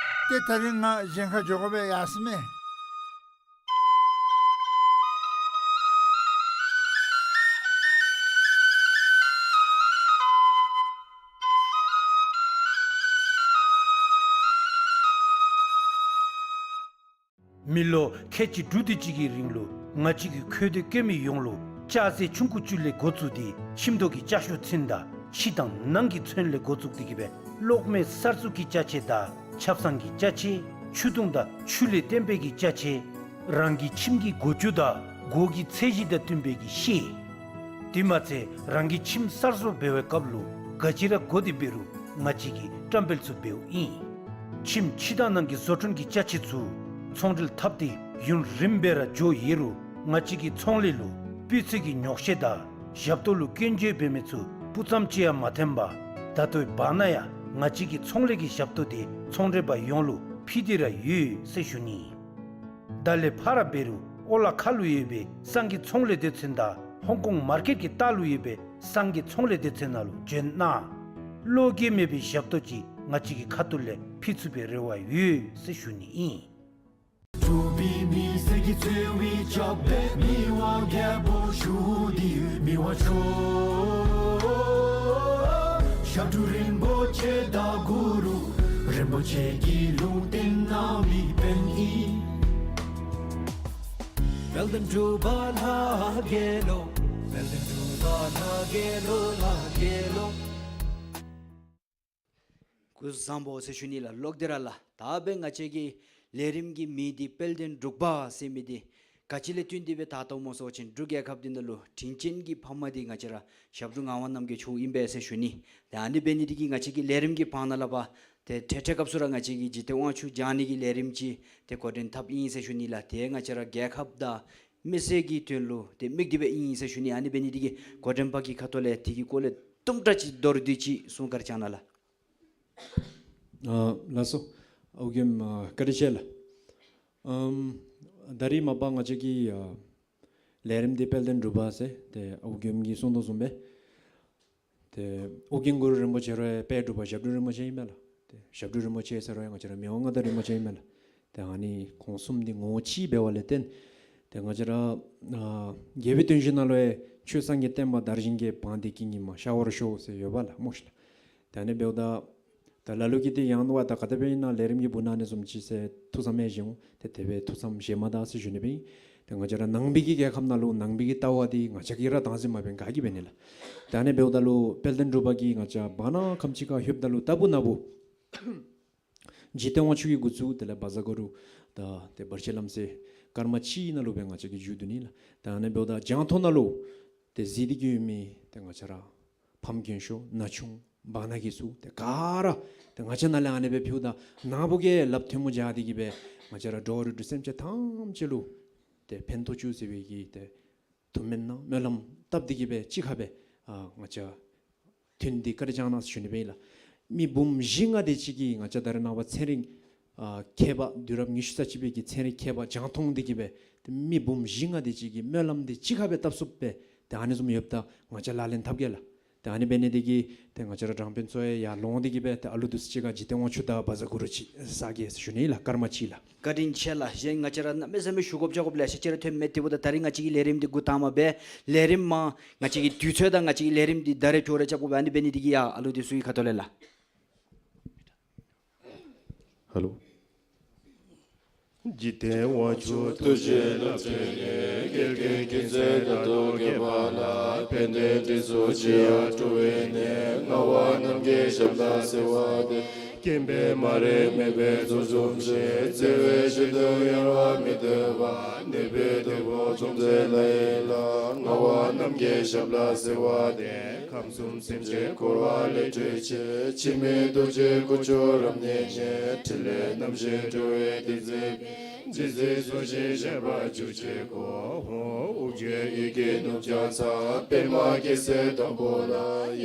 ཏེ་ད་རིས་ང་གཞན་ཁར་འགྱོ་དགོ་པས། ཡར་སོ་མས། མི་ལོ་ཁལ་གཅིག་དྲུག་དེ་ཅིག་གི་རིང་ལུ་ང་བཅས་ཀྱི་ཁྱོན་སྡོད་སྐྱེ་མི་ཡོངས་ལུ་ལྕགས་རྩེ་ཆུང་ཀུ་ཅིག་ལས་འགོ་བཙུགས་ཏེ་ཁྱིམ་ཐོག་གི་ལྕགས་ཤོག་ཚུན་དང་ཕྱི་དང་ནང་གི་ཚོན་ལས་འགོ་བཙུགས་ཏེ་གི་སྦེ་གློག་མེ་གསར་བཙུགས་ཀྱི་ཅ་ཆས་དང་ཆབ་གསང་གི་ཅ་ཆས། ཆུ་དུང་དང་ཆུ་ལས་བརྟེན་པའི་གི་ཅ་ཆས། རང་གི་ཁྱིམ་གྱི་སྒོ་རྒྱུ་དང་སྒོ་གི་ཚད་གཞི་དང་བསྟུན་པའི་གི་ཤེལ། དེ་མ་ཚད་རང་གི་ཁྱིམ་གསར་བཟོ་འབད་བའི་སྐབས་ལུ་ག་ཅི་ར་དགོ་དེ་འབད་རུང་ང་བཅས་ཀྱིས་བཀྲམ་སྤེལ་ཚུ་འབདཝ་ཨིན། ཁྱིམ་ཕྱི་དང་ནང་གི་བཟོ་སྐྲུན་གྱི་ཅ་ཆས་ཚུ་ཚོང་འབྲེལ་འཐབ་སྟེ་ཡུན་རིངམོ་སྦེ་ར་འགྱོ་ཡོད་རུང་ང་བཅས་ཀྱི་ཚོང་ལས་ལུ་སྤུས་ཚད་ཀྱི་ཉོག་བཤད་དང་ཞབས་ཏོག་ལུ་སྐྱོན་བརྗོད་འབད་མི་ཚུ་སྤུ་ཙམ་ཅིག་ཡང་མ་ཐོན་པར་ད་ལྟོའི་བར་ན་ཡང་ང་བཅས་ཀྱི་ཚོང་ལས་ཀྱི་ཞབས་ཏོག་དེ་ཚོང་འབྲེལ་པ་ཡོངས་ལུ་ཕུལ་ཏེ་ར་ཡོད་ཟེར་ཞུ་ནི། ད་ལས་ཕར་འབད་རུང་ཨོ་ལ་ཁ་ལུ་ཡོད་པའི་སང་གི་ཚོང་ལས་སྡེ་ཚུན་དང་ཧོང་ཀོང་མར་ཀེཊ་ཀྱི་ལྟག་ལུ་ཡོད་པའི་སང་གི་ཚོང་ལས་སྡེ་ཚུ་ནང་ལུ་བྱོན་གནང་། བློ་འགྱོད་མེད་པའི་ཞབས་ཏོག་ཅིག་ང་བཅས་ཀྱི་ཁ་ཐུག་ལས་ཕུལ་ཚུགས་པའི་རེ་བ་ཡོད་ཟེར་ཞུ་ནི་ཨིན། འབྲུག་པའི་མི་སེར་གྱིས་གཙོས་པའི་སྐྱབས་མགོན་མི་དབང་རྒྱལ་པོ་ཞུ་འདི་མི་དབང་མཆོག། ཞབས་དྲུང་རིན་པོ་ཆེ་དང་གུ་རུ་རིན་པོ་ཆེ་གིས་ལུང་བསྟན་གནང་བའི་དཔོན་ཨིན། དཔལ་ལྡན་འབྲུག་པ་ལ་རྒྱལ་ལོ། དཔལ་ལྡན་འབྲུག་པ་ལ་རྒྱལ་ལོ་ལ་རྒྱལ་ལོ། སྐུ་གཟུགས་བཟང་པོ་ཟེར་ཞུ་ནི་ལགས། ལོག་སྟེ་ར་ལགས། ད་འབདན་ང་བཅས་ཀྱི་ལས་རིམ་གྱི་མིང་འདི་དཔལ་ལྡན་འབྲུག་པ་ཟེར་མི་འདི་ག་ཅི་ལས་བརྟེན་ཏེ་སྦེ་ད་ལྟོ་མོ་སོ་ཅིན་འབྲུག་རྒྱལ་ཁབ་འདི་ནང་ལུ་དྲིན་ཅན་གྱི་ཕ་མ་འདི་ང་བཅས་ར་ཞབས་དྲུང་ངག་དབང་རྣམ་རྒྱལ་མཆོག་ཨིན་པས་ཟེར་ཞུ་ནི། ཏེ་ཨ་ནི་འབད་ནི་འདི་གིས་ང་བཅས་ཀྱི་ལས་རིམ་གྱི་བར་ན་ལས་ཕར་ཏེ་འཕྲལ་འཕྲལ་སྐབས་སུ་ར་ང་བཅས་ཀྱིས་འཇིག་རྟེན་དབང་ཕྱུག་སྦྱང་ནི་གི་ལས་རིམ་ཅིག་ཏེ་འགོ་འདྲེན་འཐབ་ཨིན་ཟེར་ཞུ་ནི་ལགས། ཏེ་ང་བཅས་ར་རྒྱལ་ཁབ་དང་མི་སེར་གྱི་དོན་ལུ་ཏེ་དམིགས་ཏེ་སྦེ་ཨིན་ཟེར་ཞུ་ནི། ཨ་ནི་འབད་ནི་འདི་གིས་འགོ་འདྲེན་པ་གི་ཁ་ཐུག་ལས་དེ་གི་སྐོར་ལས་དུམ་གྲ་ཅིག་མདོར་བསྡུས་ཅིག་གསུང་བཀའ་དྲིན་བསྐྱང་གནང་ལགས། ཨ་ལགས་སོ། ཨོ་རྒྱན་ཨ་བཀའ་དྲིན་ཆེ་ལགས། ཨམ་ད་རིས་མ་པ་ང་བཅས་ཀྱི་ཨ་ལས་རིམ་འདི་དཔལ་ལྡན་འབྲུག་པ་ཟེར་ཏེ་ཨོ་རྒྱན་གྱིས་གསུང་དོ་བཟུམ་སྦེ་ཏེ་ཨོ་རྒྱན་གུ་རུ་རིན་པོ་ཆེ་ར་དཔལ་འབྲུག་པ་ཞབས་དྲུང་རིན་པོ་ཆེ་ཨིན་མས་ལགས། ཏེ་ཞབས་དྲུང་རིན་པོ་ཆེ་ཟེར་རུང་ཡང་ང་བཅས་ར་མི་དབང་མངའ་བདག་རིན་པོ་ཆེ་ཨིན་མས་ལགས། ཏེ་ཨ་ནི་ཁོང་གསུམ་འདི་ངོ་བོ་གཅིག་འབད་བ་ལས་བརྟེན་ཏེ་ང་བཅས་ར་ཨ་རྒྱལ་པོའི་དོན་གཞི་ནང་ལུ་ཡང་ཆོས་སངས་རྒྱས་བསྟན་པ་དར་ཞིང་རྒྱས། བང་སྟེ་སྐྱིད་སྙིགས་མ་ཤར་བར་ཤོག་ཟེར་ཡོདཔ་ལགས་སྨོ་ཤིག་ལགས། ཏེ་ཨ་ནི་འབདཝ་ད་ད་ལ་ལུ་གིས་ཏེ་ཡང་ནུ་བ་ད་ག་དེ་སྦེ་ཨིན་ན་ལས་རིམ་གྱི་སྦུག་ནང་ཨ་ནི་བཟུམ་ཅིག་ཟེར་ཐུགས་བསམ་ཡང་བཞེས་འོང་། ཏེ་དེ་སྦེ་ཐུགས་བསམ་བཞེས་མ་ད་ཟེར་ཞུ་ནི་སྦེ་ཨིན། ཏེ་ང་བཅས་ར་ནང་པའི་གི་རྒྱལ་ཁབ་ནང་ལུ་ནང་པའི་གི་ལྟ་བ་འདི་ང་བཅས་ཀྱིས་ར་བདག་འཛིན་མ་འབད་ག་གིས་འབད་ནི་ལགས། ཏེ་ཨ་ནི་འབདཝ་ད་ལུ་དཔལ་ལྡན་འབྲུག་པ་གིས་ང་བཅས་བར་ན་ཁམས་ཅིག་ཁར་ལྷོདཔ་ད་ལུ་ལྟ་བུ་ན་བུ་འཇིག་རྟེན་དབང་ཕྱུག་གི་འགོ་བཙུགས་དེ་ལས་བཛྲ་གུ་རུ་དང་ཏེ་བར་ཆད་ལམ་སེལ་སྐར་མ་གཅིག་ནང་ལུ་སྦེ་ང་བཅས་ཀྱིས་མཇུག་བསྡུ་ནི་ལགས། ཏེ་ཨ་ནི་འབདཝ་ད་རྒྱང་མཐོང་ནང་ལུ་ཏེ་གཟིགས་ཏེ་གི་ཡོད་མི་ཏེ་ང་བཅས་ར་ཕམ་རྒན་ཤོས་ན་ཆུང་བར་ན་གི་ཚུ་ཏེ་ག་ར་ཏེ་ང་བཅས་ནང་ལས་ཨ་ནི་སྦེ་ཕུལཝ་ད་ནཱ་བུ་གིས་ལགཔ་ཐལ་མོ་སྦྱར་ཏེ་གི་སྦེ་ང་བཅས་ར་འགྲོ་བ་རིགས་དྲུག་སེམས་ཅན་ཐམས་ཅད་ལུ་ཏེ་ཕན་ཐོགས་བཅུག་ཟེར་བའི་གི་ཏེ་ཐུགས་སྨོན་དང་སྨོན་ལམ་བཏབ་སྟེ་གི་སྦེ་གཅིག་ཁར་སྦེ་ཨ་ང་བཅས་ཐུན་འདི་བཀའ་དྲིན་བསྐྱང་གནང་ཟེར་ཞུ་ནི་སྦེ་ཨིན་ལགས། མི་འབུམ་བཞི་ལྔ་དེ་ཅིག་གིས་ང་བཅས་ད་རེས་ནངས་པ་ཚན་རིག་ཨ་མཁས་པ་དུས་རབས་ཉི་ཤུ་རྩ་གཅིག་པའི་གི་ཚན་རིག་མཁས་པ་རྒྱང་མཐོང་འདི་གིས་སྦེ་ཏེ་མི་འབུམ་བཞི་ལྔ་དེ་ཅིག་གིས་སྨོན་ལམ་འདི་གཅིག་ཁར་སྦེ་བཏབ་ཚུགསཔ་སྦེ་ཏེ་ཨ་ནི་བཟུམ་ཡོདཔ་ད་ང་བཅས་ལག་ལེན་འཐབ་གེ་ལགས། ཏེ་ཨ་ནི་འབད་ནི་འདི་གིས་ཏེ་ང་བཅས་ར་དྲང་དཔོན་ཚུ་ཡང་ཡར་ལོང་སྟེ་གི་སྦེ་ཏེ་ཨ་ལུ་འདི་ཚུ་གཅིག་ཁར་འཇིག་རྟེན་དབང་ཕྱུག་དང་བཛྲ་གུ་རུ་ཅིག་བསག་གེ་ཟེར་ཞུ་ནི་ལགས། སྐར་མ་གཅིག་ལགས། གཞན་ང་བཅས་ར་གནམ་མེད་ས་མེད་ཞུ་དགོཔ་རྐྱབ་དགོཔ་ལེ་ཤ་ཅིག་ར་ཐོནམ་མས། དེ་འབདཝ་ད་ད་རིས་ང་བཅས་ཀྱི་ལས་རིམ་འདི་འགོ་དང་པ་སྦེ་ལས་རིམ་མ་ང་བཅས་ཀྱི་དུས་ཚོད་དང་ང་བཅས་ཀྱི་ལས་རིམ་འདི་ད་རེས་འགྱོ་རེ་རྐྱབ་དགོ་པས། ཨ་ནི་འབད་ནི་འདི་གིས་ཡ་ཨ་ལུ་འདི་ཚུ་གི་ཁ་ཐུག་ལས་ལགས། ཧ་ལོ། འཇིག་རྟེན་དབང་ཕྱུག་ཐུགས་རྗེ་ལ་ཕྱག་འཚལ་ལོ། འགལ་རྐྱེན་ཀུན་ཟད་རྟག་ཏུ་དགེ་བ་ལ། ཕན་བདེའི་འབྲས་བུ་ཅི་ཡང་སྤྲོ་བའི་གནས། ངག་དབང་རྣམ་རྒྱལ་ཞབས་ལ་གསོལ་བ་འདེབས། སྐྱེ་འཕེལ་མ་རིག་མུན་པའི་རྫོགས་བྱང་ཞིང་། བརྩེ་བའི་ཞི་བདེ་ཡལ་བར་མི་གཏོང་བར། ནུས་པའི་ཐུགས་དཔོག་ཅུང་ཟད་ལྷ་ཡི་ལྷ། ངག་དབང་རྣམ་རྒྱལ་ཞབས་ལ་གསོལ་བ་འདེབས། ཁམས་གསུམ་སེམས་ཅན་འཁོར་བ་ལས་སྒྲོལ་ཕྱིར། འཆི་མེད་རྡོ་རྗེའི་སྐུ་མཆོག་རབ་མཉེས་ནས། ཕྲིན་ལས་རྣམ་བཞིས་འགྲོ་བའི་དོན་མཛད་པའི། རྗེ་བཙུན་སོགས་ཀྱི་ཞབས་པད་སྤྱི་བོར་བསྐོར། ཨོ་རྒྱན་ཡི་གེ་ནུབ་བྱང་མཚམས། པདྨ་རྒྱལ་མཚན་དང་པོ་ལ།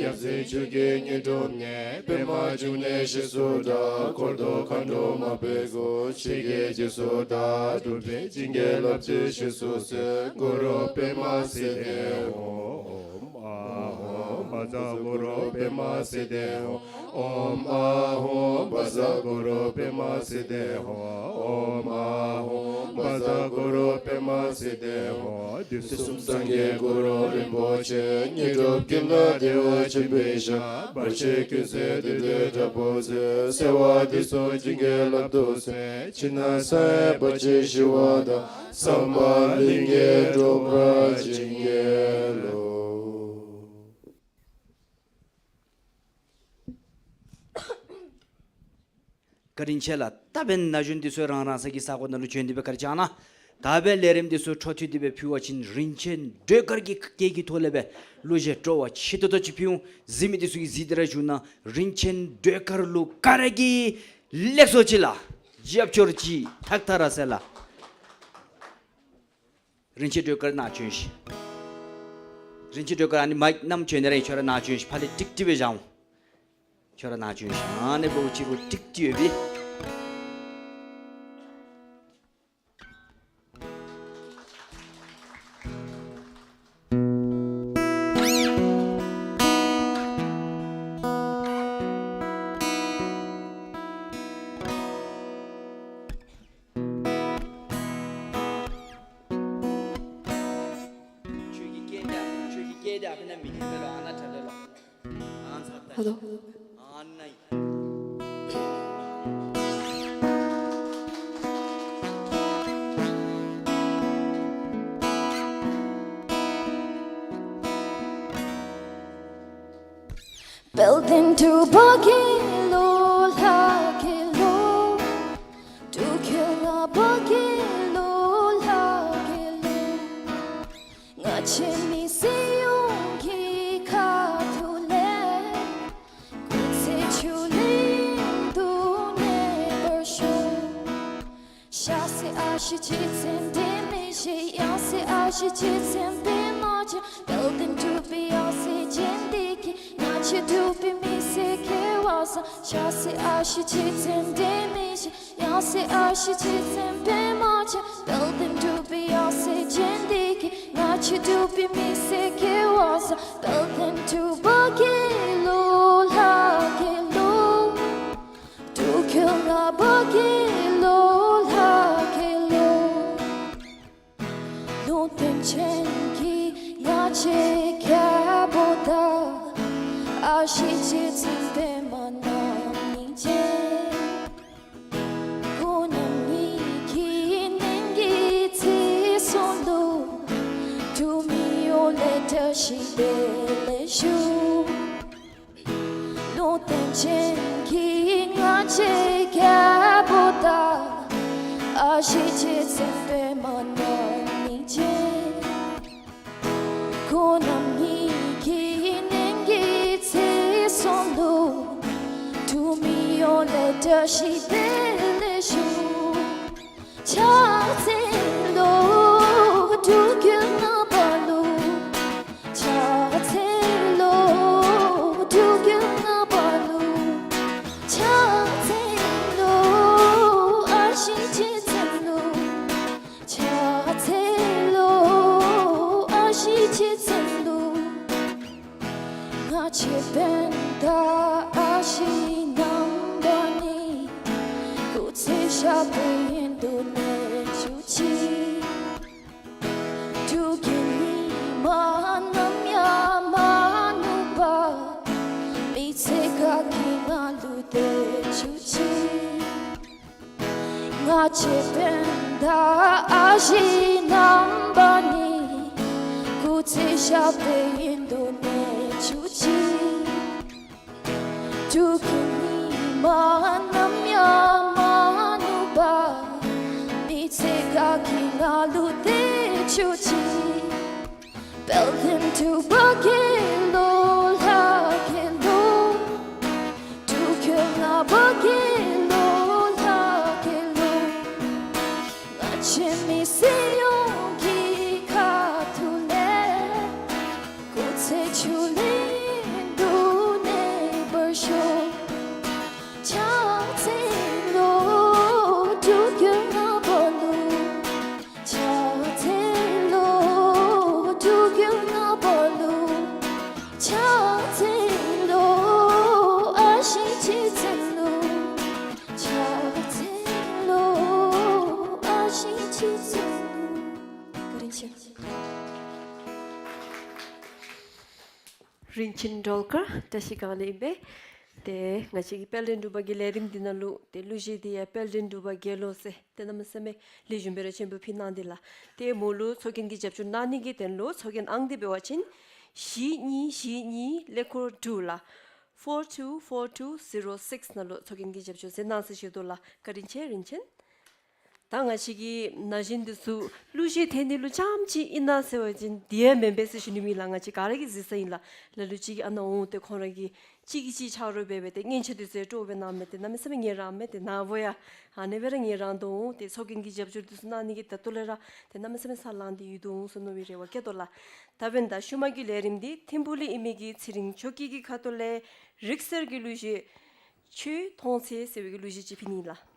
ཡབ་སྲས་ཆོས་ཀྱི་དངོས་གྲུབ་བརྙེས། པདྨ་འབྱུང་གནས་ཞེས་སུ་གྲགས། འཁོར་དུ་མཁའ་འགྲོ་མ་པའི་སྐུ། ཆོས་ཀྱི་རྗེས་སུ་བདག། སྒྲུབ་པའི་བྱིན་གྱིས་བརླབ་ཕྱིར་ཞེས་སུ་གསོལ། གུ་རུ་པདྨ་སིདྡྷི་ཧཱུྃ། ཨོཾ་ཨཱཿཧཱུྃ། བཛྲ་གུ་རུ་པདྨ་སིདྡྷི་ཧོ། ཨོཾ་ཨཱཿཧཱུྃ་བཛྲ་གུ་རུ་པདྨ་སིདྡྷི་ཧོ། ཨོཾ་ཨཱཿཧཱུྃ་བཛྲ་གུ་རུ་པདྨ་སིདྡྷི་ཧོ། དུས་གསུམ་སངས་རྒྱས་གུ་རུ་རིན་པོ་ཆེ། དངོས་གྲུབ་ཀུན་ལ་བདེ་བ་ཆེན་པོའི་ཞིང་། བར་ཆད་ཀུན་སེལ་བདུད་འདུལ་དྲག་པོ་རྩལ། གསོལ་བ་འདེབས་སོ་བྱིན་གྱིས་བརླབ་ཏུ་གསོལ། ཕྱི་ནང་གསང་བའི་བར་ཆད་ཞི་བ་དང་། བསམ་པ་ལྷུན་གྱིས་གྲུབ་པར་བྱིན་གྱིས་རློབས། བཀའ་དྲིན་ཆེ་ལགས། ད་འབདན་ན་གཞོན་འདི་ཚུ་རང་རང་ས་གི་ས་གོ་ནང་ལུ་བྱོན་ཏེ་སྦེ་བཀའ་དྲིན་བསྐྱང་གནང་། ད་འབདན་ལས་རིམ་འདི་ཚུ་འཕྲོ་མཐུད་དེ་སྦེ་ཕུལ་བ་ཅིན་རིན་ཆེན་སྒྲོལ་དཀར་གྱི་སྐད་ཀྱི་ཐོག་ལས་སྦེ་གླུ་གཞས་སྤྲོ་བ་ཆེ་ཏོག་ཏོ་ཅིག་ཕུལ་འོང་། གཟིགས་མི་འདི་ཚུ་གིས་གཟིགས་ཏེ་ར་བཞུགས་གནང་། རིན་ཆེན་སྒྲོལ་དཀར་གླུ་གར་གྱི་ལེགས་སོ་ཅིག་ལགས། རྒྱབ་སྐྱོར་ཅིག་ཐག་ཐག་ར་ཟེར་ལགས། རིན་ཆེན་སྒྲོལ་དཀར་ནཱ་བྱོན་ཤིག། རིན་ཆེན་སྒྲོལ་དཀར་ཨ་ནི་མའིཀ་བསྣམས་བྱོན་ནི་ར་ཨིན། ཁྱོད་ར་ནཱ་བྱོན་ཤིག། ཕར་ལས་ཀྲིག་ཀྲི་སྦེ་བཞག་འོང་། ཁྱོད་ར་ནཱ་བྱོན་ཤིག། ཨ་ནི་འབདཝ་ཅིག་རུང་ཀྲིག་ཀྲི་ཡོད་པས། ཁྱོད་ཀྱི་སྐད་འདི་ཁྱོད་ཀྱི་སྐད་འདི་ཨ་ཕི་ནང་མི་སྙན་པས་ལོ། ཨ་ནཱ་དྲག་དྲག་ལོ། ཨ་ནཱ་ཚར་ད། ཧེ་ལོ། ཨ་ནཱ་ཨིན། དཔལ་ལྡན་འབྲུག་པ་དགེ་སློང་ལྷ་དགེ་སློང་། འབྲུག་རྒྱལ་ལྔ་པ་དགེ་སློང་ལྷ་དགེ་སློང་། ང་བཅས་མི་སེར་ཡོངས་ཀྱི་ཁ་ཐུག་ལས་སྐུ་ཚེ་ཁྱོད་ལ་དུང་ནས་འབར་ཤོག། ཤ་ཟ་ཨ་ཞེ་རྗེ་བཙུན་དྲན་མི་ཤེས། གཡང་ཟ་ཨ་ཞེ་རྗེ་བཙུན་པདྨ་ཅན། དཔལ་ལྡན་འབྲུག་པའི་ཡང་སྲིད་ཅན་འདི་གིས། ང་བཅས་འབྲུག་པའི་མི་སེར་སྐྱེ་བ་བཟང་། ཤ་ཟ་ཨ་ཞེ་རྗེ་བཙུན་དྲན་མི་ཤེས། གཡང་ཟ་ཨ་ཞེ་རྗེ་བཙུན་པདྨ་ཅན། དཔལ་ལྡན་འབྲུག་པའི་ཡང་སྲིད་ཅན་འདི་གིས། ང་བཅས་འབྲུག་པའི་མི་སེར་སྐྱེ་བ་བཟང་། དཔལ་ལྡན་འབྲུག་པ་དགེ་སློང་ལྷ་དགེ་སློང་། འབྲུག་རྒྱལ་ལྔ་པ་དགེ་སློང་ལྷ་དགེ་སློང་། ལུང་བསྟན་ཅན་གྱི་ང་བཅས་རྒྱལ་པོ་དང་། ཨ་ཞེ་རྗེ་བཙུན་པདྨ་རྣམ་གཉིས་ཀྱིས། སྐུ་རྣམ་གཉིས་ཀྱི་ནང་གི་ཚེ་སྲོག་ལུ། འབྲུག་མི་ཡོངས་ལས་བཀྲ་ཤིས་བདེ་ལེགས་ཞུ། ལུང་བསྟན་ཅན་གྱི་ང་བཅས་རྒྱལ་པོ་དང་། ཨ་ཞེ་རྗེ་བཙུན་པདྨ་རྣམ་གཉིས་ཀྱིས། སྐུ་རྣམ་གཉིས་ཀྱི་ནང་གི་ཚེ་སྲོག་ལུ། འབྲུག་མི་ཡོངས་ལས་བཀྲ་ཤིས་བདེ་ལེགས་ཞུ། ཕྱག་འཚལ་ལོ། འབྲུག་རྒྱལ་ལྔ་པ་ལུ། ཕྱག་འཚལ་ལོ། འབྲུག་རྒྱལ་ལྔ་པ་ལུ། ཕྱག་འཚལ་ལོ། ཨ་ཞེ་རྗེ་བཙུན་ལུ། ཕྱག་འཚལ་ལོ། ཨ་ཞེ་རྗེ་བཙུན་ལུ། ང་བཅས་བོན་དང་ཨ་ཞེ་རྣམ་པ་གཉིས། སྐུ་ཚེ་ཞབས་པད་ཡུན་དུ་གནས་གྱུར་ཅིག། འབྲུག་རྒྱལ་ཉི་མ་ནམ་ཡང་མ་ནུབ་པར། མི་ཚེ་དགའ་སྐྱིད་ངང་ལུ་སྡོད་གྱུར་ཅིག། ང་བཅས་བོན་དང་ཨ་ཞེ་རྣམ་པ་གཉིས། སྐུ་ཚེ་ཞབས་པད་ཡུན་དུ་གནས་གྱུར་ཅིག། འབྲུག་རྒྱལ་ཉི་མ་ནམ་ཡང་མ་ནུབ་པར། མི་ཚེ་དགའ་སྐྱིད་ངང་ལུ་སྡོད་གྱུར་ཅིག། དཔལ་ལྡན་འབྲུག་པ་དགེ་སློང་ལྷ་དགེ་སློང་། འབྲུག་རྒྱལ་ལྔ་པ་དགེ་སློང་ལྷ་དགེ་སློང་། ང་བཅས་མི་སེར་ཡོངས་ཀྱི་ཁ་ཐུག་ལས། སྐུ་ཚེ་ཁྱོད་ལ་དུང་ནས་འབར་ཤོག། ཕྱག་འཚལ་ལོ། འབྲུག་རྒྱལ་ལྔ་པ་ལུ། ཕྱག་འཚལ་ལོ། འབྲུག་རྒྱལ་ལྔ་པ་ལུ། ཕྱག་ རིན་ཆེན་སྒྲོལ་དཀར་བཀྲ་ཤིས་སྒང་ལས་ཨིན་པས། ཏེ་ང་བཅས་ཀྱི་དཔལ་ལྡན་འབྲུག་པ་གི་ལས་རིམ་འདི་ནང་ལུ་ཏེ་གླུ་གཞས་འདི་ཡང་དཔལ་ལྡན་འབྲུག་པ་རྒྱལ་ལོ་ཟེར་ཏེ་གནམ་མེད་ས་མེད་ལེགས་ཤོམ་སྦེ་ར་ཆེན་པོ་ཕུལ་གནང་དེས་ལགས། ཏེ་མོ་ལུ་ཚོགས་རྒྱན་གྱི་རྒྱབ་སྐྱོར་གནང་ནི་གི་དོན་ལུ་ཚོགས་རྒྱན་ཨང་འདི་འབད་བ་ཅིན་བཞི་གཉིས་བཞི་གཉིས་ཀླད་ཀོར་དྲུག་ལགས། four two four two zero six ནང་ལུ་ཚོགས་རྒྱན་གྱི་རྒྱབ་སྐྱོར་མཛད་གནང་ཟེར་ཞུ་དོ་ལགས། བཀའ་དྲིན་ཆེ། རིན་ཆེན། ད་ང་བཅས་ཀྱི་ན་གཞོན་འདི་ཚུ་གླུ་གཞས་འཐེན་ནི་ལུ་རྐྱངམ་ཅིག་ཨིན་ན་ཟེར་བ་ཅིན་དེ་ཡང་མེན་པས་ཟེར་ཞུ་ནི་མེད་ལགས། ང་བཅས་ག་ར་གིས་གཟིགས་ས་ཨིན་ལགས། ལ་ལུ་ཅིག་ཨ་ནཱ་འོང་སྟེ་ཁོང་ར་གིས་གཅིག་གིས་གཅིག་ཆ་རོགས་འབད་སྦེ་ཏེ་སྙན་ཆ་འདི་ཚུ་སྤྲོད་སྦེ་གནངམ་མས། ཏེ་གནམ་མེད་ས་མེད་ངལ་རངསམ་མས། ཏེ་ནཱ་བུ་ཡང་ཨ་ནི་སྦེ་ར་ངལ་རངས་དོ་འོང་། ཏེ་ཚོགས་རྒྱན་གྱི་རྒྱབ་སྐྱོར་འདི་ཚུ་གནང་ནི་གི་ད་ལྟོ་ལས་ར་ཏེ་གནམ་མེད་ས་མེད་ས་ལངས་ཏེ་ཡོད་དོ་འོང་ཟེར་མནོ་བའི་རེ་བ་བསྐྱེད་དོ་ལགས། ད་འབདན་ད་ཤུལ་མ་གི་ལས་རིམ་འདི་ཐིམ་ཕུག་ལས་ཨིན་མི་གི་ཚེ་རིང་ཆོས་སྐྱིད་ཀྱི་ཁ་ཐུག་ལས་རིག་གསར་གྱི་གླུ་གཞས་ཆོས་མཐོང་ཚེ་ཟེར་བའི་གི་གླུ་གཞས་ཅིག་ཕུལ་ནི་ལགས།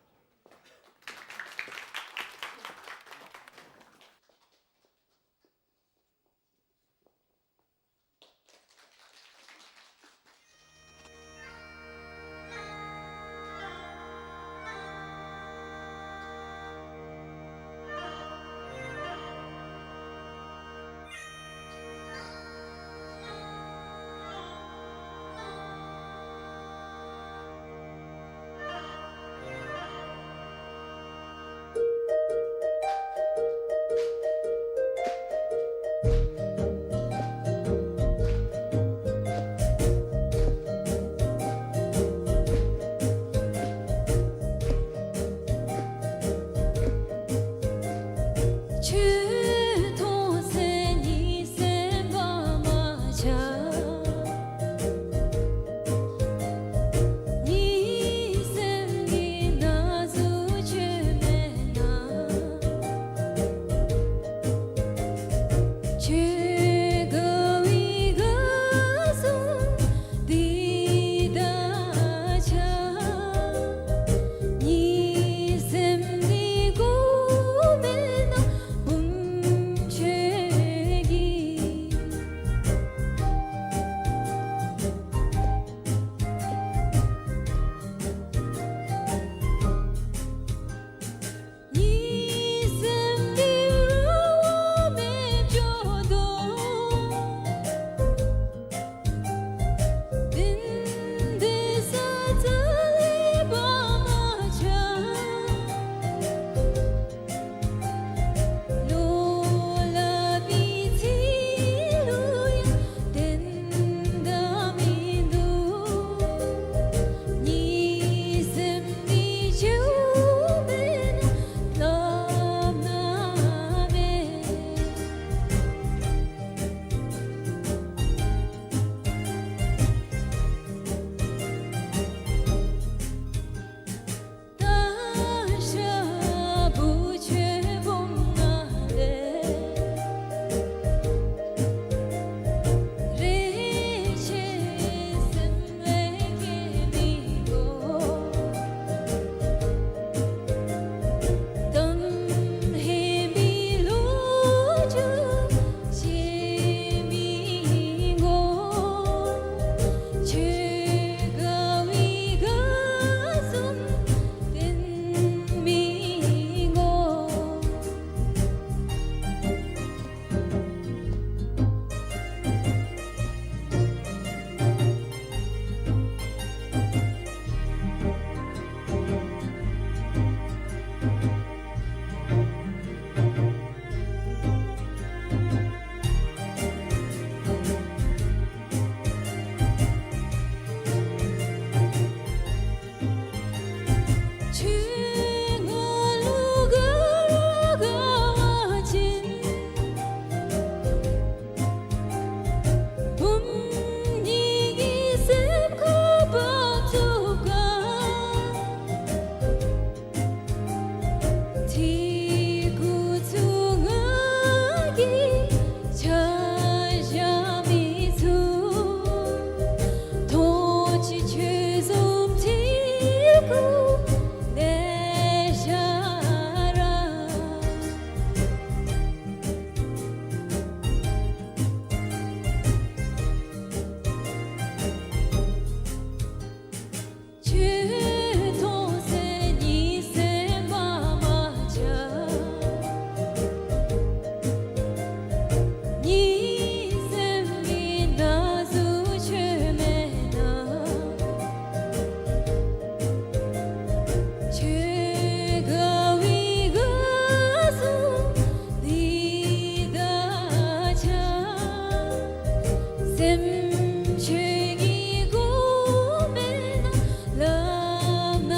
སེམས་ཁྱོད་ཀྱི་དགོས་མེད་ན་ལབ་ན་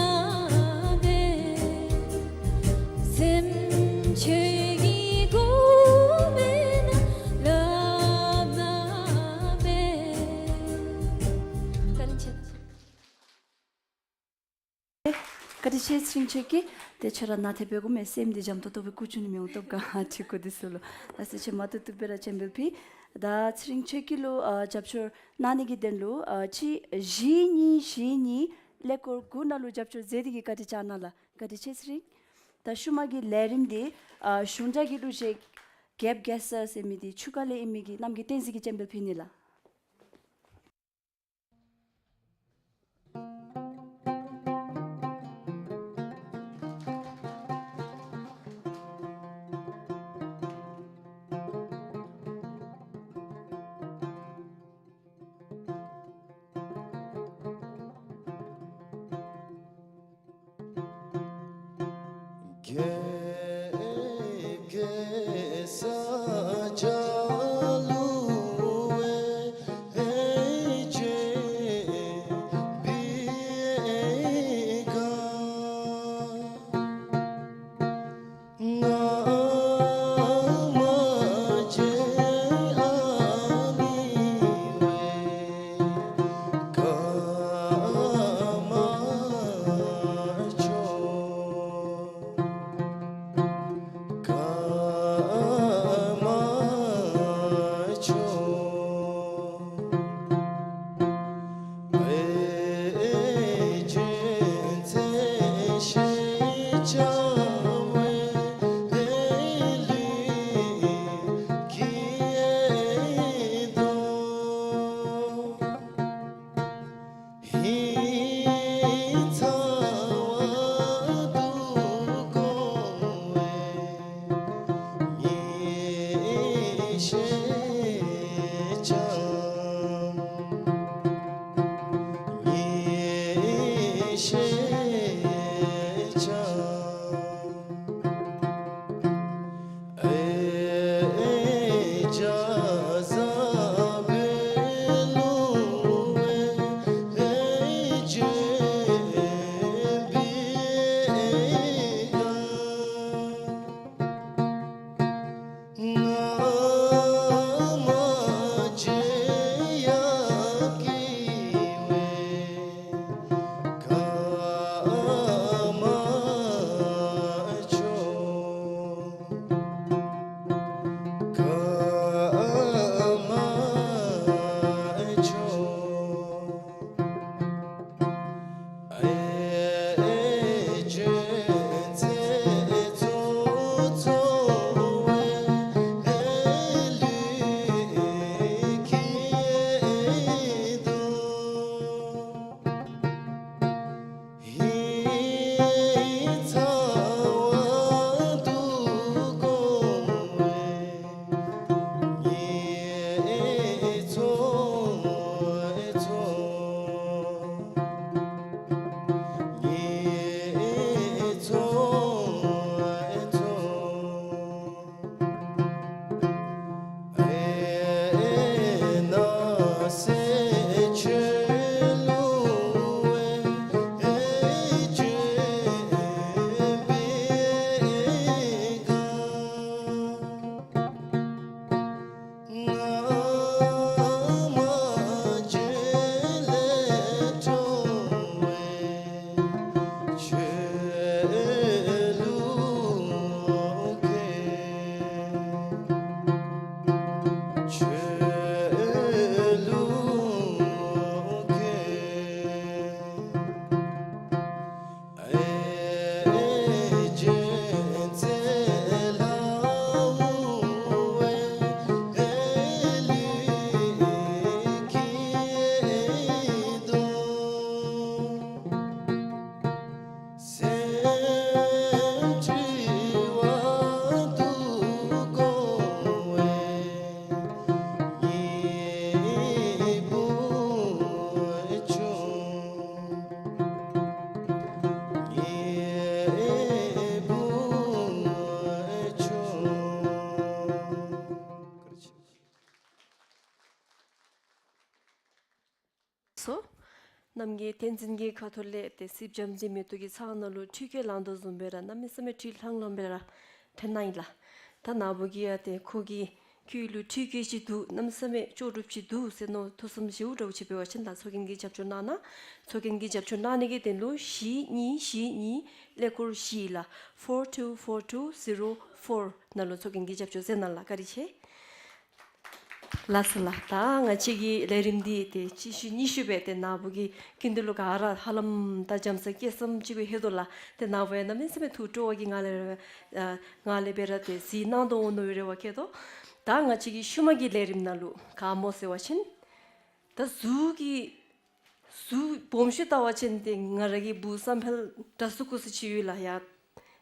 མེད། སེམས་ཁྱོད་ཀྱི་དགོས་མེད་ན་ལབ་ན་མེད། བཀའ་དྲིན་ཆེ། བཀའ་དྲིན་ཆེ་ཚེ་རིང་ཁྱོད་ཀྱིས། ཏེ་ཁྱོད་ར་ནཱ་ཐེབས་པའི་གོ་མེ་སེམས་འདི་འཇམ་ཏོང་ཏོ་སྦེ་སྐུ་མཇུག་ནི་མི་འོང་སྟོབས་ག་ཅི་གོ་འདི་ཚུ་ལུ། ལགས་སོ་ཁྱོད་མ་ཏོག་ཏོ་སྦེ་ར་སྤྱན་འབུལ་ཕུལ། ད་ཚེ་རིང་ཁྱོད་ཀྱི་ལུ་ཨ་རྒྱབ་སྐྱོར་གནང་ནི་གི་དོན་ལུ་ཨ་ཁྱོད་བཞི་གཉིས་བཞི་གཉིས་ཀླད་ཀོར་དགུ་ནང་ལུ་རྒྱབ་སྐྱོར་མཛད་དེ་གི་བཀའ་དྲིན་བསྐྱང་གནང་ལགས། བཀའ་དྲིན་ཆེ་ཚེ་རིང་། ད་ཤུལ་མ་གི་ལས་རིམ་འདི་ཨ་གཞུང་གྲྭ་གི་གླུ་གཞས་རྒྱལཔོ་གེ་སར་ཟེར་མི་འདི་ཆུ་ཁ་ལས་ཨིན་མི་གི་རྣམ་རྒྱལ་བསྟན་འཛིན་གྱིས་སྤྱན་འབུལ་ཕུལ་ནི་ལགས། གེ་གེ་སར་ལུ་ཨེ་ཅེ་བི་ཨེ་ག། ང་མ་བྱེད་ཨ་ནི་བའི་ཀ་མ་ཆོ། རྣམ་རྒྱལ་བསྟན་འཛིན་གྱི་ཁ་ཐུག་ལས་ཏེ་སིབ་འཇམ་འཛིན་མེ་ཏོག་གི་ཚང་ནང་ལུ་འཕྲུལ་སྐད་ལང་དོ་བཟུམ་སྦེ་ར་གནམ་མེད་ས་མེད་འཕྲུལ་ལྷང་ལྷང་སྦེ་ར་འཐེན་གནང་ཡི་ལགས། ད་ནཱ་བུ་གིས་ཡང་ཏེ་ཁོ་གི་ཁྱོད་ལུ་འཕྲུལ་སྐད་ཅིག་འདུག། གནམ་མེད་ས་མེད་ལྕོགས་གྲུབ་ཅིག་འདུག་ཟེར་མནོ་ཐུགས་བསམ་བཞེས་འགྱོ་ཅིག་འབད་བ་ཅིན་ད་ཚོགས་རྒྱན་གྱིས་རྒྱབ་སྐྱོར་གནང་གནང་། ཚོགས་རྒྱན་གྱིས་རྒྱབ་སྐྱོར་གནང་ནི་གི་དོན་ལུ་བཞི་གཉིས་བཞི་གཉིས་ཀླད་ཀོར་བཞི་ལགས། four two four two zero four ནང་ལུ་ཚོགས་རྒྱན་གྱིས་རྒྱབ་སྐྱོར་མཛད་གནང་ལགས། བཀའ་དྲིན་ཆེ། ལགས་སོ་ལགས། ད་ང་བཅས་ཀྱི་ལས་རིམ་འདི་ཏེ་གཅིག་ཤུལ་གཉིས་ཤུལ་སྦེ་ཏེ་ནཱ་བུ་གི་ཀུན་ཏུ་ལུ་ག་ར་ཧ་ལམ་ད་འཇམ་ས་སྐྱེས་སམ་ཅིག་སྦེ་ཧེ་དོ་ལགས། ཏེ་ནཱ་བུ་ཡང་གནམ་མེད་ས་མེད་ཐུགས་སྤྲོ་བ་གི་ངང་ལས་ར་ཨ་ངང་ལས་སྦེ་ར་ཏེ་གཟིགས་གནང་དོ་འོང་མནོ་བའི་རེ་བ་བསྐྱེད་དོ། ད་ང་བཅས་ཀྱི་ཤུལ་མ་གི་ལས་རིམ་ནང་ལུ་ག་སྨོ་ཟེར་བ་ཅིན་ད་གཟུགས་ཀྱི་གཟུགས་སྦོམ་ཤོས་བལྟ་བ་ཅིན་ཏེ་ང་ར་གི་བུ་བསམ་འཕེལ་འདྲ་སུ་ཀུ་སུ་ཅིག་ཡོད་ལགས། ཡ་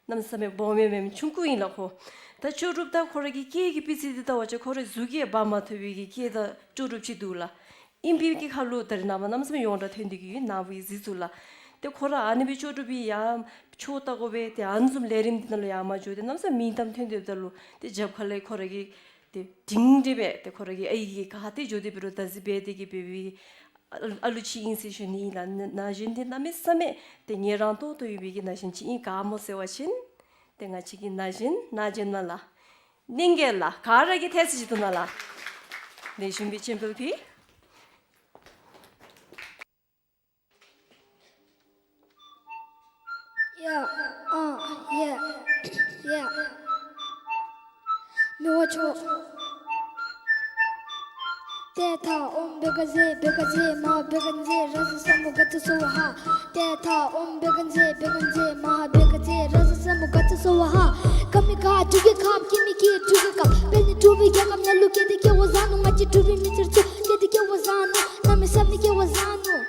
གནམ་མེད་ས་མེད་སྦོམ་མེན་མེན་ཆུང་ཀུ་ཨིན་ལགས་ཁོ། ད་ལྕོགས་གྲུབ་ད་ཁོ་ར་གི་སྐད་ཀྱི་སྤུས་ཚད་འདི་བལྟ་བ་ཅིན་ཁོ་རའི་གཟུགས་ཀྱིས་འབག་མ་ཐུབ་པའི་གི་སྐད་དང་ལྕོགས་གྲུབ་ཅིག་འདུག་ལགས། ཨིན་པའི་གི་ཁར་ལུ་ད་རེས་ནངས་པ་གནམ་མེད་ས་མེད་ཡོངས་གྲགས་ཐོན་ཏེ་གི་ཡོད་ནཱ་བུ་གིས་གཟིགས་ཚུགས་ལགས། ཏེ་ཁོ་ར་ཨ་ནི་སྦེ་ལྕོགས་གྲུབ་སྦེ་ཡར་ཕྱོགས་བལྟ་དགོ་པས། ཏེ་ཨ་ནི་བཟུམ་ལས་རིམ་འདི་ནང་ལུ་ཡར་མར་འགྱོ་སྟེ་གནམ་མེད་ས་མེད་མིང་གཏམ་ཐོན་ཏེ་འབདཝ་ད་ལུ་ཏེ་རྒྱབ་ཁ་ལས་ཁོ་ར་གིས་ཏེ་སྒྲིང་སྒྲི་སྦེ་ཏེ་ཁོ་ར་གི་ཨའི་གི་ཁ་ཐུག་ལས་འགྱོ་སྟེ་འབད་རུང་བདག་འཛིན་འབད་དེ་གི་འབད་བའི་ཨ་ཨ་ལུ་ཅིག་ཨིན་ཟེར་ཞུ་ནི་ཨིན་ལགས། ན་ན་གཞོན་འདི་གནམ་མེད་ས་མེད་ཏེ་ངལ་རངས་ཏོག་ཏོ་ཡོད་པའི་གི་ན་གཞོན་ཅིག་ཨིན། ག་སྨོ་ཟེར་བ་ཅིན་ཏེ་ང་བཅས་ཀྱི་ན་གཞོན་ན་གཞོན་མ་ལགས། གླིང་གེ་ལགས། ག་ར་གིས་ཐེ་ཚོམ་ཅིག་འདུག་ན་ལགས། ལེགས་ཤོམ་སྦེ་སྤྱན་འབུལ་ཕུལ། Yeah, uh, yeah, yeah. མི་དབང་མཆོག། ཏེ་ཐ་ཨོཾ་བྷ་ག་ཛེ་བྷ་ག་ཛེ་མ་ཧཱ་བྷ་ག་ཛེ་རཱ་ཛ་ས་མུ་ག་ཏ་སྭཱ་ཧཱ། ཏེ་ཐ་ཨོཾ་བྷ་ག་ཛེ་བྷ་ག་ཛེ་མ་ཧཱ་བྷ་ག་ཛེ་རཱ་ཛ་ས་མུ་ག་ཏ་སྭཱ་ཧཱ། ཀ་མི་ཀ་འབྲུག་གི་ཁབ་ཀི་མི་ཀི་འབྲུག་གི་ཁབ། དཔལ་ནི་འབྲུག་པའི་རྒྱལ་ཁབ་ནང་ལུ་སྐྱེས་ཏེ་སྐྱེ་བ་བཟང་ནུག། ང་བཅས་འབྲུག་པའི་མི་སེར་ཚུ་སྐྱེས་ཏེ་སྐྱེ་བ་བཟང་ནུག། གནམ་མེད་ས་མེད་སྐྱེ་བ་བཟང་ནུག།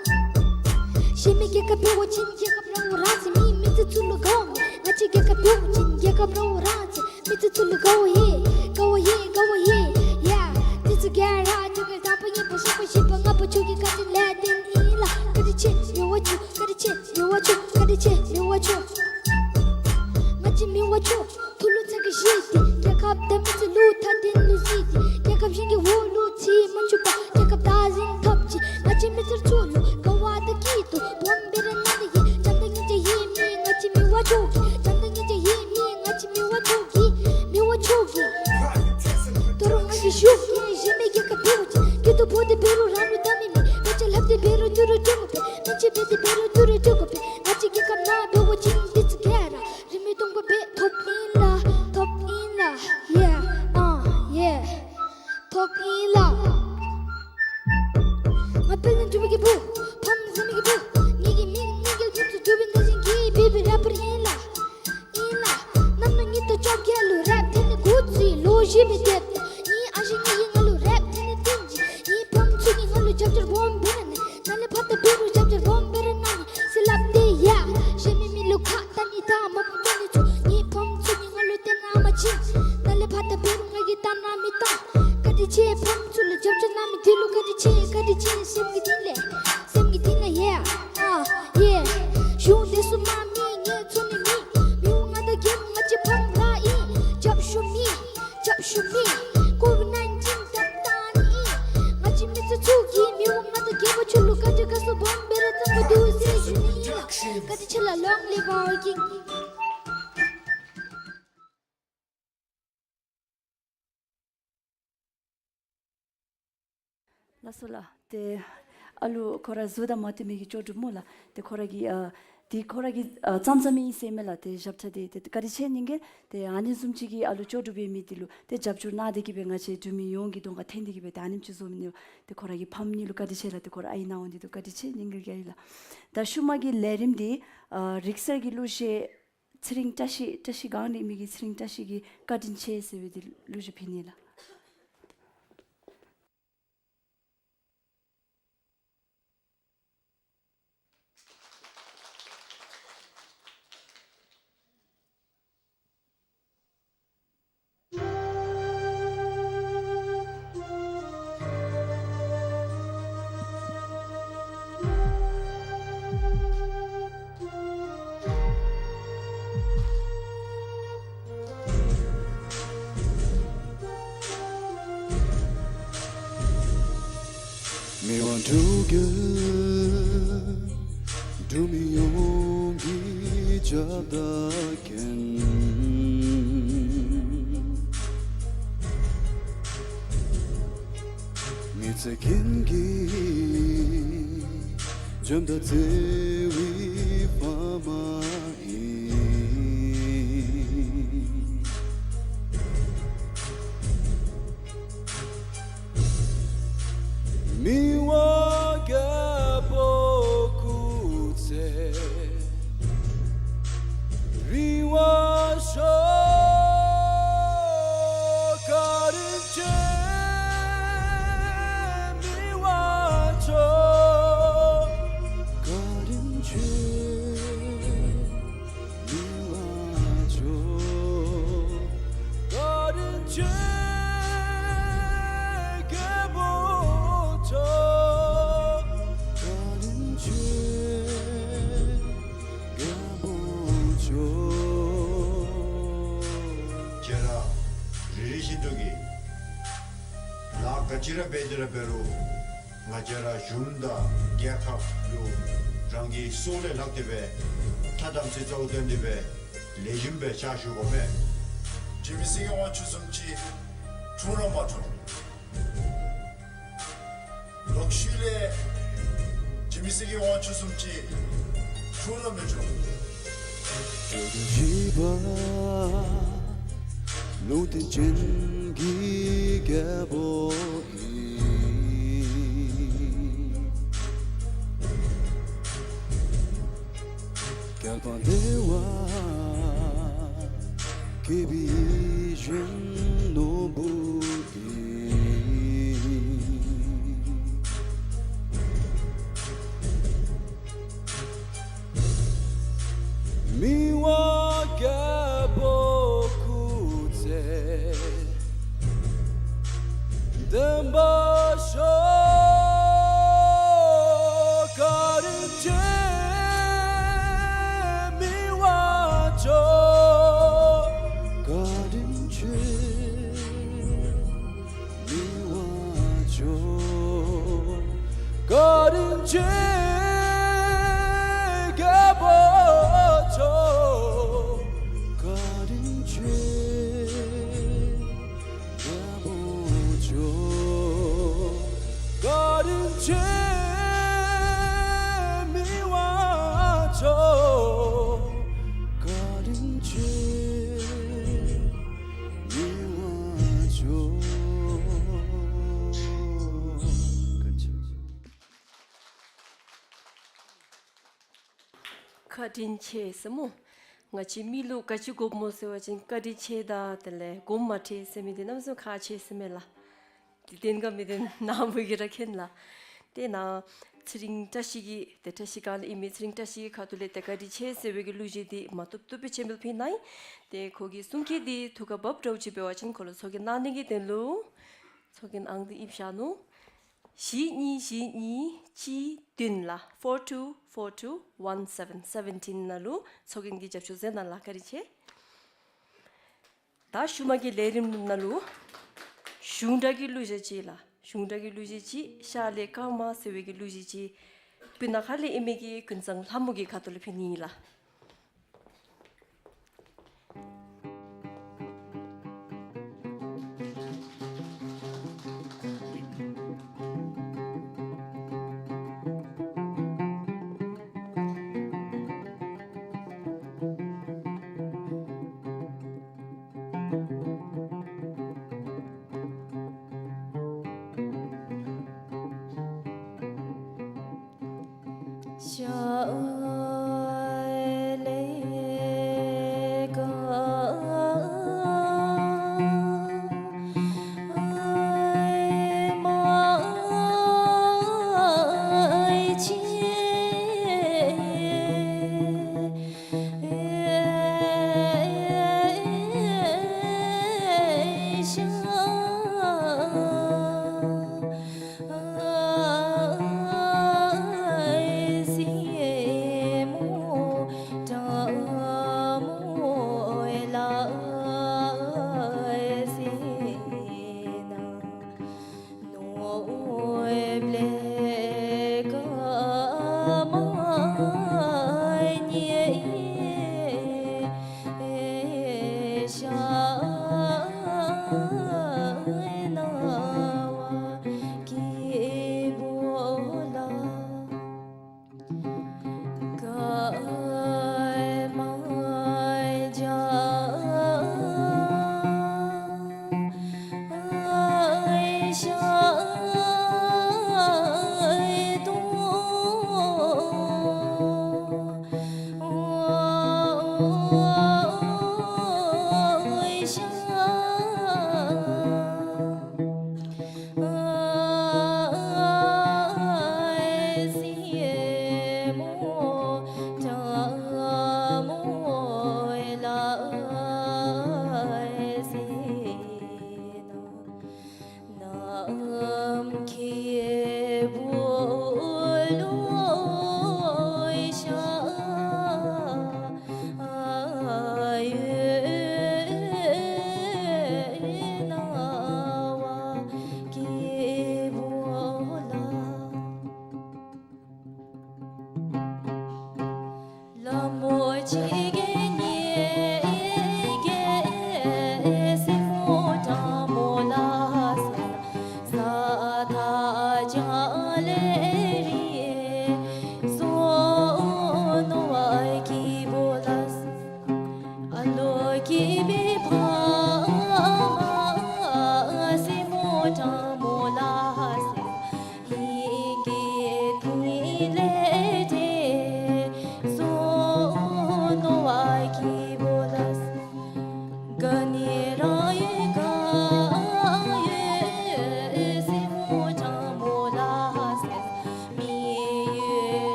གཞན་མི་རྒྱལ་ཁབ་འབད་བ་ཅིན་རྒྱལ་ཁབ་ར་བ་རང་བཙན་མེད། མི་སེར་ཚུ་ལུ་དགའ་བ་མེད། ང་བཅས་རྒྱལ་ཁབ་འབད་བ་ཅིན་རྒྱལ་ཁབ་ར་བ་རང་བཙན་མི་སེར་ཚུ་ལུ་དགའ་བ་ཡོད། དགའ་བ་ཡོད། དགའ་བ་ཡོད། ཡ། འདི་ཚུ་ག་ར་ཁྱོད་ཀྱི་དང་པ་གཉིས་པ་གསུམ་པ་བཞི་པ་ལྔ་པ་མཆོག་གི་བཀའ་དྲིན་ལས་བརྟེན་ཨིན་ལགས། བཀའ་དྲིན་ཆེ་མི་དབང་མཆོག། བཀའ་དྲིན་ཆེ་མི་དབང་མཆོག། བཀའ་དྲིན་ཆེ་མི་དབང་མཆོག། ང་བཅས་མི་དབང་མཆོག་ཐུགས་ལུ་ཚ་གྱང་བཞེས་ཏེ་རྒྱལ་ཁབ་དང་མི་སེར་ལུ་ཐ་དད་ལུ་གཟིགས་ཏེ་རྒྱལ་ཁབ་གཞན་གྱི་འོག་ལུ་ཚུད་མ་བཅུག་པར་རྒྱལ་ཁབ་བདག་འཛིན་འཐབ་ཅི། ང་བཅས་མི་སེར་ཚུ་ལུ་དགའ་བ་དང་སྐྱིད་སྡུག་སྦོམ་སྦེ་ར་གནང་ནི་གི་བྱམས་དང་སྙིང་རྗེ་ཡོད་མི་ང་བཅས་མི་དབང་མཆོག་གིས། བྱམས་དང་སྙིང་རྗེ་ཡོད་མི་ང་བཅས་མི་དབང་མཆོག་གིས། མི་དབང་མཆོག་གིས། ད་རུང་ང་གིས་ཞུ་གེ། གཞན་མི་རྒྱལ་ཁབ་འབད་བ་ཅིན་སྐྱིད་སྡུག་ཕོག་སྟེ་འབད་རུང་རང་ལུ་དད་མི་མེད། དཔེ་ཆ་ལྷབ་སྟེ་འབད་རུང་ཐུགས་ར་སྤྲོ་དགོ་པས། སྨན་དཔྱད་འབད་དེ་འབད་རུང་ཐུགས་ར་སྤྲོ་དགོ་པས། ང་བཅས་རྒྱལ་ཁབ་ནང་འབད་བ་ཅིན་འདི་ཚུ་ག་ར་རིན་མེད་སྟོང་པ་སྦེ་ཐོབ་ཨིན་ལགས། ཐོབ་ཨིན་ལགས། Yeah, uh, yeah. ཐོབ་ཨིན་ལགས། ང་དཔལ་ལྡན་འབྲུག་པའི་གི་བུ་ཕམ་བཟང་མོ་གི་བུ་ངེ་གི་མི་ངེ་གི་ལུག་ཚུ་འབྲུག་པའི་ན་གཞོན་གྱི་བི་བི་ར་པར་ཨིན་ལགས། ཨིན་ལགས། གནམ་ལོ་ཉིས་སྟོང་བཅོ་བརྒྱད་ལུ་རེབ་ཐེངས་ནི་དགུ་ཚུན་ལོ་བཞི་པའི་དེབ་ངེའི་ཨ་ཞེ་ངེ་གི་ང་ལུ་རེབ་ཐེངས་ནི་བསྟན་ཅི། ངེའི་ཕམ་ཚུ་གིས་ང་ལུ་རྒྱབ་སྐྱོར་སྦོམ་སྦེ་ར་གནང་། ནཱ་ལས་ཕར་ད་འབད་རུང་རྒྱབ་སྐྱོར་སྦོམ་སྦེ་ར་གནང་ནི་ཟེར་སླབ་སྟེ་ཡ། གཞན་མི་མི་ལུ་ཁ་བཏང་ནི་དང་མ་ཕམ་བཏང་ནི་ཚུ་ངེའི་ཕམ་ཚུ་གིས་ང་ལུ་བསྟེན་གནང་མ་ཅིག། ནཱ་ལས་ཕར་ད་འབད་རུང་ང་གིས་བཏང་གནང་མི་བཏང་། བཀའ་དྲིན་ཆེ། ཕམ་ཚུ་ལུ་རྒྱབ་སྐྱོར་གནང་མི་འདི་ལུ་བཀའ་དྲིན་ཆེ། བཀའ་དྲིན་ཆེ། སེམས་ཀྱི་གཏིང་ལས། སེམས་ཀྱི་གཏིང་ལས་ཡ། ཨ་ཡེ། གཞུང་འདི་ཚུ་མ་མི་ངལ་འཚོ་ནི་མེད། མི་དབང་མངའ་བདག་རྒྱལ་པོ་ང་བཅས་ཕམ་ར་ཨིན། རྒྱབ་ཤུགས་མེད། རྒྱབ་ཤུགས་མེད། ཀོ་ཝིཌ་ནའིན་ཊིན་དམ་བཏང་ནི་ཨིན། ང་བཅས་མི་སེར་ཚུ་གིས་མི་དབང་མངའ་བདག་རྒྱལ་པོ་མཆོག་ལུ་བཀའ་དྲིན་དགའ་ཚོར་སྦོམ་སྦེ་ར་བསྐྱང་དགོ་འདུག་ཟེར་ཞུ་ནི་ཨིན་ལགས། བཀའ་དྲིན་ཆེ་ལགས། Long live our king. ལགས་སོ་ལགས། ཏེ་ཨ་ལུ་ཁོ་ར་གཟུགས་དང་མ་མཐུན་མི་གི་ལྕོགས་གྲུབ་སྨོ་ལགས། ཏེ་ཁོ་ར་གི་ཨ་ཏེ་ཁོ་ར་གི་ཨ་ཙམ་ཙམ་ཨིན་ཟེར་མས་ལགས། ཏེ་ཞབས་ཁྲ་འདི་ཏེ་བཀའ་དྲིན་ཆེ་ཉན་གེ། ཏེ་ཨ་ནི་བཟུམ་ཅིག་གི་ཨ་ལུ་ལྕོགས་གྲུབ་འབད་མི་འདི་ལུ་ཏེ་རྒྱབ་སྐྱོར་གནང་སྟེ་གི་སྦེ་ང་བཅས་འབྲུག་མི་ཡོངས་ཀྱི་གདོང་ཁར་འཐོན་ཏེ་གི་སྦེ་ཏེ་ཨ་ནེམ་ཅིག་བཟོ་མི་ནི་ཏེ་ཁོ་ར་གི་ཕམ་གཉིས་ལུ་བཀའ་དྲིན་ཆེ་ལགས། ཏེ་ཁོ་ར་ཨའི་ནང་འོང་འདི་ལུ་བཀའ་དྲིན་ཆེ་ཉན་གེ་ལགས། ད་ཤུལ་མ་གི་ལས་རིམ་འདི་ཨ་རིག་གསར་གྱི་གླུ་གཞས་ཚེ་རིང་བཀྲ་ཤིས། བཀྲ་ཤིས་སྒང་ལས་མི་གི་ཚེ་རིང་བཀྲ་ཤིས་ཀྱིས་བཀའ་དྲིན་ཆེ་ཟེར་བའི་འདི་གླུ་གཞས་ཕུལ་ནི་ལགས། མི་དབང་འབྲུག་རྒྱལ། འབྲུག་མི་ཡོངས་ཀྱི་ཆབ་དང་མཁྱེན། མི་ཚེ་མཁྱེན་གྱི་འཇམ་དང་བརྩེ་བའི་ཕ་མ་ཨིན། མི་དབང་རྒྱལ་པོ་སྐུ་ཚེ་རིང་བར་ཤོག། བཀའ་དྲིན་ཆེ། མི་དབང་མཆོག། བཀའ་དྲིན་ཆེ། མི་དབང་མཆོག། བཀའ་དྲིན་ཆེ། རྒྱལ་པོ་མཆོག། བཀའ་དྲིན་ཆེ། རྒྱལ་པོ་མཆོག། ཁྱེད་ར་རེ་རེ་བཞིན་དུ་གིས་ལཱ་ག་ཅི་ར་འབད་དེ་ར་འབད་རུང་ང་བཅས་ར་གཞུང་དང་རྒྱལ་ཁབ་ལུ་རང་གི་སྲོག་ལས་ལྷག་སྟེ་སྦེ་ཐ་དམ་ཚིག་གཙོ་བོ་བཏོན་ཏེ་སྦེ་ལེགས་ཤོམ་སྦེ་ཕྱག་ཞུ་དགོ་པས། འཇིགས་མེད་སྲས་ཀྱི་དབང་ཕྱུག་བཟུམ་ཅིག་འཁྲུངས་ར་མ་འཁྲུངས། ལོག་ཤུལ་ལས་འཇིགས་མེད་སྲས་ཀྱི་དབང་ཕྱུག་བཟུམ་ཅིག་འཁྲུངས་ར་མི་འཁྲུངས། བཞི་པ་ལུང་བསྟན་ཅན་གྱི་རྒྱལ་པོ་ཨིན། རྒྱལ་པོ་བདེ་བ་བསྐྱེད་པའི་གཞོན་ནུ་བུ་ཨིན། མི་དབང་རྒྱལ་པོ་སྐུ་ཚེ་བརྟན་པར་ཤོག། བཀའ་དྲིན་ཆེ། མི་དབང་མཆོག། བཀའ་དྲིན་ཆེ། མི་དབང་མཆོག། བཀའ་དྲིན་ཆེ། རྒྱལ་པོ་མཆོག། བཀའ་དྲིན་ཆེ། རྒྱལ་པོ་མཆོག། བཀའ་དྲིན་ཆེ། མི་དབང་མཆོག། བཀའ་དྲིན་ཆེ། མི་དབང་མཆོག། བཀའ་དྲིན་ཆེ། བཀའ་དྲིན་ཆེ་ཟེར་སྨོ། ང་བཅས་མི་ལུ་ག་ཅི་དགོཔ་སྨོ་ཟེར་བ་ཅིན་བཀའ་དྲིན་ཆེ་དང་དེ་ལས་དགོངསམ་མ་ཁྲེལ་ཟེར་མི་འདི་གནམ་མེད་ས་མེད་ཁག་ཆེ་ཟེར་མས་ལགས། འདི་བདེན་ག་མི་བདེན་ནཱ་བུ་གིས་ར་མཁྱེན་ལགས། དེ་ནཱ་ཚེ་རིང་བཀྲ་ཤིས་ཀྱི་ཏེ་བཀྲ་ཤིས་སྒང་ལས་ཨིན་མི་ཚེ་རིང་བཀྲ་ཤིས་ཀྱི་ཁ་ཐུག་ལས་ཏེ་བཀའ་དྲིན་ཆེ་ཟེར་བའི་གི་གླུ་གཞས་འདི་མ་བཏུབ་བཏུབ་སྦེ་ཆེན་པོ་ཕུལ་གནང་ཡི། ཏེ་ཁོ་གི་གསུང་སྐད་འདི་ཐུགས་ཁར་བབ་འདྲཝ་ཅིག་འབད་བ་ཅིན་ཁོ་ལུ་ཚོགས་རྒྱན་གནང་ནི་གི་དོན་ལུ་ཚོགས་རྒྱན་ཨང་འདི་ཨིབ་བཞག་ནུག། བཞི་གཉིས་བཞི་གཉིས་གཅིག་བདུན་ལགས། four two four two one seven seventeen ནང་ལུ་ཚོགས་རྒྱན་གྱི་རྒྱབ་སྐྱོར་མཛད་གནང་ལགས། བཀའ་དྲིན་ཆེ། ད་ཤུལ་མ་གི་ལས་རིམ་ནང་ལུ་གཞུང་སྒྲ་གི་གླུ་གཞས་ཅིག་ལགས། གཞུང་སྒྲ་གི་གླུ་གཞས་ཅིག་ཤར་ལས་སྐར་མ་ཟེར་བའི་གི་གླུ་གཞས་ཅིག་སྤུ་ན་ཁ་ལས་ཨིན་མི་གི་ཀུན་བཟང་ལྷ་མོ་གི་ཁ་ཐུག་ལས་ཕུལ་ནི་ཨིན་ལགས།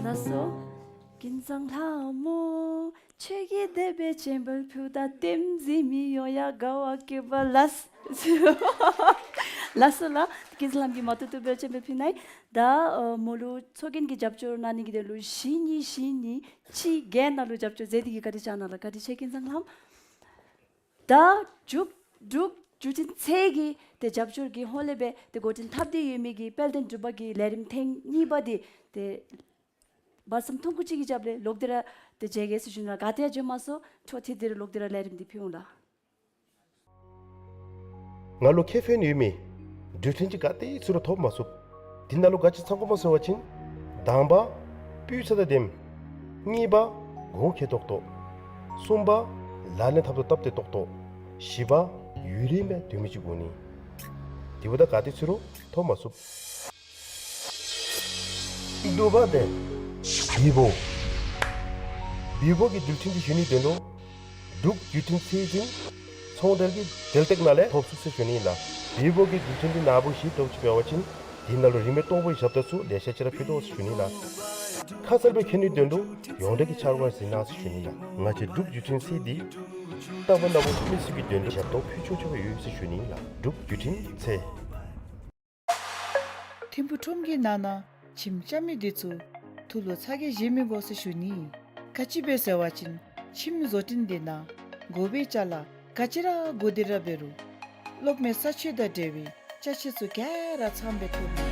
ལགས་སོ། ཀུན་བཟང་ལྷ་མོ། ཁྱོད་ཀྱིས་དད་པའི་སྤྱན་འབུལ་ཕུལཝ་ད་ལྟདམོ་གཟིགས་མི་ཡོང་ཡ་དགའ་བ་སྐྱེས་པ་ལགས། ལགས་སོ་ལགས། ཀུན་བཟང་ལྷ་མོ་གིས་མ་ཐུབ་ཐུབ་སྦེ་སྤྱན་འབུལ་ཕུལ་ནི། ད་ཨ་མོ་ལུ་ཚོགས་རྒྱན་གྱི་རྒྱབ་སྐྱོར་གནང་ནི་གི་དོན་ལུ་བཞི་གཉིས་བཞི་གཉིས་གཅིག་བརྒྱད་ནང་ལུ་རྒྱབ་སྐྱོར་མཛད་དེ་གིས་བཀའ་དྲིན་བསྐྱང་གནང་ལགས། བཀའ་དྲིན་ཆེ་ཀུན་བཟང་ལྷ་མོ། ད་འབྲུག་འབྲུག་བརྒྱུད་འཕྲིན་ཚད་ཀྱི་ཏེ་རྒྱབ་སྐྱོར་གྱི་ཧོངས་ལས་སྦེ་ཏེ་འགོ་འདྲེན་འཐབ་སྟེ་ཡོད་མི་གི་དཔལ་ལྡན་འབྲུག་པ་གི་ལས་རིམ་ཐེངས་གཉིས་པ་འདི་ཏེ་བར་མཚམས་ཐུང་ཀུ་ཅིག་གི་རྒྱབ་ལས་ལོག་སྟེ་ར་ཏེ་མཇལ་གེ་ཟེར་ཞུ་ནི་ལགས། ག་ཏེ་ཡང་འབྱོན་མ་སོང་། འཕྲོ་མཐུད་དེ་ར་ལོག་སྟེ་ར་ལས་རིམ་འདི་ཕུལ་འོང་ལགས། ང་ལུ་ཁེ་ཕན་ཡོད་མི་འབྲུག་འཕྲིན་ཅིག་ག་ཏེ་ཚུ་ར་ཐོབ་མ་ཚུགས། འདི་ནང་ལུ་ག་ཅི་ཚང་དགོཔ་སྨོ་ཟེར་བ་ཅིན། དང་པ་སྤུས་ཚད་དང་ལྡནམ། གཉིས་པ་གོང་ཁེ་ཏོག་ཏོ། གསུམ་པ་ལག་ལེན་འཐབ་ཏུ་སྟབས་བདེ་ཏོག་ཏོ། བཞི་པ་ཡུན་རིངམོ་སྦེ་སྡོད་མི་ཅིག་དགོ་ནི། དེ་འབདཝ་ད་ག་ཏེ་ཚུ་ར་ཐོབ་མ་ཚུགས། དྲུག་པ་འདི་བི་བོ། བི་བོ་གི་འབྲུག་འཕྲིན་འདི་ཞུ་ནིའི་དོན་ལུ་འབྲུག་བརྒྱུད་འཕྲིན་ཚད་འཛིན་ཚོང་འབྲེལ་གྱི་འབྲེལ་སྟེགས་ནང་ལས་ཐོབ་ཚུགས་ཟེར་ཞུ་ནི་ལགས། བི་བོ་གི་འབྲུག་འཕྲིན་འདི་ནཱ་བུ་གཞི་བཙུགས་ཅི་འབད་བ་ཅིན་འདི་ནང་ལུ་རིན་མེད་སྟོང་པའི་ཞབས་ཏོག་ཚུ་ལེ་ཤ་ཅིག་ར་ཕུལ་དོ་ཟེར་ཞུ་ནི་ལགས། ཁ་གསལ་སྦེ་མཁྱེན་ནིའི་དོན་ལུ་ཡོངས་འབྲེལ་གྱི་འཆར་སྒོ་གཟིགས་གནང་ཟེར་ཞུ་ནི་ལགས། ང་བཅས་འབྲུག་བརྒྱུད་འཕྲིན་ཚད་འདི་རྟག་བུ་ནཱ་བུ་མི་སེར་གྱི་དོན་ལུ་ཞབས་ཏོག་ཕུལ་ཆོག་ཆོག་ཡོད་ཟེར་ཞུ་ནི་ལགས། འབྲུག་བརྒྱུད་འཕྲིན་ཚད། ཐིམ་ཕུག་ཁྲོམ་གྱི་ནང་ན་ཁྱིམ་རྐྱབ་མི་འདི་ཚུ་ཐུགས་ལུ་ཚ་གྱང་བཞེས་མི་དགོ་ཟེར་ཞུ་ནི། ག་ཅི་སྦེ་ཟེར་བ་ཅིན་ཁྱིམ་བཟོ་སྐྲུན་འདི་ནང་དགོ་པའི་ཅ་ལ་ག་ཅི་ར་དགོ་སྟེ་ར་འབད་རུང་གློག་མེ་ས་ཆ་དང་འབྲེལ་བའི་ཅ་ཆས་ཚུ་ག་ར་ཚངམ་སྦེ་ཐོབ་ནི།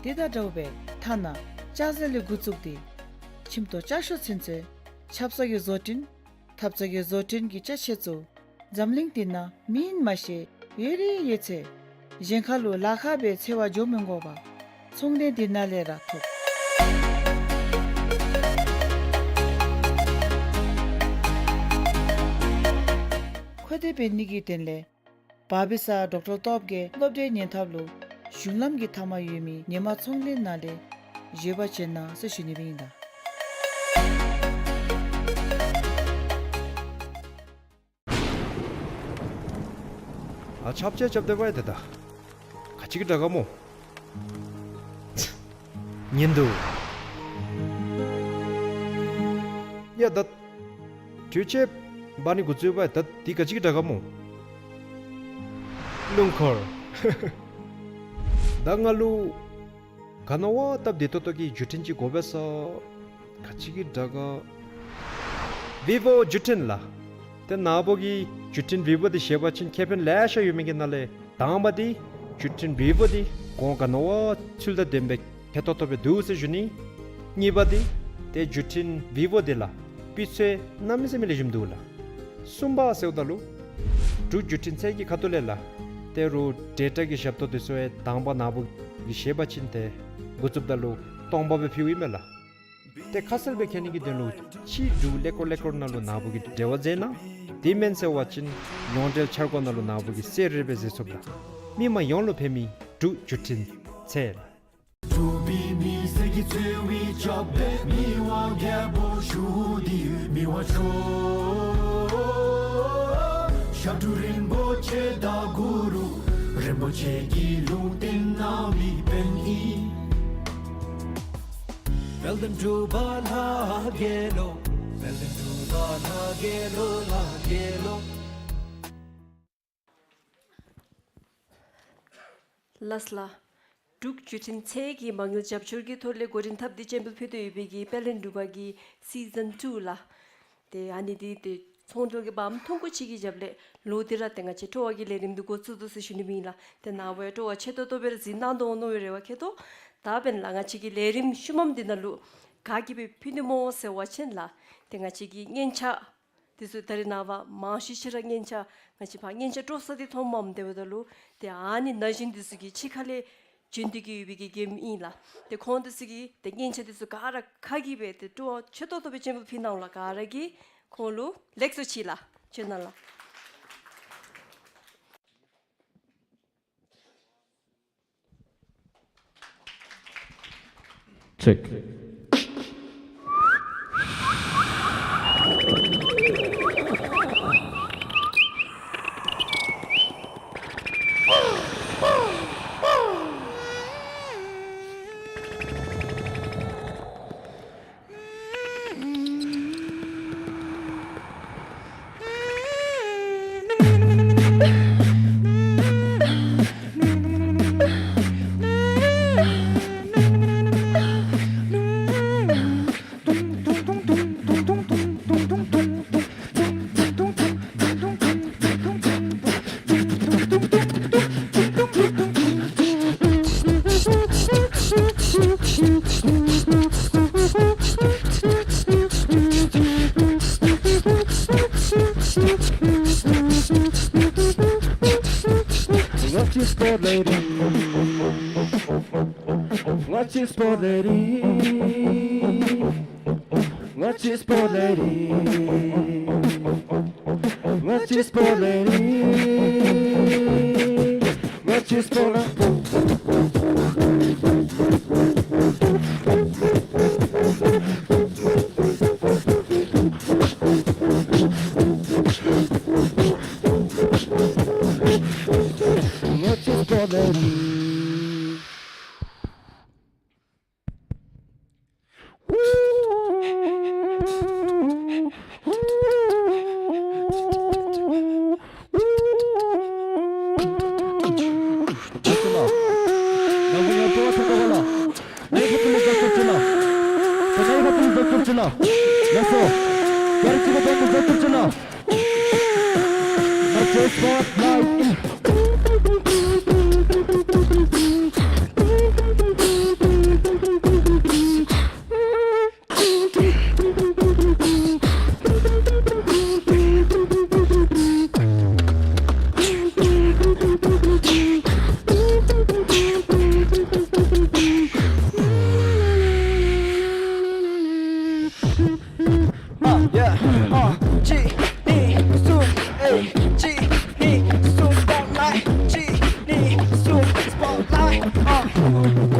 དེ་དང་འདྲཝ་སྦེ་ཐ་ན་ལྕགས་རྫས་ལས་འགོ་བཙུགས་ཏེ་ཁྱིམ་ཐོག་ལྕགས་ཤོག་ཚུན་ཚོད་ཆབ་གསང་གི་བཟོ་སྐྲུན་ཐབ་ཚང་གི་བཟོ་སྐྲུན་གྱི་ཅ་ཆས་ཚུ་འཛམ་གླིང་འདི་ནང་མེད་མ་ཤེས་ཡོད་རིགས་ཡོད་ཚད་གཞན་ཁ་ལུ་ལཱ་ཁག་སྦེ་འཚོལ་བར་འགྱོ་མི་དགོ་པར་ཚོང་ལས་འདི་ནང་ལས་ར་ཐོབ། ཁོ་ཐག་འབད་ནི་གི་དོན་ལས་བར་པའི་སར་ཌོག་ཊར་སྟོབས་རྒྱས་སློབ་གྲྭའི་ཉེ་འདབས་ལུ་གཞུང་ལམ་གྱི་མཐའ་མར་ཡོད་མི་ཉི་མ་ཚོང་ལས་ནང་ལས་བཞེས་པར་བྱོན་གནང་ཟེར་ཞུ་ནི་སྦེ་ཨིན་ལགས། ཨ་ཆབ་ཆ་རྐྱབ་སྟེ་འབད་ཡ་དེ་ད་ག་ཅི་གི་དྲག་ག་སྨོ། ཉན་འདུག། ཡ་ད་དྲོད་ཆས་འབག་ནི་འགོ་བཙུགས་པ་ད་འདི་ག་ཅི་གི་དྲག་ག་སྨོ། རླུང་འཁོར། ད་ང་ལུ་ག་ནི་བ་སྟབས་བདེ་ཏོག་ཏོ་གི་བརྒྱུད་འཕྲིན་ཅིག་དགོ་པས་ཟེར། ག་ཅི་གི་དྲག་ག། བི་བོ་བརྒྱུད་འཕྲིན་ལགས། ཏེ་ནཱ་བུ་གིས་བརྒྱུད་འཕྲིན་བི་བོ་འདི་བཞེས་པ་ཅིན་ཁེ་ཕན་ལེ་ཤ་ཡོད་མི་གི་ནང་ལས་དང་པ་འདི་བརྒྱུད་འཕྲིན་བི་བོ་འདི་གོང་ག་ནི་བ་ཚུལ་དང་ལྡནམ་སྦེ་ཁེ་ཏོག་ཏོ་སྦེ་འདུག་ཟེར་ཞུ་ནི། གཉིས་པ་འདི་ཏེ་བརྒྱུད་འཕྲིན་བི་བོ་འདི་ལགས་སྤུས་ཚད་གནམ་མེད་ས་མེད་ལེགས་ཤོམ་འདུག་ལགས། གསུམ་པ་ཟེརཝ་ད་ལུ་འབྲུག་བརྒྱུད་འཕྲིན་ཚད་ཀྱི་ཁ་ཐུག་ལས་ལགས་ཏེ་རུང་ཌེ་ཊ་གི་ཞབས་ཏོག་འདི་ཚུ་ཡང་དང་པ་ནཱ་བུ་གིས་བཞེས་པ་ཅིན་ཏེ་འགོ་བཙུགསཔ་ད་ལུ་སྟོང་པ་སྦེ་ཕུལཝ་ཨིན་མས་ལགས། ཏེ་ཁ་གསལ་སྦེ་མཁྱེན་ནི་གི་དོན་ལུ་ཕྱི་འབྲུག་ཀླད་ཀོར་ཀླད་ཀོར་ནང་ལུ་ནཱ་བུ་གིས་འབྲེལ་བ་མཛད་གནང་། དེ་མེན་ཟེར་བ་ཅིན་ཡོངས་འབྲེལ་འཆར་སྒོ་ནང་ལུ་ནཱ་བུ་གིས་གསལ་རི་རི་སྦེ་མཛད་ཚུགས་ལགས། མི་མང་ཡོངས་ལུ་ཕན་མི་འབྲུག་བརྒྱུད་འཕྲིན་ཚད་ལགས། འབྲུག་པའི་མི་སེར་གྱི་འཚོ་བའི་རྒྱབ་ལས་མི་དབང་རྒྱལ་པོ་བཞུགས་ཏེ་ཡོད། མི་དབང་མཆོག་ཞབས་དྲུང་རིན་པོ་ཆེ་དང་གུ་རུ་རིན་པོ་ཆེ་གི་ལུང་བསྟན་གནང་མི་དཔོན་ཨིན། དཔལ་ལྡན་འབྲུག་པ་ལྷ་རྒྱལ་ལོ། དཔལ་ལྡན་འབྲུག་པ་ལྷ་རྒྱལ་ལོ། ལྷ་རྒྱལ་ལོ། ལགས་ལགས། འབྲུག་བརྒྱུད་འཕྲིན་ཚད་ཀྱི་མ་དངུལ་རྒྱབ་སྐྱོར་གྱི་ཐོག་ལས་འགོ་འདྲེན་འཐབ་སྟེ་སྤྱན་འབུལ་ཕུལ་ཏེ་ཡོད་པའི་གི་དཔལ་ལྡན་འབྲུག་པ་གི་སི་ཛན་ཊུ་ལགས། ཏེ་ཨ་ནི་འདི་ཏེ་ཚོང་འབྲེལ་གྱི་བམ་ཐུང་ཀུ་ཅིག་གི་རྒྱབ་ལས་ལོག་སྟེ་ར་ཏེ་ང་བཅས་སྤྲོ་བ་གི་ལས་རིམ་འདི་འགོ་བཙུགས་དོ་ཟེར་ཞུ་ནི་ཨིན་ལགས། ཏེ་ནཱ་བུ་ཡང་སྤྲོ་བ་ཆེ་ཏོག་ཏོ་སྦེ་གཟིགས་གནང་དོ་འོང་མནོ་བའི་རེ་བ་བསྐྱེད་དོ། ད་འབདན་ལགས་ང་བཅས་ཀྱི་ལས་རིམ་ཤུལ་མམ་འདི་ནང་ལུ་ག་གིས་སྦེ་ཕུལ་ནི་སྨོ་ཟེར་བ་ཅིན་ལགས་ཏེ་ང་བཅས་ཀྱི་སྙན་ཆ་འདི་ཚུ་ད་རེས་ནངས་པ་མང་ཤོས་ཅིག་ར་སྙན་ཆ་ང་བཅས་ཕར་སྙན་ཆ་དཀྲོག་ས་འདི་མཐོངམ་མས། དེ་འབདཝ་ད་ལུ་ཏེ་ཨ་ནི་ན་གཞོན་འདི་ཚུ་གི་ཕྱི་ཁ་ལས་བྱོན་ཏེ་གི་ཡོད་པའི་གི་མགྱོནམ་ཨིན་ལགས། ཏེ་ཁོང་འདི་ཚུ་གིས་ཏེ་སྙན་ཆ་འདི་ཚུ་ག་ར་ག་གིས་སྦེ་ཏེ་སྤྲོ་བ་ཆེ་ཏོག་ཏོ་སྦེ་སྤྱན་འབུལ་ཕུལ་གནང་ལགས། ག་ར་གིས་ཁོང་ལུ་ལེགས་སོ་ཅིག་ལགས། བྱོན་གནང་ལགས། ཅེཀ། Watch this sport lady. Watch this sport lady. Watch this sport lady. Watch this sport lady. Watch this sport lady. Watch this sport lady. Uh, yeah, uh, གཅིག་གཉིས་གསུམ། ཨེ། གཅིག་གཉིས་གསུམ། སྤོཊ་ལའིཊ། གཅིག་གཉིས་གསུམ། སྤོཊ་ལའིཊ། Uh.